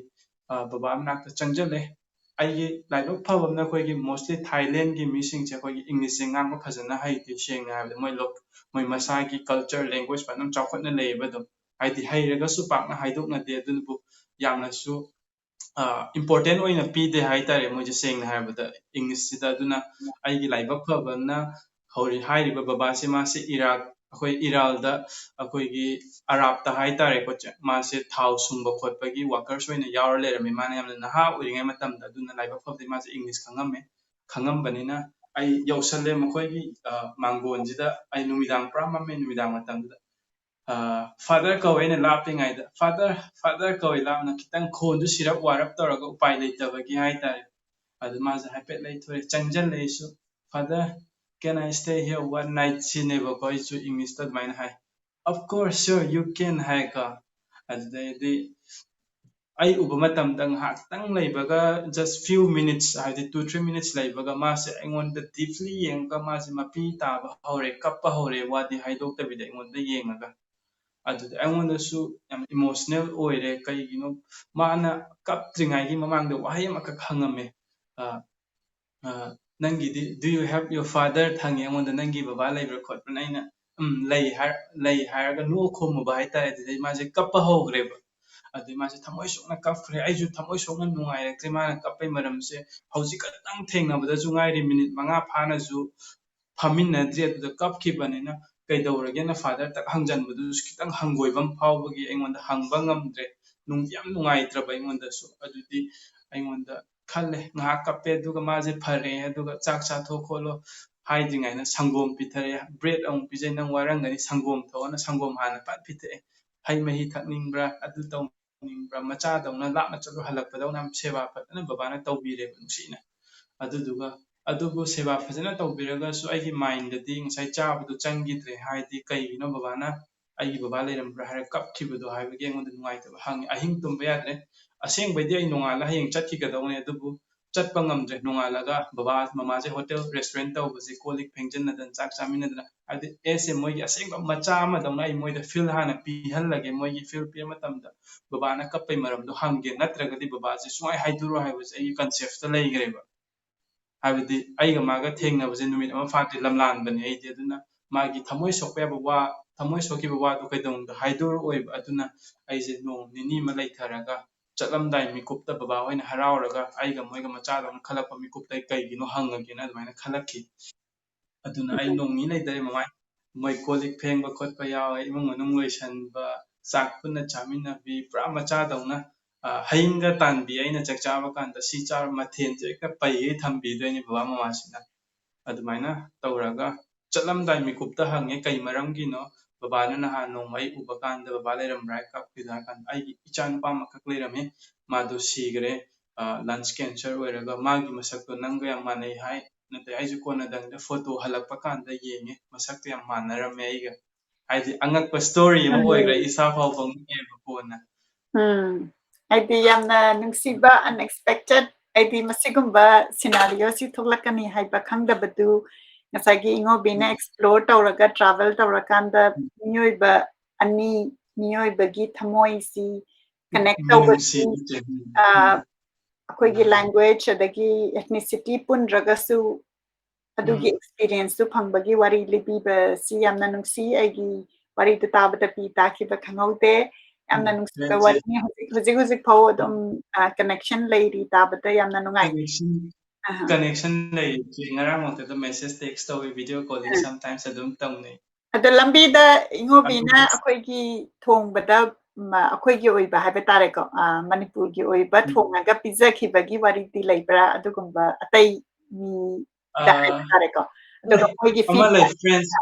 ꯑ, ꯕꯕꯥ ꯃꯅꯥꯛꯇ ꯆꯪꯁꯤꯜꯂꯦ꯫ ꯑꯩꯒꯤ ꯂꯥꯏꯕꯛ ꯐꯕ ꯑꯃꯅ ꯑꯩꯈꯣꯏꯒꯤ mostly Thailand ꯒꯤ ꯃꯤꯁꯤꯡꯁꯦ ꯑꯩꯈꯣꯏꯒꯤ English ꯁꯦ ꯉꯥꯡꯕ ꯐꯖꯅ ꯍꯩꯇꯦ꯫ ꯁꯦꯡꯅ ꯍꯥꯏꯔꯕꯗ ꯃꯣꯏ ꯂꯣꯛ-, ꯃꯣꯏ ꯃꯁꯥꯒꯤ culture, language ꯐꯖꯅ ꯆꯥꯎꯈꯠꯅ ꯂꯩꯌꯦꯕ꯫ ꯑꯗꯨꯝ ꯍꯥꯏꯗꯤ ꯍꯩꯔꯒꯁꯨ ꯄꯥꯛꯅ ꯍꯥꯏꯗꯣꯛꯅꯗꯦ, ꯑꯗꯨꯕꯨ ꯌꯥꯝꯅꯁꯨ, ꯑ, important ꯑꯣꯏꯅ ꯄꯤꯗꯦ ꯍꯥꯏꯇꯥꯔꯦ ꯃꯣꯏꯁꯦ, ꯁꯦꯡꯅ ꯍꯥꯏꯔꯕꯗ English ꯁꯤꯗ꯫ ꯑꯗꯨꯅ ꯑꯩꯒꯤ ꯂꯥꯏꯕꯛ ꯐꯕꯅ ꯍꯧꯔꯤ-, ꯍꯥꯏꯔꯤꯕ ꯕꯕꯥꯁꯦ, ꯃꯥꯁꯦ ꯏꯔꯥꯛ, ꯑꯩꯈꯣꯏ ꯏꯔꯥꯜꯗ, ꯑꯩꯈꯣꯏꯒꯤ ꯑꯔꯥꯞꯇ ꯍꯥꯏꯇꯥꯔꯦꯀꯣ, ꯆ-, ꯃꯥꯁꯦ ꯊꯥꯎ ꯁꯨꯡꯕ ꯈꯣꯠꯄꯒꯤ workers ꯑꯣꯏꯅ ꯌꯥꯎꯔ ꯂꯩꯔꯝꯃꯤ꯫ ꯃꯥꯅ ꯌꯥꯝꯅ ꯅꯍꯥ ꯑꯣꯏꯔꯤꯉꯩ ꯃꯇꯝꯗ꯫ ꯑꯗꯨꯅ ꯂꯥꯏꯕꯛ ꯐꯕꯗꯤ ꯃꯥꯁꯦ English ꯈꯪꯉꯝꯃꯦ꯫ ꯈꯪꯉꯝꯕꯅꯤꯅ ꯑꯩ ꯌꯧꯁꯜꯂꯦ ꯃꯈꯣꯏꯒꯤ, ꯑ, ꯃꯥꯡꯒꯣꯟꯁꯤꯗ꯫ ꯑꯩ ꯅꯨꯃꯤꯗꯥꯡ ꯄꯨꯔꯥ ꯃꯝꯃꯦ ꯅꯨꯃꯤꯗꯥꯡ ꯃꯇꯝꯗꯨꯗ꯫ ꯑ, "Father" ꯀꯧꯋꯦ ꯑꯩꯅ ꯂꯥꯞꯄꯤꯉꯩꯗ꯫ "Father, Father" ꯀꯧꯋꯦ ꯂꯥꯞꯅ, ꯈꯤꯇꯪ ꯈꯣꯟꯗꯨ ꯁꯤꯔꯞ ꯋꯥꯔꯞ ꯇꯧꯔꯒ ꯎꯄꯥꯏ ꯂꯩꯇꯕꯒꯤ ꯍꯥꯏꯇꯥꯔꯦ꯫ ꯑꯗꯨ ꯃꯥꯁꯦ ꯍꯥꯏꯐꯦꯠ ꯂꯩꯊꯣꯔꯛꯑꯦ, ꯆꯪꯁꯤꯜꯂꯦ꯫ ꯑꯩꯁꯨ, "Father, can I stay here one night?" ꯁꯤꯅꯦꯕꯀꯣ, ꯑꯩꯁꯨ English ꯇ ꯑꯗꯨꯃꯥꯏꯅ ꯍꯥꯏ꯫ "Of course, sure, you can" ꯍꯥꯏꯀꯣ꯫ ꯑꯗꯨꯗꯩꯗꯤ ꯑꯩ ꯎꯕ ꯃꯇꯝꯗ ꯉꯥꯏꯍꯥꯛꯇꯪ ꯂꯩꯕꯒ, just few minutes, ꯍꯥꯏꯗꯤ two three minutes ꯂꯩꯕꯒ ꯃꯥꯁꯦ ꯑꯩꯉꯣꯟꯗ deeply ꯌꯦꯡꯉꯒ ꯃꯥꯁꯦ ꯃꯄꯤ ꯇꯥꯕ ꯍꯧꯔꯦ, ꯀꯞꯄ ꯍꯧꯔꯦ, ꯋꯥꯗꯤ ꯍꯥꯏꯗꯣꯛꯇꯕꯤꯗ ꯑꯩꯉꯣꯟꯗ ꯌꯦꯡꯉꯒ꯫ ꯑꯗꯨꯗ ꯑꯩꯉꯣꯟꯗꯁꯨ ꯌꯥꯝ emotional ꯑꯣꯏꯔꯦ꯫ ꯀꯩꯒꯤꯅꯣ, ꯃꯥꯅ ꯀꯞꯇ꯭ꯔꯤꯉꯩꯒꯤ ꯃꯃꯥꯡꯗ ꯋꯥꯍꯩ ꯑꯃꯈꯛ ꯍꯪꯉꯝꯃꯦ꯫ ꯑ, ꯑ, "ꯅꯪꯒꯤꯗꯤ, do you have your father?" ꯍꯪꯉꯦ ꯑꯩꯉꯣꯟꯗ, "ꯅꯪꯒꯤ ꯕꯕꯥ ꯂꯩꯕ꯭ꯔꯥ ꯈꯣꯠꯄ꯭ꯔꯥ?" ꯑꯩꯅ, "ꯎꯝ, ꯂꯩ" ꯍꯥꯏꯔ-, "ꯂꯩ" ꯍꯥꯏꯔꯒ ꯅꯣꯛꯑ ꯈꯨꯝꯃꯨꯕ ꯍꯥꯏꯇꯥꯔꯦ꯫ ꯑꯗꯨꯗꯩ ꯃꯥꯁꯦ ꯀꯞꯄ ꯍꯧꯈ꯭ꯔꯦꯕ꯫ ꯑꯗꯨꯗꯩ ꯃꯥꯁꯦ ꯊꯃꯣꯏ ꯁꯣꯛꯅ ꯀꯞꯈ꯭ꯔꯦ꯫ ꯑꯩꯁꯨ ꯊꯃꯣꯏ ꯁꯣꯛꯅ ꯅꯨꯡꯉꯥꯏꯔꯛꯇ꯭ꯔꯦ꯫ ꯃꯥꯅ ꯀꯞꯄꯩ ꯃꯔꯝꯁꯦ ꯍꯧꯖꯤꯛ ꯈꯛꯇꯪ ꯊꯦꯡꯅꯕꯗꯁꯨ ꯉꯥꯏꯔꯤ, ꯃꯤꯅꯤꯠ ꯃꯉꯥ ꯐꯥꯅꯁꯨ ꯐꯝꯃꯤꯟꯅꯗ꯭ꯔꯤ꯫ ꯑꯗꯨꯗ ꯀꯞꯈꯤꯕꯅꯤꯅ ꯀꯩꯗꯧꯔꯒꯦꯅ ꯐꯥꯗꯔ ꯇꯛ ꯍꯪꯖꯟꯕꯗꯨꯁꯨ ꯈꯤꯇꯪ ꯍꯪꯒꯣꯏꯕ ꯑꯃ ꯐꯥꯎꯕꯒꯤ ꯑꯩꯉꯣꯟꯗ ꯍꯪꯕ ꯉꯝꯗ꯭ꯔꯦ꯫ ꯅꯨꯡꯗꯤ ꯌꯥꯝ ꯅꯨꯡꯉꯥꯏꯇ꯭ꯔꯕ ꯑꯩꯉꯣꯟꯗꯁꯨ꯫ ꯑꯗꯨꯗꯤ ꯑꯩꯉꯣꯟꯗ ꯈꯜꯂꯦ, ꯉꯥꯏꯍꯥꯛ ꯀꯞꯄꯦ, ꯑꯗꯨꯒ ꯃꯥꯁꯦ ꯐꯔꯦ, ꯑꯗꯨꯒ ꯆꯥꯛ ꯆꯥꯊꯣꯛ ꯈꯣꯠꯂꯣ ꯍꯥꯏꯗ꯭ꯔꯤꯉꯩꯗ ꯁꯪꯒꯣꯝ ꯄꯤꯊꯔꯦ꯫ "Bread ꯑꯃꯨꯛ ꯄꯤꯖꯩ, ꯅꯪ ꯋꯥꯔꯝꯒꯅꯤ, ꯁꯪꯒꯣꯝ ꯊꯛꯑꯣꯅ" ꯁꯪꯒꯣꯝ ꯍꯥꯟꯅ ꯐꯠ ꯄꯤꯊꯛꯑꯦ꯫ "ꯍꯩ ꯃꯍꯤ ꯊꯛꯅꯤꯡꯕ꯭ꯔꯥ, ꯑꯗꯨ ꯇꯧꯅꯤꯡꯕ꯭ꯔꯥ?" ꯃꯆꯥꯗꯧꯅ ꯂꯥꯞꯅ ꯆꯠꯂꯨ ꯍꯜꯂꯛꯄꯗꯧꯅ ꯌꯥꯝ ꯁꯦꯕꯥ ꯐꯖꯅ ꯕꯕꯥꯅ ꯇꯧꯕꯤꯔꯦꯕ, ꯅꯨꯡꯁꯤꯅ꯫ ꯑꯗꯨꯗꯨꯒ, ꯑꯗꯨꯕꯨ ꯁꯦꯕꯥ ꯐꯖꯅ ꯇꯧꯕꯤꯔꯒꯁꯨ ꯑꯩꯒꯤ mind ꯗꯗꯤ ꯉꯁꯥꯏ ꯆꯥꯕꯗꯨ ꯆꯪꯈꯤꯗ꯭ꯔꯦ꯫ ꯍꯥꯏꯗꯤ ꯀꯩꯒꯤꯅꯣ ꯕꯕꯥꯅ ꯑꯩꯒꯤ ꯕꯕꯥ ꯂꯩꯔꯝꯕ꯭ꯔꯥ ꯍꯥꯏꯔ ꯀꯞꯈꯤꯕꯗꯣ ꯍꯥꯏꯕꯒꯤ ꯑꯩꯉꯣꯟꯗ ꯅꯨꯡꯉꯥꯏꯇꯕ ꯍꯪꯉꯤ꯫ ꯑꯍꯤꯡ ꯇꯨꯝꯕ ꯌꯥꯗ꯭ꯔꯦ꯫ ꯑꯁꯦꯡꯕꯩꯗꯤ ꯑꯩ ꯅꯣꯡꯉꯥꯜꯂ ꯍꯌꯦꯡ ꯆꯠꯈꯤꯒꯗꯧꯅꯦ, ꯑꯗꯨꯕꯨ ꯆꯠꯄ ꯉꯝꯗ꯭ꯔꯦ꯫ ꯅꯣꯡꯉꯥꯜꯂꯒ ꯕꯕꯥ ꯃꯃꯥꯁꯦ ꯍꯣꯇꯦꯜ ꯔꯦꯁꯇꯨꯔꯦꯟ ꯇꯧꯕꯁꯦ, ꯀꯣꯜ ꯂꯤꯛ ꯐꯦꯡꯖꯤꯟꯅꯗꯅ, ꯆꯥꯛ ꯆꯥꯃꯤꯟꯅꯗꯅ, ꯍꯥꯏꯕꯗꯤ ꯑꯦꯁ ꯑꯦ ꯃꯣꯏꯒꯤ ꯑꯁꯦꯡꯕ ꯃꯆꯥ ꯑꯃꯗꯧꯅ ꯑꯩ ꯃꯣꯏꯗ ꯐꯤꯜ ꯍꯥꯟꯅ ꯄꯤꯍꯜꯂꯒꯦ꯫ ꯃꯣꯏꯒꯤ ꯐꯤꯜ ꯄꯤꯕ ꯃꯇꯝꯗ ꯕꯕꯥꯅ ꯀꯞꯄꯩ ꯃꯔꯝꯗꯣ ꯍꯪꯒꯦ, ꯅꯠꯇ꯭ꯔꯒꯗꯤ ꯕꯕꯥꯁꯦ ꯁꯨꯡꯍꯥꯏ ꯍꯥꯏꯗꯣꯔꯣ ꯍꯥꯏꯕꯁꯦ ꯑꯩꯒꯤ ꯀꯟꯁꯦꯞꯇ ꯂꯩꯈ꯭ꯔꯦꯕ꯫ ꯍꯥꯏꯕꯗꯤ ꯑꯩꯒ ꯃꯥꯒ ꯊꯦꯡꯅꯕꯁꯦ ꯅꯨꯃꯤꯠ ꯑꯃ ꯐꯥꯗ꯭ꯔꯤ, ꯂꯝꯂꯥꯟꯕꯅꯦ ꯑꯩꯗꯤ꯫ ꯑꯗꯨꯅ ꯃꯥꯒꯤ ꯊꯃꯣꯏ ꯁꯣꯛꯄ ꯌꯥꯕ ꯋꯥ, ꯊꯃꯣꯏ ꯁꯣꯛꯈꯤꯕ ꯋꯥꯗꯣ ꯀꯩꯗꯧꯅꯨꯡꯗ ꯍꯥꯏꯗꯣꯔꯛꯑꯣꯏꯕ꯫ ꯑꯗꯨꯅ ꯑꯩꯁꯦ ꯅꯣꯡ ꯅꯤꯅꯤ ꯑꯃ ꯂꯩꯊꯔꯒ ꯆꯠꯂꯝꯗꯥꯏ ꯃꯤꯀꯨꯞꯇ ꯕꯕꯥ ꯍꯣꯏꯅ ꯍꯔꯥꯎꯔꯒ ꯑꯩꯒ ꯃꯣꯏꯒ ꯃꯆꯥꯗꯧꯅ ꯈꯜꯂꯛꯄ ꯃꯤꯀꯨꯞꯇ ꯑꯩ ꯀꯩꯒꯤꯅꯣ ꯍꯪꯉꯒꯦꯅ ꯑꯗꯨꯃꯥꯏꯅ ꯈꯜꯂꯛꯈꯤ꯫ ꯑꯗꯨꯅ ꯑꯩ ꯅꯣꯡ ꯅꯤꯅꯤ ꯂꯩꯇꯔꯦ ꯃꯃꯥꯏ, ꯃꯣꯏ ꯀꯣꯜ ꯂꯤꯛ ꯐꯦꯡꯕ ꯈꯣꯠꯄ ꯌꯥꯎꯋꯦ, ꯏꯃꯨꯡ ꯃꯅꯨꯡ ꯂꯣꯏꯁꯟꯕ, ꯆꯥꯛ ꯄꯨꯟꯅ ꯆꯥꯃꯤꯟꯅꯕꯤ, ꯄꯨꯔꯥ ꯃꯆꯥꯗꯧꯅ꯫ ꯑ, ꯍꯌꯤꯡꯒ ꯇꯥꯟꯕꯤ, ꯑꯩꯅ ꯆꯥꯛ ꯆꯥꯕ ꯀꯥꯟꯗ ꯁꯤ ꯆꯥꯔ ꯃꯊꯦꯜꯁꯦ ꯍꯦꯛꯇ ꯄꯩꯒꯩ ꯊꯝꯕꯤꯗꯣꯏꯅꯤ ꯕꯕꯥ ꯃꯃꯥꯁꯤꯅ꯫ ꯑꯗꯨꯃꯥꯏꯅ ꯇꯧꯔꯒ ꯆꯠꯂꯝꯗꯥꯏ ꯃꯤꯀꯨꯞꯇ ꯍꯪꯉꯦ, "ꯀꯩ ꯃꯔꯝꯒꯤꯅꯣ? ꯕꯕꯥꯅ ꯅꯍꯥꯟ ꯅꯣꯡꯃ ꯑꯩ ꯎꯕ ꯀꯥꯟꯗ ꯕꯕꯥ ꯂꯩꯔꯝꯕ꯭ꯔꯥ?" ꯍꯥꯏ ꯀꯞꯈꯤꯗꯣ ꯍꯥꯏ ꯀꯥꯟꯗ, "ꯑꯩꯒꯤ ꯏꯆꯥ ꯅꯨꯄꯥ ꯑꯃꯈꯛ ꯂꯩꯔꯝꯃꯤ, ꯃꯥꯗꯣ ꯁꯤꯈ꯭ꯔꯦ, ꯂꯪꯁ ꯀꯦꯟꯁꯔ ꯑꯣꯏꯔꯒ ꯃꯥꯒꯤ ꯃꯁꯛꯇꯣ ꯅꯪꯒ ꯌꯥꯝ ꯃꯥꯟꯅꯩ" ꯍꯥꯏ꯫ ꯅꯠꯇꯦ, ꯑꯩꯁꯨ ꯀꯣꯟꯅꯗꯪꯗ ꯐꯣꯇꯣ ꯍꯜꯂꯛꯄ ꯀꯥꯟꯗ ꯌꯦꯡꯉꯦ, ꯃꯁꯛꯇꯣ ꯌꯥꯝ ꯃꯥꯟꯅꯔꯝꯃꯦ ꯑꯩꯒ꯫ ꯍꯥꯏꯗꯤ ꯑꯉꯛꯄ ꯁ꯭ꯇꯣꯔꯤ ꯑꯃ ꯑꯣꯏꯈ꯭ꯔꯦ, ꯎꯝ꯫ ꯏꯁꯥ ꯐꯥꯎꯕ ꯉꯛꯑꯦꯕ ꯀꯣꯟꯅ꯫ ꯎꯝ꯫ ꯍꯥꯏꯗꯤ ꯌꯥꯝꯅ ꯅꯨꯡꯁꯤꯕ, unexpected, ꯍꯥꯏꯗꯤ ꯃꯁꯤꯒꯨꯝꯕ ꯁꯤꯅꯥꯔꯤꯑꯣꯁꯤ ꯊꯣꯛꯂꯛꯀꯅꯤ ꯍꯥꯏꯕ ꯈꯪꯗꯕꯗꯨ ꯉꯁꯥꯏꯒꯤ ꯏꯉꯣꯕꯤꯅ ꯎꯝ꯫ ꯑꯦꯛꯁꯄ꯭ꯂꯣꯔ ꯇꯧꯔꯒ, ꯇ꯭ꯔꯥꯚꯦꯜ ꯇꯧꯔꯀꯥꯟꯗ ꯎꯝ꯫ ꯃꯤꯑꯣꯏꯕ ꯑꯅꯤ, ꯃꯤꯑꯣꯏꯕꯒꯤ ꯊꯃꯣꯏꯁꯤ ꯀꯅꯦꯛ ꯇꯧꯕꯁꯤ, ꯅꯨꯡꯁꯤ, ꯎꯝ꯫ ꯑ, ꯑꯩꯈꯣꯏꯒꯤ ꯎꯝ꯫ ꯂꯦꯡꯒ꯭ꯋꯦꯖ ꯑꯗꯒꯤ ꯑꯦꯊꯅꯤꯁꯤꯇꯤ ꯄꯨꯟꯗ꯭ꯔꯒꯁꯨ ꯑꯗꯨꯒꯤ ꯎꯝ꯫ ꯑꯦꯛꯁꯄꯤꯔꯤꯌꯦꯟꯁꯇꯨ ꯐꯪꯕꯒꯤ ꯋꯥꯔꯤ ꯂꯤꯕꯤꯕꯁꯤ ꯌꯥꯝꯅ ꯅꯨꯡꯁꯤ꯫ ꯑꯩꯒꯤ ꯋꯥꯔꯤꯗꯨ ꯇꯥꯕꯗ ꯄꯤ ꯇꯥꯈꯤꯕ ꯈꯪꯍꯧꯗꯦ꯫ ꯌꯥꯝꯅ ꯎꯝ꯫ ꯅꯨꯡꯁꯤꯕ ꯐ꯭ꯔꯦꯟꯁꯦ ꯋꯥꯔꯤꯅꯤ꯫ ꯍꯧꯖꯤꯛ, ꯍꯧꯖꯤꯛ, ꯍꯧꯖꯤꯛ ꯐꯥꯎ ꯑꯗꯨꯝ, ꯑ, ꯀꯅꯦꯛꯁꯟ ꯂꯩꯔꯤ, ꯇꯥꯕꯗ ꯌꯥꯝꯅ ꯅꯨꯡꯉꯥꯏ꯫ ꯀꯅꯦꯛꯁꯟ, ꯑꯍꯥ꯫ ꯀꯅꯦꯛꯁꯟ ꯂꯩꯔꯤ꯫ ꯉꯔꯥꯡꯃꯛꯇꯗ ꯃꯦꯁꯦꯖ ꯇꯦꯛꯁ ꯇꯧꯋꯤ, ꯚꯤꯗꯤꯑꯣ ꯀꯣꯜꯗꯤ ꯑ꯫ ꯁꯝꯇꯥꯏꯝꯁ ꯑꯗꯨꯝ ꯇꯧꯅꯩ꯫ ꯑꯗꯣ ꯂꯝꯕꯤꯗ ꯏꯉꯣꯕꯤꯅ ꯑꯗꯨꯒ ꯑꯩꯈꯣꯏꯒꯤ ꯊꯣꯡꯕꯗ, ꯃ-, ꯑꯩꯈꯣꯏꯒꯤ ꯑꯣꯏꯕ ꯍꯥꯏꯕ ꯇꯥꯔꯦꯀꯣ, ꯑ, ꯃꯅꯤꯄꯨꯔꯒꯤ ꯑꯣꯏꯕ ꯎꯝ꯫ ꯊꯣꯡꯉꯒ ꯄꯤꯖꯈꯤꯕꯒꯤ ꯋꯥꯔꯤꯗꯤ ꯂꯩꯕ꯭ꯔꯥ? ꯑꯗꯨꯒꯨꯝꯕ ꯑꯇꯩ ꯃꯤꯗ ꯑ, ꯍꯥꯏꯕ ꯇꯥꯔꯦꯀꯣ꯫ ꯑꯗꯨꯒ ꯂꯩ꯫ ꯃꯣꯏꯒꯤ ꯑꯃ ꯂꯩ, ꯐꯤꯗꯕꯦꯛ꯫ ꯐ꯭ꯔꯦꯟꯁ,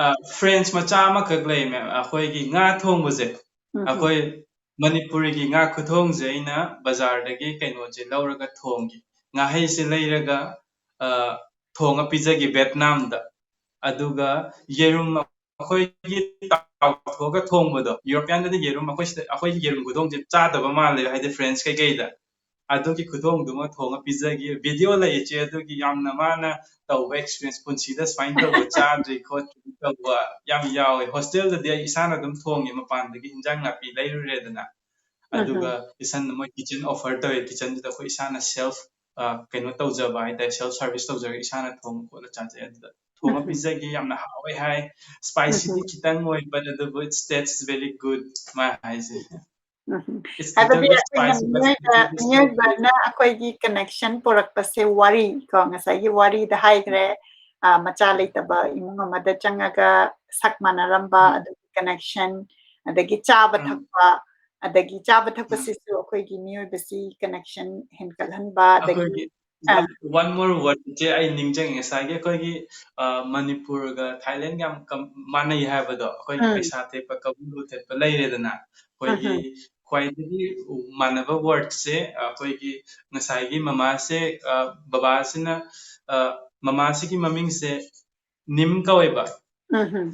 ꯑ, ꯐ꯭ꯔꯦꯟꯁ ꯃꯆꯥ ꯑꯃꯈꯛ ꯂꯩꯃꯦ꯫ ꯑꯩꯈꯣꯏꯒꯤ ꯉꯥ ꯊꯣꯡꯕꯁꯦ, ꯎꯝ, ꯎꯝ꯫ ꯑꯩꯈꯣꯏ ꯃꯅꯤꯄꯨꯔꯤꯒꯤ ꯉꯥ ꯈꯨꯊꯣꯡꯁꯦ ꯑꯩꯅ ꯕꯖꯥꯔꯗꯒꯤ ꯀꯩꯅꯣꯁꯦ ꯂꯧꯔꯒ ꯊꯣꯡꯈꯤ꯫ ꯉꯥꯍꯩꯁꯦ ꯂꯩꯔꯒ, ꯑ, ꯊꯣꯡꯉ ꯄꯤꯖꯈꯤ ꯚꯦꯠꯅꯥꯝꯗ꯫ ꯑꯗꯨꯒ ꯌꯦꯔꯨꯝ ꯑꯩꯈꯣꯏꯒꯤ ꯇꯥꯎꯊꯣꯛꯑꯒ ꯊꯣꯡꯕꯗꯣ, ꯌꯨꯔꯣꯄꯤꯌꯥꯟꯗꯗꯤ ꯌꯦꯔꯨꯝ, ꯑꯩꯈꯣꯏ ꯁꯤꯗ, ꯑꯩꯈꯣꯏꯒꯤ ꯌꯦꯔꯨꯝ ꯈꯨꯊꯣꯡꯁꯦ ꯆꯥꯗꯕ ꯃꯥꯜꯂꯦꯕ, ꯍꯥꯏꯗꯤ ꯐ꯭ꯔꯦꯟꯁ ꯀꯩꯀꯩꯗ꯫ ꯑꯗꯨꯒꯤ ꯈꯨꯊꯣꯡꯗꯨꯃ ꯊꯣꯡꯉ ꯄꯤꯖꯒꯦ꯫ ꯚꯤꯗꯤꯑꯣ ꯂꯩ ꯏꯆꯦ ꯑꯗꯨꯒꯤ, ꯌꯥꯝꯅ ꯃꯥꯅ ꯇꯧꯕ ꯑꯦꯛꯁꯄꯤꯔꯤꯌꯟꯁ, ꯄꯨꯟꯁꯤꯗ ꯁꯨꯃꯥꯏꯅ ꯇꯧꯕ ꯆꯥꯗ꯭ꯔꯤ ꯈꯣꯠꯇ꯭ꯔꯤ ꯇꯧꯕ ꯌꯥꯝ ꯌꯥꯎꯋꯦ꯫ ꯍꯣꯁꯇꯦꯜꯗꯗꯤ ꯑꯩ ꯏꯁꯥꯅ ꯑꯗꯨꯝ ꯊꯣꯡꯉꯦ, ꯃꯄꯥꯟꯗꯒꯤ ꯏꯟꯖꯥꯡ ꯅꯥꯄꯤ ꯂꯩꯔꯨꯔꯦꯗꯅ, ꯑꯗꯨꯒ ꯏꯁꯥꯅ ꯃꯣꯏ ꯀꯤꯆꯟ ꯑꯣꯐꯔ ꯇꯧꯋꯦ, ꯀꯤꯆꯟꯗꯨꯗ ꯑꯩꯈꯣꯏ ꯏꯁꯥꯅ ꯁꯦꯜꯐ ꯀꯩꯅꯣ ꯇꯧꯖꯕ ꯍꯥꯏꯇꯥꯔꯦ, ꯁꯦꯜꯐ ꯁꯥꯔꯚꯤꯁ ꯇꯧꯖꯔꯒ ꯏꯁꯥꯅ ꯊꯣꯡꯉ ꯈꯣꯠꯂ ꯆꯥꯖꯩ꯫ ꯑꯗꯨꯗ ꯊꯣꯡꯉ ꯄꯤꯖꯒꯦ, ꯌꯥꯝꯅ ꯍꯥꯎꯋꯦ ꯍꯥꯏ꯫ ꯁ꯭ꯄꯥꯏꯁꯤꯗꯤ ꯈꯤꯇꯪ ꯑꯣꯏ, but ꯑꯗꯨꯕꯨ it tastes very good ꯃꯥ ꯍꯥꯏꯁꯦ꯫ It's ꯍꯥꯏꯕꯗꯤ little bit ꯑꯩꯈꯣꯏꯅ spicy, but ꯃꯤꯑꯣꯏꯕ, it is very good. ꯃꯤꯑꯣꯏꯕꯅ ꯑꯩꯈꯣꯏꯒꯤ ꯀꯅꯦꯛꯁꯟ ꯄꯨꯔꯛꯄꯁꯦ ꯋꯥꯔꯤ ꯀꯣ, ꯉꯁꯥꯏꯒꯤ ꯋꯥꯔꯤꯗ ꯍꯥꯏꯈ꯭ꯔꯦ꯫ ꯑ, ꯃꯆꯥ ꯂꯩꯇꯕ ꯏꯃꯨꯡ ꯑꯃꯗ ꯆꯪꯉꯒ ꯁꯛ ꯃꯥꯟꯅꯔꯝꯕ, ꯑꯗꯨꯒꯤ ꯀꯅꯦꯛꯁꯟ, ꯑꯗꯒꯤ ꯆꯥꯕ ꯊꯛꯄ, ꯑꯗꯒꯤ ꯆꯥꯕ ꯊꯛꯄꯁꯤꯁꯨ ꯑꯩꯈꯣꯏꯒꯤ ꯃꯤꯑꯣꯏꯕꯁꯤ ꯀꯅꯦꯛꯁꯟ ꯍꯦꯟꯒꯠꯍꯟꯕ, ꯑꯗꯒꯤ ꯑꯩꯈꯣꯏꯒꯤ one more word ꯏꯆꯦ ꯑꯩ ꯅꯤꯡꯁꯤꯡꯉꯦ, ꯉꯁꯥꯏꯒꯤ ꯑꯩꯈꯣꯏꯒꯤ ꯑ, ꯃꯅꯤꯄꯨꯔꯒ ꯊꯥꯏꯂꯦꯟꯒ ꯌꯥꯝ ꯀꯝ- ꯃꯥꯟꯅꯩ ꯍꯥꯏꯕꯗꯣ, ꯑꯩꯈꯣꯏꯒꯤ ꯄꯩꯁꯥ ꯊꯦꯠꯄ ꯀꯕꯨ ꯊꯦꯠꯄ ꯂꯩꯔꯦꯗꯅ, ꯑꯩꯈꯣꯏꯒꯤ ꯈ꯭ꯋꯥꯏꯗꯒꯤ ꯃꯥꯟꯅꯕ ꯋꯥꯔꯗꯁꯦ ꯑꯩꯈꯣꯏꯒꯤ ꯉꯁꯥꯏꯒꯤ ꯃꯃꯥꯁꯦ, ꯑ, ꯕꯕꯥꯁꯤꯅ, ꯑ, ꯃꯃꯥꯁꯤꯒꯤ ꯃꯃꯤꯡꯁꯦ ꯅꯤꯝ ꯀꯧꯋꯦꯕ꯫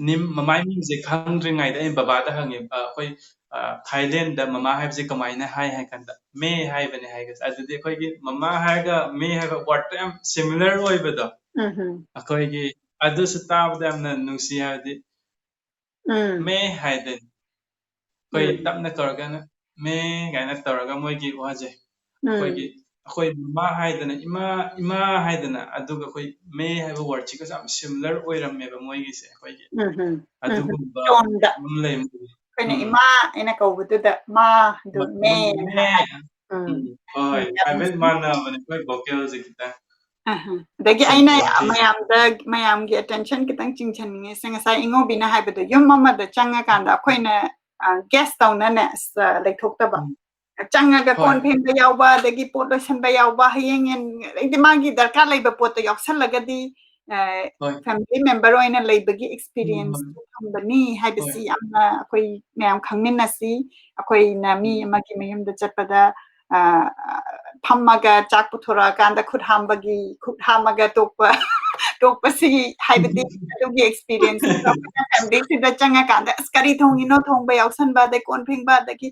ꯅꯤꯝ ꯃꯃꯥꯏ ꯃꯤꯡꯁꯦ ꯈꯪꯗ꯭ꯔꯤꯉꯩꯗ ꯑꯩꯅ ꯕꯕꯥꯗ ꯍꯪꯉꯦ, "ꯑ, ꯑꯩꯈꯣꯏ ꯑ, ꯊꯥꯏꯂꯦꯟꯗ ꯃꯃꯥ ꯍꯥꯏꯕꯁꯦ ꯀꯃꯥꯏꯅ ꯍꯥꯏ?" ꯍꯥꯏ ꯀꯥꯟꯗ, "ꯃꯦ" ꯍꯥꯏꯕꯅꯦ ꯍꯥꯏꯒꯁꯦ꯫ ꯑꯗꯨꯗꯤ ꯑꯩꯈꯣꯏꯒꯤ ꯃꯃꯥ ꯍꯥꯏꯔꯒ ꯃꯦ ꯍꯥꯏꯕ ꯋꯥꯔꯗꯇꯣ ꯌꯥꯝ ꯁꯤꯃꯤꯂꯔ ꯑꯣꯏꯕꯗꯣ, ꯑꯩꯈꯣꯏꯒꯤ ꯑꯗꯨꯁꯨ ꯇꯥꯕꯗ ꯌꯥꯝꯅ ꯅꯨꯡꯁꯤ, ꯍꯥꯏꯕꯗꯤ ꯃꯦ ꯍꯥꯏꯗꯣꯏꯅꯤ꯫ ꯑꯩꯈꯣꯏ ꯇꯞꯅ ꯀꯧꯔꯒꯅ "ꯃꯦ" ꯀꯥꯏꯅ ꯇꯧꯔꯒ ꯃꯣꯏꯒꯤ ꯋꯥꯁꯦ ꯑꯩꯈꯣꯏꯒꯤ, ꯑꯩꯈꯣꯏ ꯃꯃꯥ ꯍꯥꯏꯗꯅ, ꯏꯃꯥ, ꯏꯃꯥ ꯍꯥꯏꯗꯅ, ꯑꯗꯨꯒ ꯑꯩꯈꯣꯏ "ꯃꯦ" ꯍꯥꯏꯕ ꯋꯥꯔꯗꯁꯤꯒꯁꯨ ꯌꯥꯝ ꯁꯤꯃꯤꯂꯔ ꯑꯣꯏꯔꯝꯃꯦꯕ ꯃꯣꯏꯒꯤꯁꯦ꯫ ꯑꯩꯈꯣꯏꯒꯤ ꯑꯗꯨꯒꯨꯝꯕ ꯇꯣꯟꯗ ꯑꯃ ꯂꯩ꯫ ꯑꯩꯈꯣꯏꯅ ꯏꯃꯥ ꯑꯩꯅ ꯀꯧꯕꯗꯨꯗ "ꯃꯥ" ꯑꯗꯨ "ꯃꯦ" ꯍꯥꯏ꯫ ꯎꯝ, ꯍꯣꯏ, ꯍꯥꯏꯐꯦꯠ ꯃꯥꯟꯅꯕꯅꯦ ꯑꯩꯈꯣꯏ ꯚꯣꯀꯦꯜꯁꯦ ꯈꯤꯇꯪ꯫ ꯑꯗꯒꯤ ꯑꯩꯅ ꯃꯌꯥꯝꯗ, ꯃꯌꯥꯝꯒꯤ ꯑꯦꯇꯦꯟꯁꯟ ꯈꯤꯇꯪ ꯆꯤꯡꯁꯟꯅꯤꯡꯉꯤꯁꯦ, ꯉꯁꯥꯏ ꯏꯉꯧꯕꯤꯅ ꯍꯥꯏꯕꯗꯣ, ꯌꯨꯝ ꯑꯃꯗ ꯆꯪꯉꯀꯥꯟꯗ ꯑꯩꯈꯣꯏꯅ ꯒꯦꯁ ꯇꯧꯅꯅꯦ, ꯑꯁ, ꯂꯩꯊꯣꯛꯇꯕ, ꯆꯪꯉꯒ ꯀꯣꯟ ꯐꯦꯡꯕ ꯌꯥꯎꯕ, ꯑꯗꯒꯤ ꯄꯣꯠ ꯂꯣꯏꯁꯟꯕ ꯌꯥꯎꯕ, ꯍꯌꯦꯡ ꯍꯦꯟ-, ꯍꯥꯏꯗꯤ ꯃꯥꯒꯤ ꯗꯔꯀꯥꯔ ꯂꯩꯕ ꯄꯣꯠꯇꯣ ꯌꯥꯎꯁꯜꯂꯒꯗꯤ, ꯐꯦꯃꯤꯂꯤ ꯃꯦꯝꯕꯔ ꯑꯣꯏꯅ ꯂꯩꯕꯒꯤ ꯑꯦꯛꯁꯄꯤꯔꯤꯌꯦꯟꯁ ꯐꯪꯕꯅꯤ ꯍꯥꯏꯕꯁꯤ ꯌꯥꯝꯅ ꯑꯩꯈꯣꯏ ꯃꯌꯥꯝ ꯈꯪꯃꯤꯟꯅꯁꯤ꯫ ꯑꯩꯈꯣꯏꯅ ꯃꯤ ꯑꯃꯒꯤ ꯃꯌꯨꯝꯗ ꯆꯠꯄꯗ, ꯑ, ꯐꯝꯃꯒ ꯆꯥꯛ ꯄꯨꯊꯣꯔꯛꯑꯀꯥꯟꯗ ꯈꯨꯠ ꯍꯥꯝꯕꯒꯤ, ꯈꯨꯠ ꯍꯥꯝꯃꯒ ꯇꯣꯛꯄ, ꯇꯣꯛꯄꯁꯤ, ꯍꯥꯏꯕꯗꯤ ꯑꯗꯨꯒꯤ ꯑꯦꯛꯁꯄꯤꯔꯤꯌꯦꯟꯁ ꯐꯦꯃꯤꯂꯤꯁꯤꯗ ꯆꯪꯉꯀꯥꯟꯗ, "ꯑꯁ, ꯀꯔꯤ ꯊꯣꯡꯉꯤꯅꯣ?" ꯊꯣꯡꯕ ꯌꯥꯎꯁꯟꯕ, ꯑꯗꯩ ꯀꯣꯟ ꯐꯦꯡꯕ, ꯑꯗꯒꯤ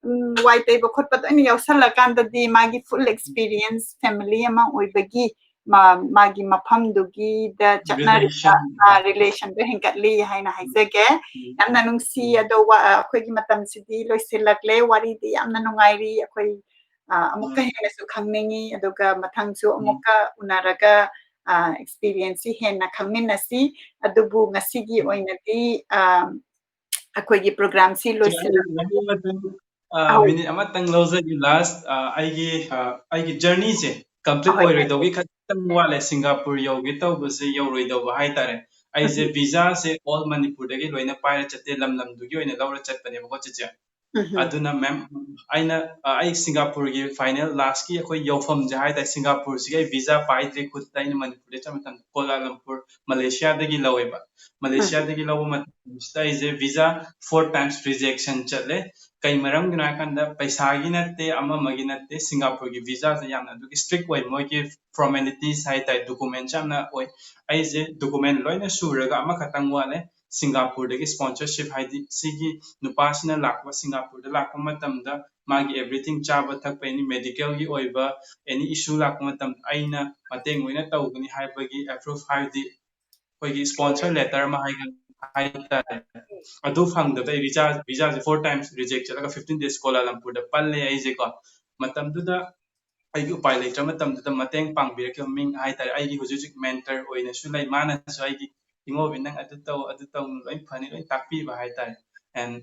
ꯎꯝ, ꯋꯥꯏ ꯇꯩꯕ ꯈꯣꯠꯄ ꯂꯣꯏꯅ ꯌꯥꯎꯁꯜꯂꯀꯥꯟꯗꯗꯤ ꯃꯥꯒꯤ full experience family ꯑꯃ ꯑꯣꯏꯕꯒꯤ ꯃꯥ-, ꯃꯥꯒꯤ ꯃꯐꯝꯗꯨꯒꯤꯗ ꯆꯠꯅꯔꯤꯕ, Relation. ꯑ, relationꯗꯣ ꯍꯦꯟꯒꯠꯂꯤ ꯍꯥꯏꯅ ꯍꯥꯏꯖꯒꯦ꯫ ꯎꯝ. ꯌꯥꯝꯅ ꯅꯨꯡꯁꯤ꯫ ꯎꯝ. ꯑꯗꯣ ꯋꯥ-, ꯑ, ꯑꯩꯈꯣꯏꯒꯤ ꯃꯇꯝꯁꯤꯗꯤ ꯂꯣꯏꯁꯤꯜꯂꯛꯂꯦ꯫ ꯋꯥꯔꯤꯗꯤ ꯌꯥꯝꯅ ꯅꯨꯡꯉꯥꯏꯔꯤ꯫ ꯑꯩꯈꯣꯏ, ꯑ, ꯑꯃꯨꯛꯀ ꯎꯝ. ꯍꯦꯟꯅꯁꯨ ꯈꯪꯅꯤꯡꯉꯤ꯫ ꯑꯗꯨꯒ ꯃꯊꯪꯁꯨ ꯎꯝ. ꯑꯃꯨꯛꯀ ꯎꯅꯔꯒ, ꯑ, experienceꯁꯤ ꯍꯦꯟꯅ ꯈꯪꯃꯤꯟꯅꯁꯤ꯫ ꯑꯗꯨꯕꯨ ꯉꯁꯤꯒꯤ ꯎꯝ. ꯑꯣꯏꯅꯗꯤ, ꯑ, ꯑꯩꯈꯣꯏꯒꯤ programꯁꯤ ꯆꯦ, ꯑꯩ ꯂꯣꯏꯁꯤꯜꯂꯛꯂꯦ꯫ ꯋꯥꯍꯪ ꯑꯃꯇꯪ, ꯑ, ꯑꯧ꯫ minute ꯑꯃꯇꯪ ꯂꯧꯖꯒꯦ, last, ꯑ, ꯑꯩꯒꯤ, ꯑ, ꯑꯩꯒꯤ journeyꯁꯦ complete ꯑꯍꯣꯏ, ꯍꯣꯏ. ꯑꯣꯏꯔꯣꯏꯗꯧꯒꯤ ꯈꯤꯇꯪ ꯋꯥꯠꯂꯦ, ꯁꯤꯡꯒꯥꯄꯨꯔ ꯌꯧꯒꯦ ꯇꯧꯕꯁꯦ ꯌꯧꯔꯣꯏꯗꯧꯕ ꯍꯥꯏꯇꯥꯔꯦ꯫ ꯑꯩꯁꯦ ꯎꯝ. visaꯁꯦ all ꯃꯅꯤꯄꯨꯔꯗꯒꯤ ꯂꯣꯏꯅ ꯄꯥꯏꯔ ꯆꯠꯇꯦ, ꯂꯝ ꯂꯝꯗꯨꯒꯤ ꯑꯣꯏꯅ ꯂꯧꯔ ꯆꯠꯄꯅꯦꯕꯀꯣ, ꯆꯦꯆꯦ꯫ ꯎꯝ. ꯑꯗꯨꯅ ma'am, ꯑꯩꯅ, ꯑ, ꯑꯩ ꯁꯤꯡꯒꯥꯄꯨꯔꯒꯤ final lastꯀꯤ ꯑꯩꯈꯣꯏ ꯌꯧꯐꯝꯁꯦ ꯍꯥꯏꯇꯥꯔꯦ, ꯁꯤꯡꯒꯥꯄꯨꯔꯁꯤꯒꯤ ꯑꯩ visa ꯄꯥꯏꯗ꯭ꯔꯤ ꯈꯨꯠꯇ꯫ ꯑꯩꯅ ꯃꯅꯤꯄꯨꯔꯗ ꯆꯠꯄ ꯃꯇꯝꯗ ꯀꯣꯂꯥꯂꯝꯄꯨꯔ, ꯃꯂꯦꯁꯤꯌꯥꯗꯒꯤ ꯂꯧꯋꯦꯕ꯫ ꯎꯝ. ꯃꯂꯦꯁꯤꯌꯥꯗꯒꯤ ꯂꯧꯕ ꯃꯇꯝꯁꯤꯗ ꯑꯩꯁꯦ visa four times rejection ꯆꯠꯂꯦ꯫ ꯀꯩ ꯃꯔꯝꯒꯤꯅꯣ ꯍꯥꯏ ꯀꯥꯟꯗ ꯄꯩꯁꯥꯒꯤ ꯅꯠꯇꯦ, ꯑꯃ ꯑꯃꯒꯤ ꯅꯠꯇꯦ, ꯁꯤꯡꯒꯥꯄꯨꯔꯒꯤ visaꯁꯦ ꯌꯥꯝꯅ ꯑꯗꯨꯒꯤ strict ꯑꯣꯏ, ꯃꯣꯏꯒꯤ formalities ꯍꯥꯏꯇꯥꯔꯦ, documents ꯌꯥꯝꯅ ꯑꯣꯏ꯫ ꯑꯩꯁꯦ document ꯂꯣꯏꯅ ꯁꯨꯔꯒ ꯑꯃꯈꯛꯇꯪ ꯋꯥꯠꯂꯦ, ꯁꯤꯡꯒꯥꯄꯨꯔꯗꯒꯤ sponsorship, ꯍꯥꯏꯗꯤ ꯁꯤꯒꯤ ꯅꯨꯄꯥꯁꯤꯅ ꯂꯥꯛꯄ, ꯁꯤꯡꯒꯥꯄꯨꯔꯗ ꯂꯥꯛꯄ ꯃꯇꯝꯗ ꯃꯥꯒꯤ everything, ꯆꯥꯕ ꯊꯛꯄ, any medicalꯒꯤ ꯑꯣꯏꯕ any issue ꯂꯥꯛꯄ ꯃꯇꯝꯗ ꯑꯩꯅ ꯃꯇꯦꯡ ꯂꯣꯏꯅ ꯇꯧꯒꯅꯤ ꯍꯥꯏꯕꯒꯤ approve, ꯍꯥꯏꯕꯗꯤ ꯑꯩꯈꯣꯏꯒꯤ sponsor letter ꯑꯃ ꯍꯥꯏꯒ-, ꯍꯥꯏꯇꯥꯔꯦ꯫ ꯑꯗꯨ ꯐꯪꯗꯕꯗ ꯑꯩ visa, visaꯁꯦ four times reject ꯆꯠꯂꯒ fifteen days ꯀꯣꯂꯥꯂꯝꯄꯨꯔꯗ ꯄꯜꯂꯦ ꯑꯩꯁꯦꯀꯣ꯫ ꯃꯇꯝꯗꯨꯗ ꯑꯩꯒꯤ ꯎꯄꯥꯏ ꯂꯩꯇ꯭ꯔ ꯃꯇꯝꯗꯨꯗ ꯃꯇꯦꯡ ꯄꯥꯡꯕꯤꯔꯛꯈꯤꯕ ꯃꯤ ꯍꯥꯏꯇꯥꯔꯦ, ꯑꯩꯒꯤ ꯍꯧꯖꯤꯛ ꯍꯧꯖꯤꯛ mentor ꯑꯣꯏꯅꯁꯨ ꯂꯩ꯫ ꯃꯥꯅꯁꯨ ꯑꯩꯒꯤ, "ꯏꯉꯣꯕꯤ, ꯅꯪ ꯑꯗꯨ ꯇꯧ, ꯑꯗꯨ ꯇꯧ", ꯂꯣꯏ ꯐꯅꯤ, ꯂꯣꯏ ꯇꯥꯛꯄꯤꯕ ꯍꯥꯏꯇꯥꯔꯦ꯫ And,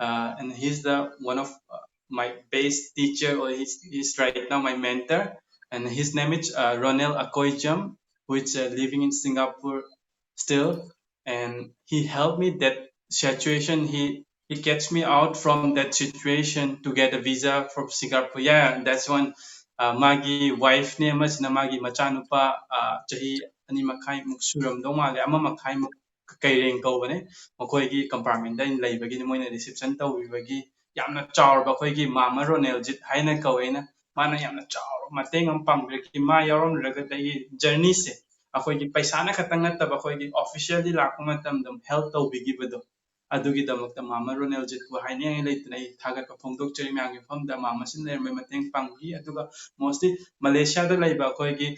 uh, and he's the one of, uh, my best teacher, or he's, he's right now my mentor. And his name is, uh, Ronel Akoijam, who is, uh, living in Singapore still. And he helped me that situation. He, he gets me out from that situation to get a visa from Singapore. Yeah, that's one, uh, ꯃꯥꯒꯤ wife ꯅꯦ, ꯑꯃꯁꯤꯅ ꯃꯥꯒꯤ ꯃꯆꯥꯅꯨꯄꯥ, uh, ꯆꯍꯤ ꯑꯅꯤ ꯃꯈꯥꯏꯃꯨꯛ ꯁꯨꯔꯝꯗꯧ ꯃꯥꯜꯂꯦ, ꯑꯃ ꯃꯈꯥꯏꯃꯨꯛ ꯀꯩꯔꯦꯡ ꯀꯧꯕꯅꯦ꯫ ꯃꯈꯣꯏꯒꯤ compartmentꯗ ꯑꯩꯅ ꯂꯩꯕꯒꯤꯅꯤ, ꯃꯣꯏꯅ reception ꯇꯧꯕꯤꯕꯒꯤ ꯌꯥꯝꯅ ꯆꯥꯎꯔꯕ ꯑꯩꯈꯣꯏꯒꯤ ꯃꯥꯃ ꯔꯣꯅꯦꯜꯖꯤꯠ ꯍꯥꯏꯅ ꯀꯧꯋꯦ ꯑꯩꯅ꯫ ꯃꯥꯅ ꯌꯥꯝꯅ ꯆꯥꯎꯔꯕ ꯃꯇꯦꯡ ꯑꯃ ꯄꯥꯡꯕꯤꯔꯛꯈꯤ꯫ ꯃꯥ ꯌꯥꯎꯔꯝꯗ꯭ꯔꯒꯗꯤ ꯑꯩꯒꯤ journeyꯁꯦ ꯑꯩꯈꯣꯏꯒꯤ ꯄꯩꯁꯥꯅ ꯈꯛꯇꯪ ꯅꯠꯇꯕ ꯑꯩꯈꯣꯏꯒꯤ officially ꯂꯥꯛꯄ ꯃꯇꯝꯗ help ꯇꯧꯕꯤꯈꯤꯕꯗꯣ, ꯑꯗꯨꯒꯤꯗꯃꯛꯇ ꯃꯥꯃ ꯔꯣꯅꯦꯜꯖꯤꯠꯄꯨ ꯍꯥꯏꯅꯤꯡꯉꯥꯏ ꯂꯩꯇꯅ ꯑꯩ ꯊꯥꯒꯠꯄ ꯐꯣꯡꯗꯣꯛꯆꯔꯤ꯫ ꯃꯌꯥꯝꯒꯤ ꯃꯐꯝꯗ ꯃꯥꯃꯁꯤꯅ ꯂꯩꯔꯝꯕꯩ ꯃꯇꯦꯡ ꯄꯥꯡꯕꯤ꯫ ꯑꯗꯨꯒ mostly ꯃꯂꯦꯁꯤꯌꯥꯗ ꯂꯩꯕ ꯑꯩꯈꯣꯏꯒꯤ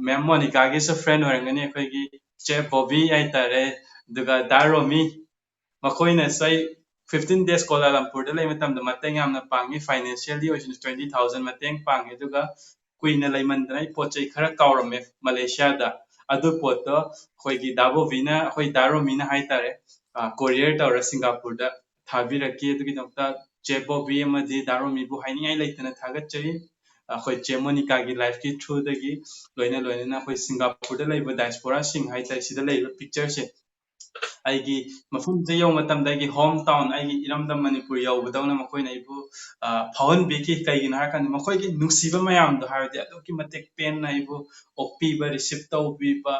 ꯃꯦꯝ ꯃꯣꯅꯤꯀꯥꯒꯤꯁꯨ ꯐ꯭ꯔꯦꯟ ꯑꯣꯏꯔꯝꯒꯅꯤ ꯑꯩꯈꯣꯏꯒꯤ ꯆꯦ ꯕꯣꯕꯤ ꯍꯥꯏꯇꯥꯔꯦ, ꯑꯗꯨꯒ ꯗꯥ ꯔꯣꯃꯤ, ꯃꯈꯣꯏꯅꯁꯨ ꯑꯩ fifteen days ꯀꯣꯂꯥꯂꯝꯄꯨꯔꯗ ꯂꯩꯕ ꯃꯇꯝꯗ ꯃꯇꯦꯡ ꯌꯥꯝꯅ ꯄꯥꯡꯉꯤ꯫ Financially ꯑꯣꯏꯔꯁꯨ twenty thousand ꯃꯇꯦꯡ ꯄꯥꯡꯉꯤ꯫ ꯑꯗꯨꯒ ꯀꯨꯏꯅ ꯂꯩꯃꯟꯗꯅ ꯑꯩ ꯄꯣꯠ ꯆꯩ ꯈꯔ ꯀꯥꯎꯔꯝꯃꯦ ꯃꯂꯦꯁꯤꯌꯥꯗ꯫ ꯑꯗꯨ ꯄꯣꯠꯇꯣ ꯑꯩꯈꯣꯏꯒꯤ ꯗꯥ ꯕꯣꯕꯤꯅ, ꯑꯩꯈꯣꯏ ꯗꯥ ꯔꯣꯃꯤꯅ ꯍꯥꯏꯇꯥꯔꯦ, ꯀꯣꯔꯤꯌꯔ ꯇꯧꯔ ꯁꯤꯡꯒꯥꯄꯨꯔꯗ ꯊꯥꯕꯤꯔꯛꯈꯤ꯫ ꯑꯗꯨꯒꯤꯗꯃꯛꯇ ꯆꯦ ꯕꯣꯕꯤ ꯑꯃꯗꯤ ꯗꯥ ꯔꯣꯃꯤꯕꯨ ꯍꯥꯏꯅꯤꯡꯉꯥꯏ ꯂꯩꯇꯅ ꯊꯥꯒꯠꯆꯔꯤ꯫ ꯑꯩꯈꯣꯏ ꯆꯦ ꯃꯣꯅꯤꯀꯥꯒꯤ ꯂꯥꯏꯐꯀꯤ ꯊ꯭ꯔꯨꯗꯒꯤ ꯂꯣꯏꯅ ꯂꯣꯏꯅꯅ ꯑꯩꯈꯣꯏ ꯁꯤꯡꯒꯥꯄꯨꯔꯗ ꯂꯩꯕ ꯗꯥꯏꯁꯄꯣꯔꯥꯁꯤꯡ ꯍꯥꯏꯇꯥꯔꯦ, ꯁꯤꯗ ꯂꯩꯔꯤꯕ ꯄꯤꯛꯆꯔꯁꯦ ꯑꯩꯒꯤ ꯃꯐꯝꯁꯤꯗ ꯌꯧꯕ ꯃꯇꯝꯗ ꯑꯩꯒꯤ ꯍꯣꯝ ꯇꯥꯎꯟ, ꯑꯩꯒꯤ ꯏꯔꯝꯗꯝ ꯃꯅꯤꯄꯨꯔ ꯌꯧꯕꯗꯧꯅ ꯃꯈꯣꯏꯅ ꯑꯩꯕꯨ, ꯑ, ꯐꯥꯎꯍꯟꯕꯤꯈꯤ꯫ ꯀꯩꯒꯤꯅꯣ ꯍꯥꯏꯔꯀꯥꯟꯗ ꯃꯈꯣꯏꯒꯤ ꯅꯨꯡꯁꯤꯕ ꯃꯌꯥꯝꯗꯣ, ꯍꯥꯏꯕꯗꯤ ꯑꯗꯨꯛꯀꯤ ꯃꯇꯤꯛ ꯄꯦꯟꯅ ꯑꯩꯕꯨ ꯑꯣꯛꯄꯤꯕ, ꯔꯤꯁꯤꯞ ꯇꯧꯕꯤꯕ,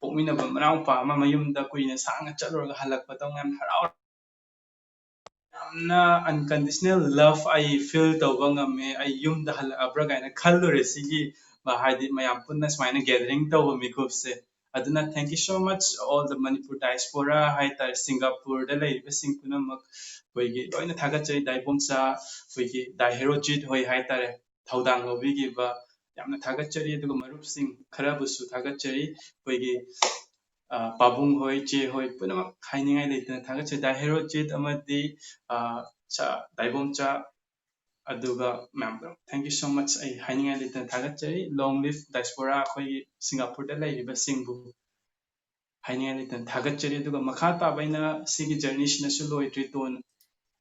ꯄꯣꯛꯃꯤꯟꯅꯕ ꯃꯅꯥꯎꯄꯥ ꯑꯃ ꯃꯌꯨꯝꯗ ꯀꯨꯏꯅ ꯁꯥꯡꯅ ꯆꯠꯂꯨꯔꯒ ꯍꯜꯂꯛꯄꯗꯧꯅ ꯌꯥꯝ ꯍꯔꯥꯎ, ꯌꯥꯝꯅ unconditional love ꯑꯩ ꯐꯤꯜ ꯇꯧꯕ ꯉꯝꯃꯦ꯫ ꯑꯩ ꯌꯨꯝꯗ ꯍꯜꯂꯛꯑꯕ꯭ꯔꯥ ꯀꯥꯏꯅ ꯈꯜꯂꯨꯔꯦ ꯁꯤꯒꯤ, ꯑ, ꯍꯥꯏꯗꯤ ꯃꯌꯥꯝ ꯄꯨꯟꯅ ꯁꯨꯃꯥꯏꯅ ꯒꯦꯗꯔꯤꯡ ꯇꯧꯕ ꯃꯤꯀꯨꯞꯁꯦ꯫ ꯑꯗꯨꯅ thank you so much all the Manipur diaspora ꯍꯥꯏꯇꯥꯔꯦ, ꯁꯤꯡꯒꯥꯄꯨꯔꯗ ꯂꯩꯔꯤꯕꯁꯤꯡ ꯄꯨꯝꯅꯃꯛ ꯑꯩꯈꯣꯏꯒꯤ ꯂꯣꯏꯅ ꯊꯥꯒꯠꯆꯔꯤ꯫ ꯗꯥꯏꯕꯣꯝꯆꯥ, ꯑꯩꯈꯣꯏꯒꯤ ꯗꯥ ꯍꯦꯔꯣꯖꯤꯠ ꯍꯣꯏ ꯍꯥꯏꯇꯥꯔꯦ, ꯊꯧꯗꯥꯡ ꯂꯧꯕꯤꯈꯤꯕ ꯌꯥꯝꯅ ꯊꯥꯒꯠꯆꯔꯤ꯫ ꯑꯗꯨꯒ ꯃꯔꯨꯞꯁꯤꯡ ꯈꯔꯕꯨꯁꯨ ꯊꯥꯒꯠꯆꯔꯤ꯫ ꯑꯩꯈꯣꯏꯒꯤ, ꯑ, ꯄꯥꯕꯨꯡ ꯍꯣꯏ, ꯆꯦ ꯍꯣꯏ, ꯄꯨꯝꯅꯃꯛ ꯍꯥꯏꯅꯤꯡꯉꯥꯏ ꯂꯩꯇꯅ ꯊꯥꯒꯠꯆꯔꯤ꯫ ꯗꯥ ꯍꯦꯔꯣꯖꯤꯠ ꯑꯃꯗꯤ, ꯑ, ꯆꯥ-, ꯗꯥꯏꯕꯣꯝꯆꯥ, ꯑꯗꯨꯒ ꯃꯌꯥꯝ ꯄꯨꯝꯅꯃꯛ thank you so much꯫ ꯑꯩ ꯍꯥꯏꯅꯤꯡꯉꯥꯏ ꯂꯩꯇꯅ ꯊꯥꯒꯠꯆꯔꯤ꯫ Long live diaspora, ꯑꯩꯈꯣꯏꯒꯤ ꯁꯤꯡꯒꯥꯄꯨꯔꯗ ꯂꯩꯔꯤꯕꯁꯤꯡꯕꯨ ꯍꯥꯏꯅꯤꯡꯉꯥꯏ ꯂꯩꯇꯅ ꯊꯥꯒꯠꯆꯔꯤ꯫ ꯑꯗꯨꯒ ꯃꯈꯥ ꯇꯥꯕ ꯑꯩꯅ ꯁꯤꯒꯤ ꯖꯔꯅꯤꯁꯤꯅꯁꯨ ꯂꯣꯏꯗ꯭ꯔꯤ, ꯇꯣꯟ-,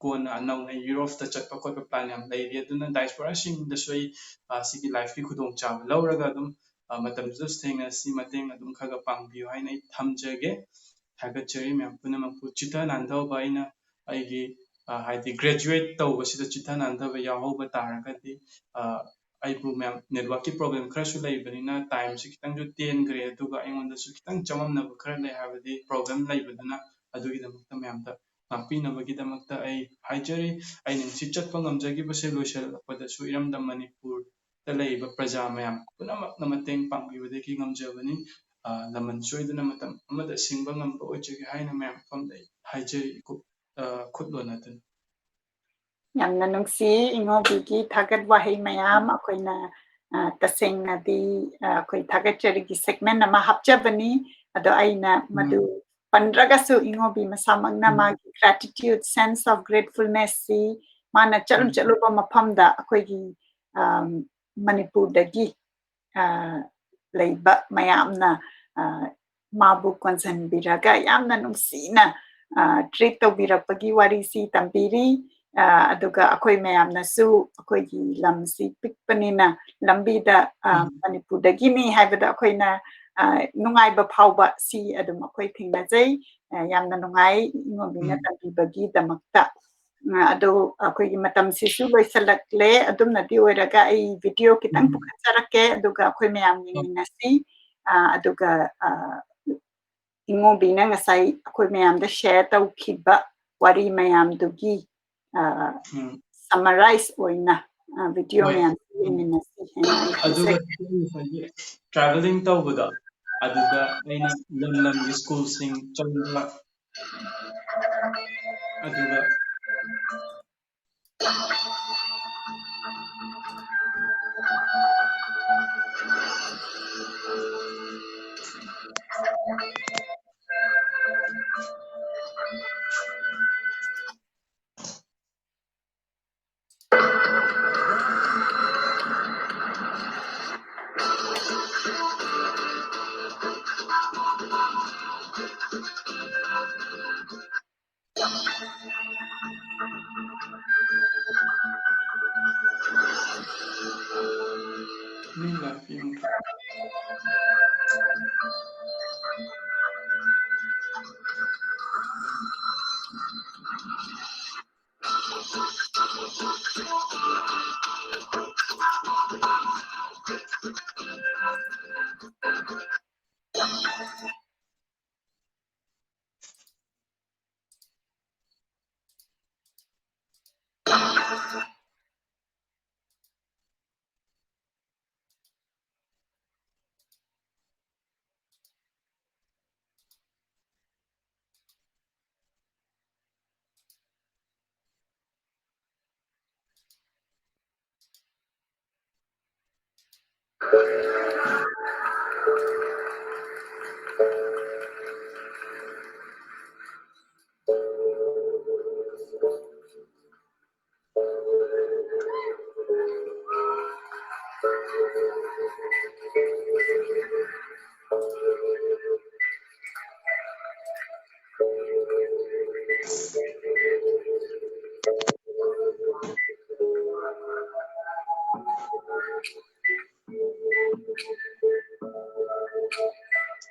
ꯀꯣꯟꯅ ꯅꯧꯅ ꯌꯨꯔꯣꯞꯇ ꯆꯠꯄ ꯈꯣꯠꯄ ꯄ꯭ꯂꯥꯟ ꯌꯥꯝ ꯂꯩꯔꯤ꯫ ꯑꯗꯨꯅ ꯗꯥꯏꯁꯄꯣꯔꯥꯁꯤꯡꯗꯁꯨ ꯑꯩ, ꯑ, ꯁꯤꯒꯤ ꯂꯥꯏꯐꯀꯤ ꯈꯨꯗꯣꯡꯆꯥꯕ ꯂꯧꯔꯒ ꯑꯗꯨꯝ, ꯑ, ꯃꯇꯝꯗꯨꯗꯁꯨ ꯊꯦꯡꯅꯁꯤ, ꯃꯇꯦꯡ ꯑꯗꯨꯝ ꯈꯔ ꯈꯔ ꯄꯥꯡꯕꯤꯌꯨ ꯍꯥꯏꯅ ꯑꯩ ꯊꯝꯖꯒꯦ꯫ ꯊꯥꯒꯠꯆꯔꯤ ꯃꯌꯥꯝ ꯄꯨꯝꯅꯃꯛꯄꯨ꯫ ꯆꯤꯊ ꯅꯥꯟꯊꯧꯕ ꯑꯩꯅ ꯑꯩꯒꯤ, ꯑ, ꯍꯥꯏꯗꯤ ꯒ꯭ꯔꯦꯖꯨꯋꯦꯠ ꯇꯧꯕꯁꯤꯗ ꯆꯤꯊ ꯅꯥꯟꯊꯕ ꯌꯥꯎꯍꯧꯕ ꯇꯥꯔꯒꯗꯤ, ꯑ, ꯑꯩꯕꯨ ꯃꯌꯥꯝ ꯅꯦꯠꯋꯥꯛꯀꯤ ꯄ꯭ꯔꯣꯕ꯭ꯂꯦꯝ ꯈꯔꯁꯨ ꯂꯩꯕꯅꯤꯅ ꯇꯥꯏꯝꯁꯤ ꯈꯤꯇꯪꯁꯨ ꯇꯦꯟꯈ꯭ꯔꯦ, ꯑꯗꯨꯒ ꯑꯩꯉꯣꯟꯗꯁꯨ ꯈꯤꯇꯪ ꯆꯃꯝꯅꯕ ꯈꯔ ꯂꯩ, ꯍꯥꯏꯕꯗꯤ ꯄ꯭ꯔꯣꯕ꯭ꯂꯦꯝ ꯂꯩꯕꯗꯨꯅ꯫ ꯑꯗꯨꯒꯤꯗꯃꯛꯇ ꯃꯌꯥꯝꯗ ꯉꯥꯛꯄꯤꯅꯕꯒꯤꯗꯃꯛꯇ ꯑꯩ ꯍꯥꯏꯖꯔꯤ꯫ ꯑꯩꯅ ꯉꯁꯤ ꯆꯠꯄ ꯉꯝꯖꯈꯤꯕꯁꯦ ꯂꯣꯏꯁꯤꯜꯂꯛꯄꯗꯁꯨ ꯏꯔꯝꯗꯝ ꯃꯅꯤꯄꯨꯔꯗ ꯂꯩꯔꯤꯕ ꯄ꯭ꯔꯖꯥ ꯃꯌꯥꯝ ꯄꯨꯝꯅꯃꯛꯅ ꯃꯇꯦꯡ ꯄꯥꯡꯕꯤꯕꯗꯒꯤ ꯉꯝꯖꯕꯅꯤ꯫ ꯑ, ꯂꯃꯟ ꯁꯣꯏꯗꯅ ꯃꯇꯝ ꯑꯃꯗ ꯁꯤꯡꯕ ꯉꯝꯕ ꯑꯣꯏꯖꯒꯦ ꯍꯥꯏꯅ ꯃꯌꯥꯝ ꯃꯐꯝꯗ ꯑꯩ ꯍꯥꯏꯖꯔꯤ, ꯏꯀꯨ-, ꯑ, ꯈꯨꯠ ꯂꯣꯟꯅꯗꯨꯅ꯫ ꯌꯥꯝꯅ ꯅꯨꯡꯁꯤ, ꯏꯉꯣꯕꯤꯒꯤ ꯊꯥꯒꯠ ꯋꯥꯍꯩ ꯃꯌꯥꯝ ꯑꯩꯈꯣꯏꯅ, ꯑ, ꯇꯁꯦꯡꯅꯗꯤ, ꯑ, ꯑꯩꯈꯣꯏ ꯊꯥꯒꯠꯆꯔꯤꯒꯤ segment ꯑꯃ ꯍꯥꯞꯆꯕꯅꯤ꯫ ꯑꯗꯣ ꯑꯩꯅ ꯃꯗꯨ ꯄꯟꯗ꯭ꯔꯒꯁꯨ ꯏꯉꯣꯕꯤ ꯃꯁꯥꯃꯛꯅ ꯃꯥꯒꯤ gratitude, sense of gratefulness ꯁꯤ ꯃꯥꯅ ꯆꯠꯂꯨ ꯆꯠꯂꯨꯕ ꯃꯐꯝꯗ ꯑꯩꯈꯣꯏꯒꯤ, ꯑꯝ, ꯃꯅꯤꯄꯨꯔꯗꯒꯤ, ꯑ, ꯂꯩꯕ ꯃꯌꯥꯝꯅ, ꯑ, ꯃꯥꯕꯨ ꯀꯣꯟꯁꯤꯟꯕꯤꯔꯒ ꯌꯥꯝꯅ ꯅꯨꯡꯁꯤꯅ, ꯑ, treat ꯇꯧꯕꯤꯔꯛꯄꯒꯤ ꯋꯥꯔꯤꯁꯤ ꯇꯝꯕꯤꯔꯤ꯫ ꯑ, ꯑꯗꯨꯒ ꯑꯩꯈꯣꯏ ꯃꯌꯥꯝꯅꯁꯨ ꯑꯩꯈꯣꯏꯒꯤ ꯂꯝꯁꯤ ꯄꯤꯛꯄꯅꯤꯅ ꯂꯝꯕꯤꯗ, ꯑ, ꯃꯅꯤꯄꯨꯔꯗꯒꯤꯅꯤ ꯍꯥꯏꯕꯗ ꯑꯩꯈꯣꯏꯅ, ꯑ, ꯅꯨꯡꯉꯥꯏꯕ ꯐꯥꯎꯕ ꯁꯤ ꯑꯗꯨꯝ ꯑꯩꯈꯣꯏ ꯊꯦꯡꯅꯖꯩ꯫ ꯑ, ꯌꯥꯝꯅ ꯅꯨꯡꯉꯥꯏ ꯏꯉꯣꯕꯤꯅ ꯇꯝꯕꯤꯕꯒꯤꯗꯃꯛꯇ꯫ ꯑ, ꯑꯗꯣ ꯑꯩꯈꯣꯏꯒꯤ ꯃꯇꯝꯁꯤꯁꯨ ꯂꯣꯏꯁꯤꯜꯂꯛꯂꯦ꯫ ꯑꯗꯨꯝꯅꯗꯤ ꯑꯣꯏꯔꯒ ꯑꯩ video ꯈꯤꯇꯪ ꯄꯨꯈꯠꯆꯔꯛꯀꯦ, ꯑꯗꯨꯒ ꯑꯩꯈꯣꯏ ꯃꯌꯥꯝ ꯌꯦꯡꯃꯤꯟꯅꯁꯤ꯫ ꯑ, ꯑꯗꯨꯒ, ꯑ, ꯏꯉꯣꯕꯤꯅ ꯉꯁꯥꯏ ꯑꯩꯈꯣꯏ ꯃꯌꯥꯝꯗ share ꯇꯧꯈꯤꯕ ꯋꯥꯔꯤ ꯃꯌꯥꯝꯗꯨꯒꯤ, ꯑ, summarize ꯑꯣꯏꯅ, ꯑ, video ꯍꯣꯏ꯫ ꯃꯌꯥꯝꯁꯤ ꯌꯦꯡꯃꯤꯟꯅꯁꯤ ꯍꯥꯏꯅ ꯑꯩ ꯑꯗꯨꯒ ꯍꯥꯏꯖꯒꯦ꯫ ꯉꯁꯥꯏꯒꯤ travelling ꯇꯧꯕꯗꯣ, ꯑꯗꯨꯗ ꯑꯩꯅ ꯂꯝ ꯂꯝꯒꯤ school ꯁꯤꯡ ꯆꯪꯕ, ꯑꯗꯨꯒ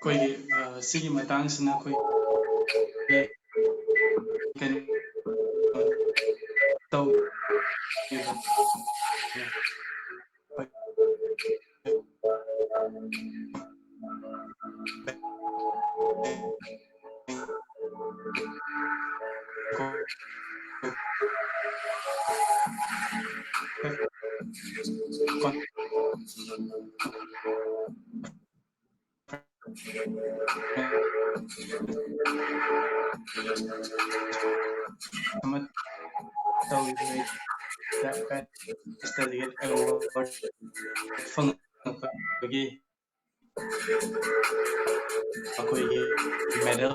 ꯑꯩꯈꯣꯏꯒꯤ, ꯑ, ꯁꯤꯒꯤ ꯃꯇꯥꯡꯁꯤꯅ ꯑꯩꯈꯣꯏ ꯀꯩꯅꯣ ꯇꯧ-, ꯑꯃ ꯇꯧꯔꯤꯕ Best Delegate Award ꯐꯪꯉꯛꯄꯒꯤ ꯑꯩꯈꯣꯏꯒꯤ medal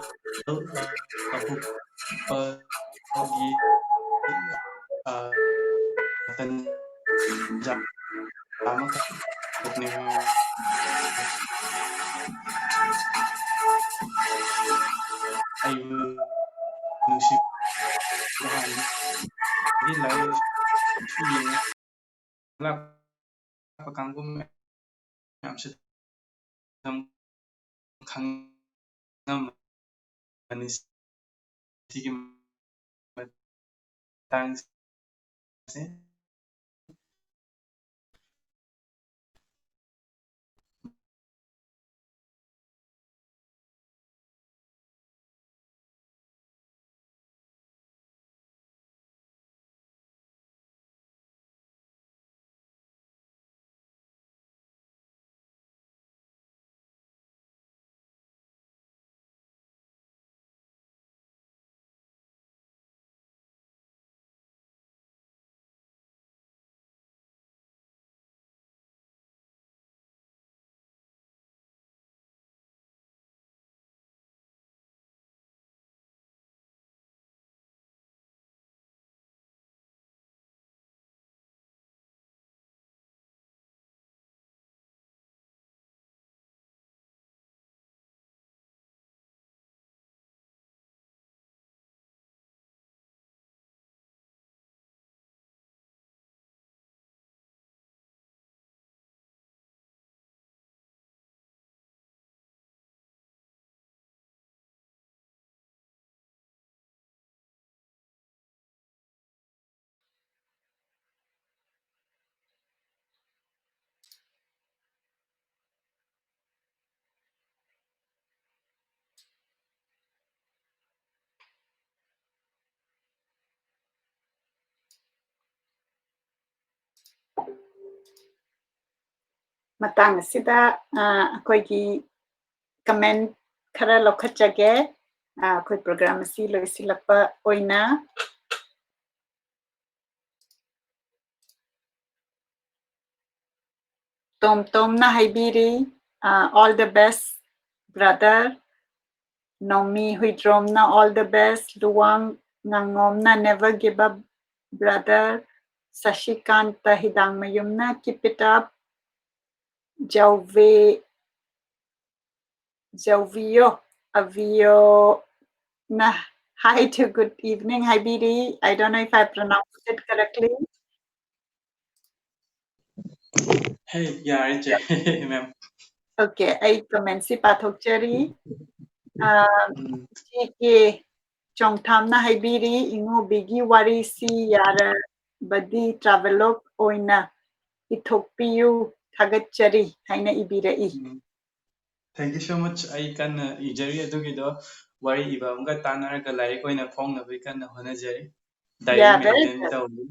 ꯑꯍꯨꯝꯒꯤ, ꯑ, ꯇꯟꯖꯥ ꯑꯃꯈꯛ ꯊꯣꯛꯅꯤꯡꯉꯤ꯫ ꯑꯩꯕꯨ ꯅꯨꯡꯁꯤ ꯂꯥꯏꯔꯤꯛ ꯌꯦꯡꯉꯤ꯫ ꯂꯥꯛꯄ ꯀꯥꯡꯕꯨ ꯃꯌꯥꯝꯁꯨ ꯑꯗꯨꯝ ꯈꯪꯉꯝꯃꯅꯤ ꯁꯤꯒꯤ ꯃꯇꯥꯡꯁꯦ꯫ ꯃꯇꯥꯡ ꯑꯁꯤꯗ ꯑ, ꯑꯩꯈꯣꯏꯒꯤ ꯀꯃꯦꯟ ꯈꯔ ꯂꯧꯈꯠꯆꯒꯦ꯫ ꯑ, ꯑꯩꯈꯣꯏ ꯄ꯭ꯔꯣꯒ꯭ꯔꯥꯝ ꯑꯁꯤ ꯂꯣꯏꯁꯤꯜꯂꯛꯄ ꯑꯣꯏꯅ꯫ ꯇꯣꯝ ꯇꯣꯝꯅ ꯍꯥꯏꯕꯤꯔꯤ, ꯑ, "All the best, brother." ꯅꯣꯃꯤ ꯍꯨꯏꯗ꯭ꯔꯣꯝꯅ "All the best." Luwang ꯉꯥꯉꯣꯝꯅ "Never give up, brother." ꯁꯁꯤꯀꯥꯟꯇ ꯍꯤꯗꯥꯡꯃꯌꯨꯝꯅ "Keep it up." ꯖꯧꯕꯤ, ꯖꯧꯕꯤꯌꯣ, ꯑꯕꯤꯌꯣꯅ "Hi to good evening" ꯍꯥꯏꯕꯤꯔꯤ꯫ I don't know if I pronounced it correctly. Hey, ꯌꯥꯔꯦ ꯆꯦ, ma'am. Okay, ꯑꯩ ꯀꯃꯦꯟꯁꯤ ꯄꯥꯊꯣꯛꯆꯔꯤ꯫ ꯑ, ꯎꯝ, ꯖꯤ ꯀꯦ ꯆꯣꯡꯊꯥꯝꯅ ꯍꯥꯏꯕꯤꯔꯤ, "ꯏꯉꯣꯕꯤꯒꯤ ꯋꯥꯔꯤꯁꯤ ꯌꯥꯔꯕꯗꯤ travelogue ꯑꯣꯏꯅ ꯏꯊꯣꯛꯄꯤꯌꯨ, ꯊꯥꯒꯠꯆꯔꯤ" ꯍꯥꯏꯅ ꯏꯕꯤꯔꯛꯏ꯫ ꯎꯝ. Thank you so much. ꯑꯩ ꯀꯟꯅ ꯏꯖꯔꯤ ꯑꯗꯨꯒꯤꯗꯣ, ꯋꯥꯔꯤ ꯏꯕ ꯑꯃꯒ ꯇꯥꯟꯅꯔꯒ ꯂꯥꯏꯔꯤꯛ ꯑꯣꯏꯅ ꯐꯣꯡꯅꯕꯒꯤ ꯀꯟꯅ ꯍꯣꯠꯅꯖꯔꯤ꯫ Yeah, Diary very maintain good. ꯇꯧꯔꯤ꯫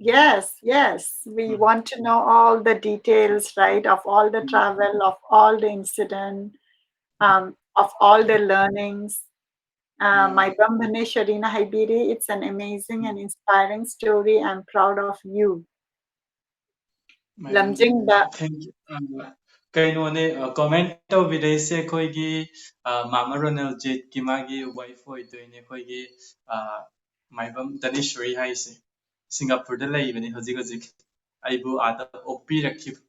Yes, yes. We Mm. want to know all the details, right, of all the Mm. travel, of all the incident, um, of all the learnings. Uh, Mm. Maibam ꯚꯅꯦꯁ꯭ꯋꯔꯤꯅ ꯍꯥꯏꯕꯤꯔꯤ, "It's an amazing and inspiring story. I'm proud of you." ꯂꯝꯖꯤꯡꯕ. Thank you. ꯑ, ꯀꯩꯅꯣꯅꯦ, ꯑ, comment ꯇꯧꯕꯤꯔꯛꯏꯁꯦ ꯑꯩꯈꯣꯏꯒꯤ, ꯑ, ꯃꯥꯃ ꯔꯣꯅꯦꯜꯖꯤꯠꯀꯤ ꯃꯥꯒꯤ wife ꯑꯣꯏꯗꯣꯏꯅꯦ ꯑꯩꯈꯣꯏꯒꯤ, ꯑ, ꯃꯥꯏꯕꯝ ꯙꯅꯦꯁ꯭ꯋꯔꯤ ꯍꯥꯏꯁꯦ꯫ ꯁꯤꯡꯒꯥꯄꯨꯔꯗ ꯂꯩꯕꯅꯤ ꯍꯧꯖꯤꯛ ꯍꯧꯖꯤꯛ꯫ ꯑꯩꯕꯨ ꯑꯥꯗ ꯑꯣꯛꯄꯤꯔꯛꯈꯤꯕ,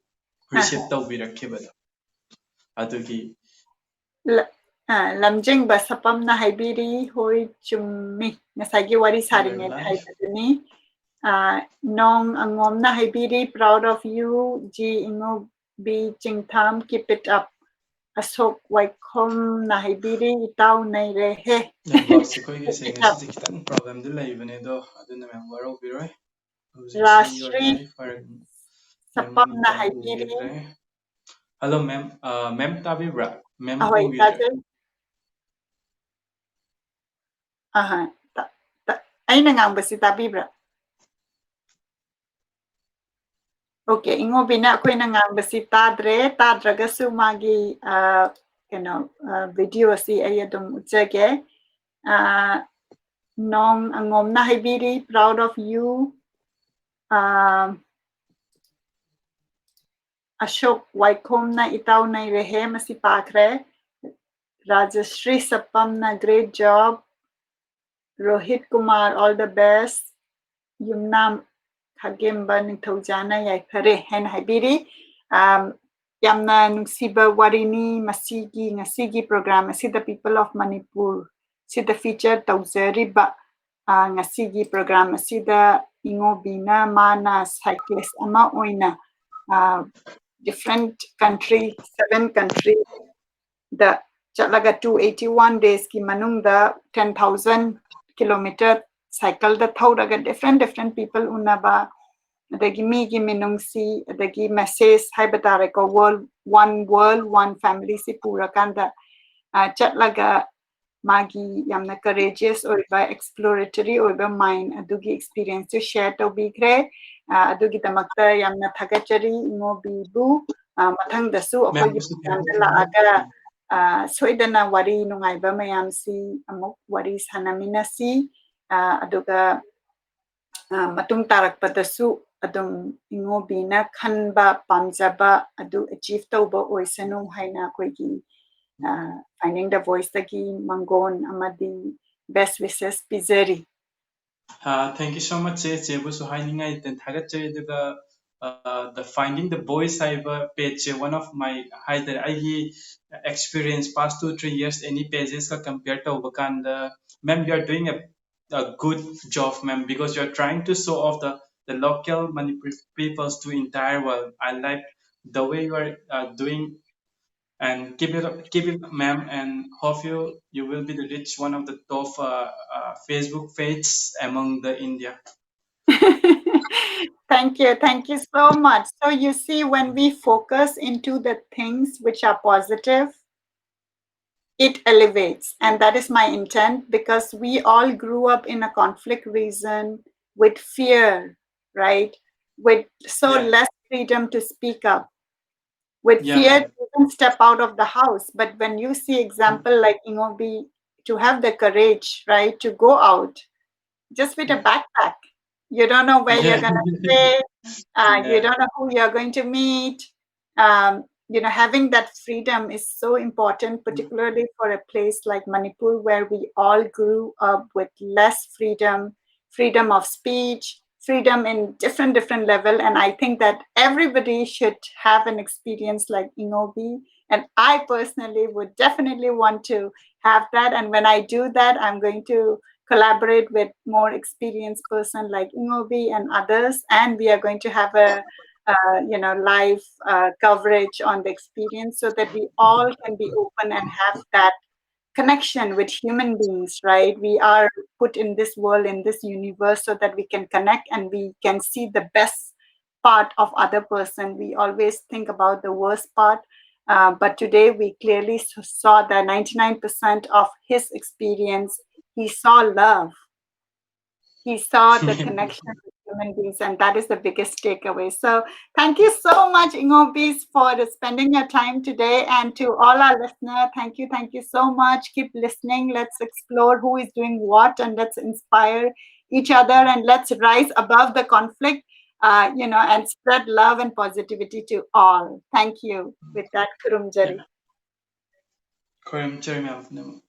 receive ꯑꯍ꯫ ꯇꯧꯕꯤꯔꯛꯈꯤꯕꯗꯣ꯫ ꯑꯗꯨꯒꯤ ꯂ-, ꯑ, ꯂꯝꯖꯤꯡꯕ ꯁꯄꯝꯅ ꯍꯥꯏꯕꯤꯔꯤ, "ꯍꯣꯏ, ꯆꯨꯝꯃꯤ, ꯉꯁꯥꯏꯒꯤ ꯋꯥꯔꯤ ꯁꯥꯔꯤꯉꯩꯗ life. ꯍꯥꯏꯕꯗꯨꯅꯤ." ꯑ, ꯅꯣꯡ ꯑꯉꯣꯝꯅ ꯍꯥꯏꯕꯤꯔꯤ, "Proud of you, G Ingobi Chingtham, keep it up." Ashok ꯋꯥꯏꯈꯣꯝꯅ ꯍꯥꯏꯕꯤꯔꯤ, "ꯏꯇꯥꯎ ꯅꯩꯔꯦꯍꯦ." Networkꯁꯦ ꯑꯩꯈꯣꯏꯒꯤꯁꯦ Keep it up. ꯉꯁꯤꯁꯦ ꯈꯤꯇꯪ problemꯗꯤ ꯂꯩꯕꯅꯦ ꯑꯗꯣ, ꯑꯗꯨꯅ ma'am ꯋꯥꯔꯧꯕꯤꯔꯣꯏ꯫ ꯍꯧꯖꯤꯛꯁꯦ ꯔꯥꯁꯔꯤ ꯌꯣꯏꯅꯥꯏ ꯐꯔꯦ꯫ Ma'am ꯁꯄꯝꯅ ꯑꯝꯇ ꯍꯥꯏꯕꯤꯔꯤ꯫ ꯎꯈꯤꯗ꯭ꯔꯦ꯫ Hello ma'am, ꯑ, ma'am ꯇꯥꯕꯤꯕ꯭ꯔꯥ? Ma'am ꯑꯍꯣꯏ, ꯎꯈꯤꯗ꯭ꯔꯦ꯫ ꯇꯥꯖꯩ꯫ ꯑꯍ, ꯇ-, ꯇ-, ꯑꯩꯅ ꯉꯥꯡꯕꯁꯤ ꯇꯥꯕꯤꯕ꯭ꯔꯥ? Okay, ꯏꯉꯣꯕꯤꯅ ꯑꯩꯈꯣꯏꯅ ꯉꯥꯡꯕꯁꯤ ꯇꯥꯗ꯭ꯔꯦ꯫ ꯇꯥꯗ꯭ꯔꯒꯁꯨ ꯃꯥꯒꯤ, ꯑ, ꯀꯩꯅꯣ, ꯑ, video ꯑꯁꯤ ꯑꯩ ꯑꯗꯨꯝ ꯎꯠꯆꯒꯦ꯫ ꯑ, ꯅꯣꯡ ꯑꯉꯣꯝꯅ ꯍꯥꯏꯕꯤꯔꯤ, "Proud of you." ꯑ, ꯑꯁꯣꯛ ꯋꯥꯏꯈꯣꯝꯅ "ꯏꯇꯥꯎ ꯅꯩꯔꯦꯍꯦ", ꯃꯁꯤ ꯄꯥꯈ꯭ꯔꯦ꯫ Rajshri ꯁꯄꯝꯅ "Great job." Rohit Kumar, "All the best." ꯌꯨꯝꯅꯥꯝ ꯈꯥꯒꯦꯝꯕ ꯅꯤꯡꯊꯧꯖꯥꯅ "ꯌꯥꯏꯐꯔꯦ" ꯍꯥꯏꯅ ꯍꯥꯏꯕꯤꯔꯤ꯫ ꯑꯝ, ꯌꯥꯝꯅ ꯅꯨꯡꯁꯤꯕ ꯋꯥꯔꯤꯅꯤ ꯃꯁꯤꯒꯤ, ꯉꯁꯤꯒꯤ program ꯑꯁꯤꯗ People of Manipur ꯁꯤꯗ feature ꯇꯧꯖꯔꯤꯕ, ꯑ, ꯉꯁꯤꯒꯤ program ꯑꯁꯤꯗ ꯏꯉꯣꯕꯤꯅ ꯃꯥꯅ cyclist ꯑꯃ ꯑꯣꯏꯅ, ꯑ, different country, seven country ꯗ ꯆꯠꯂꯒ two eighty one days ꯀꯤ ꯃꯅꯨꯡꯗ ten thousand kilometer cycle ꯗ ꯊꯧꯔꯒ different, different people ꯎꯅꯕ, ꯑꯗꯒꯤ ꯃꯤꯒꯤ ꯃꯤꯅꯨꯡꯁꯤ, ꯑꯗꯒꯤ message ꯍꯥꯏꯕ ꯇꯥꯔꯦꯀꯣ, world, one world, one family ꯁꯤ ꯄꯨꯔꯀꯥꯟꯗ, ꯑ, ꯆꯠꯂꯒ ꯃꯥꯒꯤ ꯌꯥꯝꯅ courageous ꯑꯣꯏꯕ, exploratory ꯑꯣꯏꯕ mind ꯑꯗꯨꯒꯤ experience ꯁꯨ share ꯇꯧꯕꯤꯈ꯭ꯔꯦ꯫ ꯑ, ꯑꯗꯨꯒꯤꯗꯃꯛꯇ ꯌꯥꯝꯅ ꯊꯥꯒꯠꯆꯔꯤ ꯏꯉꯣꯕꯤꯕꯨ꯫ ꯑ, ꯃꯊꯪꯗꯁꯨ ꯑꯩꯈꯣꯏꯒꯤ ꯃꯌꯥꯝꯕꯨꯁꯨ program ꯗ ꯊꯥꯒꯠꯆꯔꯤ꯫ ꯂꯥꯛꯑꯒ, ꯑ, ꯁꯣꯏꯗꯅ ꯋꯥꯔꯤ ꯅꯨꯡꯉꯥꯏꯕ ꯃꯌꯥꯝꯁꯤ ꯑꯃꯨꯛ ꯋꯥꯔꯤ ꯁꯥꯟꯅꯃꯤꯟꯅꯁꯤ꯫ ꯑ, ꯑꯗꯨꯒ, ꯑ, ꯃꯇꯨꯡ ꯇꯥꯔꯛꯄꯗꯁꯨ ꯑꯗꯨꯝ ꯏꯉꯣꯕꯤꯅ ꯈꯟꯕ, ꯄꯥꯝꯖꯕ ꯑꯗꯨ achieve ꯇꯧꯕ ꯑꯣꯏꯁꯅꯨ ꯍꯥꯏꯅ ꯑꯩꯈꯣꯏꯒꯤ, ꯑ, Finding the Voice ꯇꯒꯤ ꯃꯪꯒꯣꯟ ꯑꯃꯗꯤ best wishes ꯄꯤꯖꯔꯤ꯫ Uh, thank you so much, ꯆꯦ꯫ ꯆꯦꯕꯨꯁꯨ ꯍꯥꯏꯅꯤꯡꯉꯥꯏ ꯊꯥꯒꯠꯆꯔꯤ꯫ ꯑꯗꯨꯒ, uh, the Finding the Voice ꯍꯥꯏꯕ page say one of my ꯍꯥꯏꯇꯥꯔꯦ, ꯑꯩꯒꯤ experience past two, three years any pages ꯀ compare ꯇꯧꯕ ꯀꯥꯟꯗ, ma'am, you are doing a, a good job, ma'am, because you are trying to show off the, the local Manipuri peoples to entire world. I like the way you are, uh, doing, and keep it up, keep it up, ma'am, and hope you, you will be the reach one of the top, uh, uh, Facebook page among the India. Thank you. Thank you so much. So you see, when we focus into the things which are positive, it elevates. And that is my intent, because we all grew up in a conflict region with fear, right? With so Yeah. less freedom to speak up. With Yeah, fear, yeah. you can step out of the house. But when you see example like Ingobi, to have the courage, right, to go out just with a Yeah. backpack, you don't know where you're Yeah. gonna stay. Uh, you Yeah. don't know who you're going to meet. Um, you know, having that freedom is so important, particularly for a place like Manipur, where we all grew up with less freedom, freedom of speech, freedom in different, different level. And I think that everybody should have an experience like Ingobi. And I personally would definitely want to have that. And when I do that, I'm going to collaborate with more experienced person like Ingobi and others. And we are going to have a, uh, you know, live, uh, coverage on the experience so that we all can be open and have that connection with human beings, right? We are put in this world, in this universe, so that we can connect and we can see the best part of other person. We always think about the worst part. Uh, but today we clearly s- saw that ninety-nine percent of his experience, he saw love. He saw the connection with human beings, and that is the biggest takeaway. So thank you so much, Ingobis, for spending your time today. And to all our listeners, thank you, thank you so much. Keep listening. Let's explore who is doing what, and let's inspire each other, and let's rise above the conflict, uh, you know, and spread love and positivity to all. Thank you. With that, Khurumjari. Khurumjari, ma'am.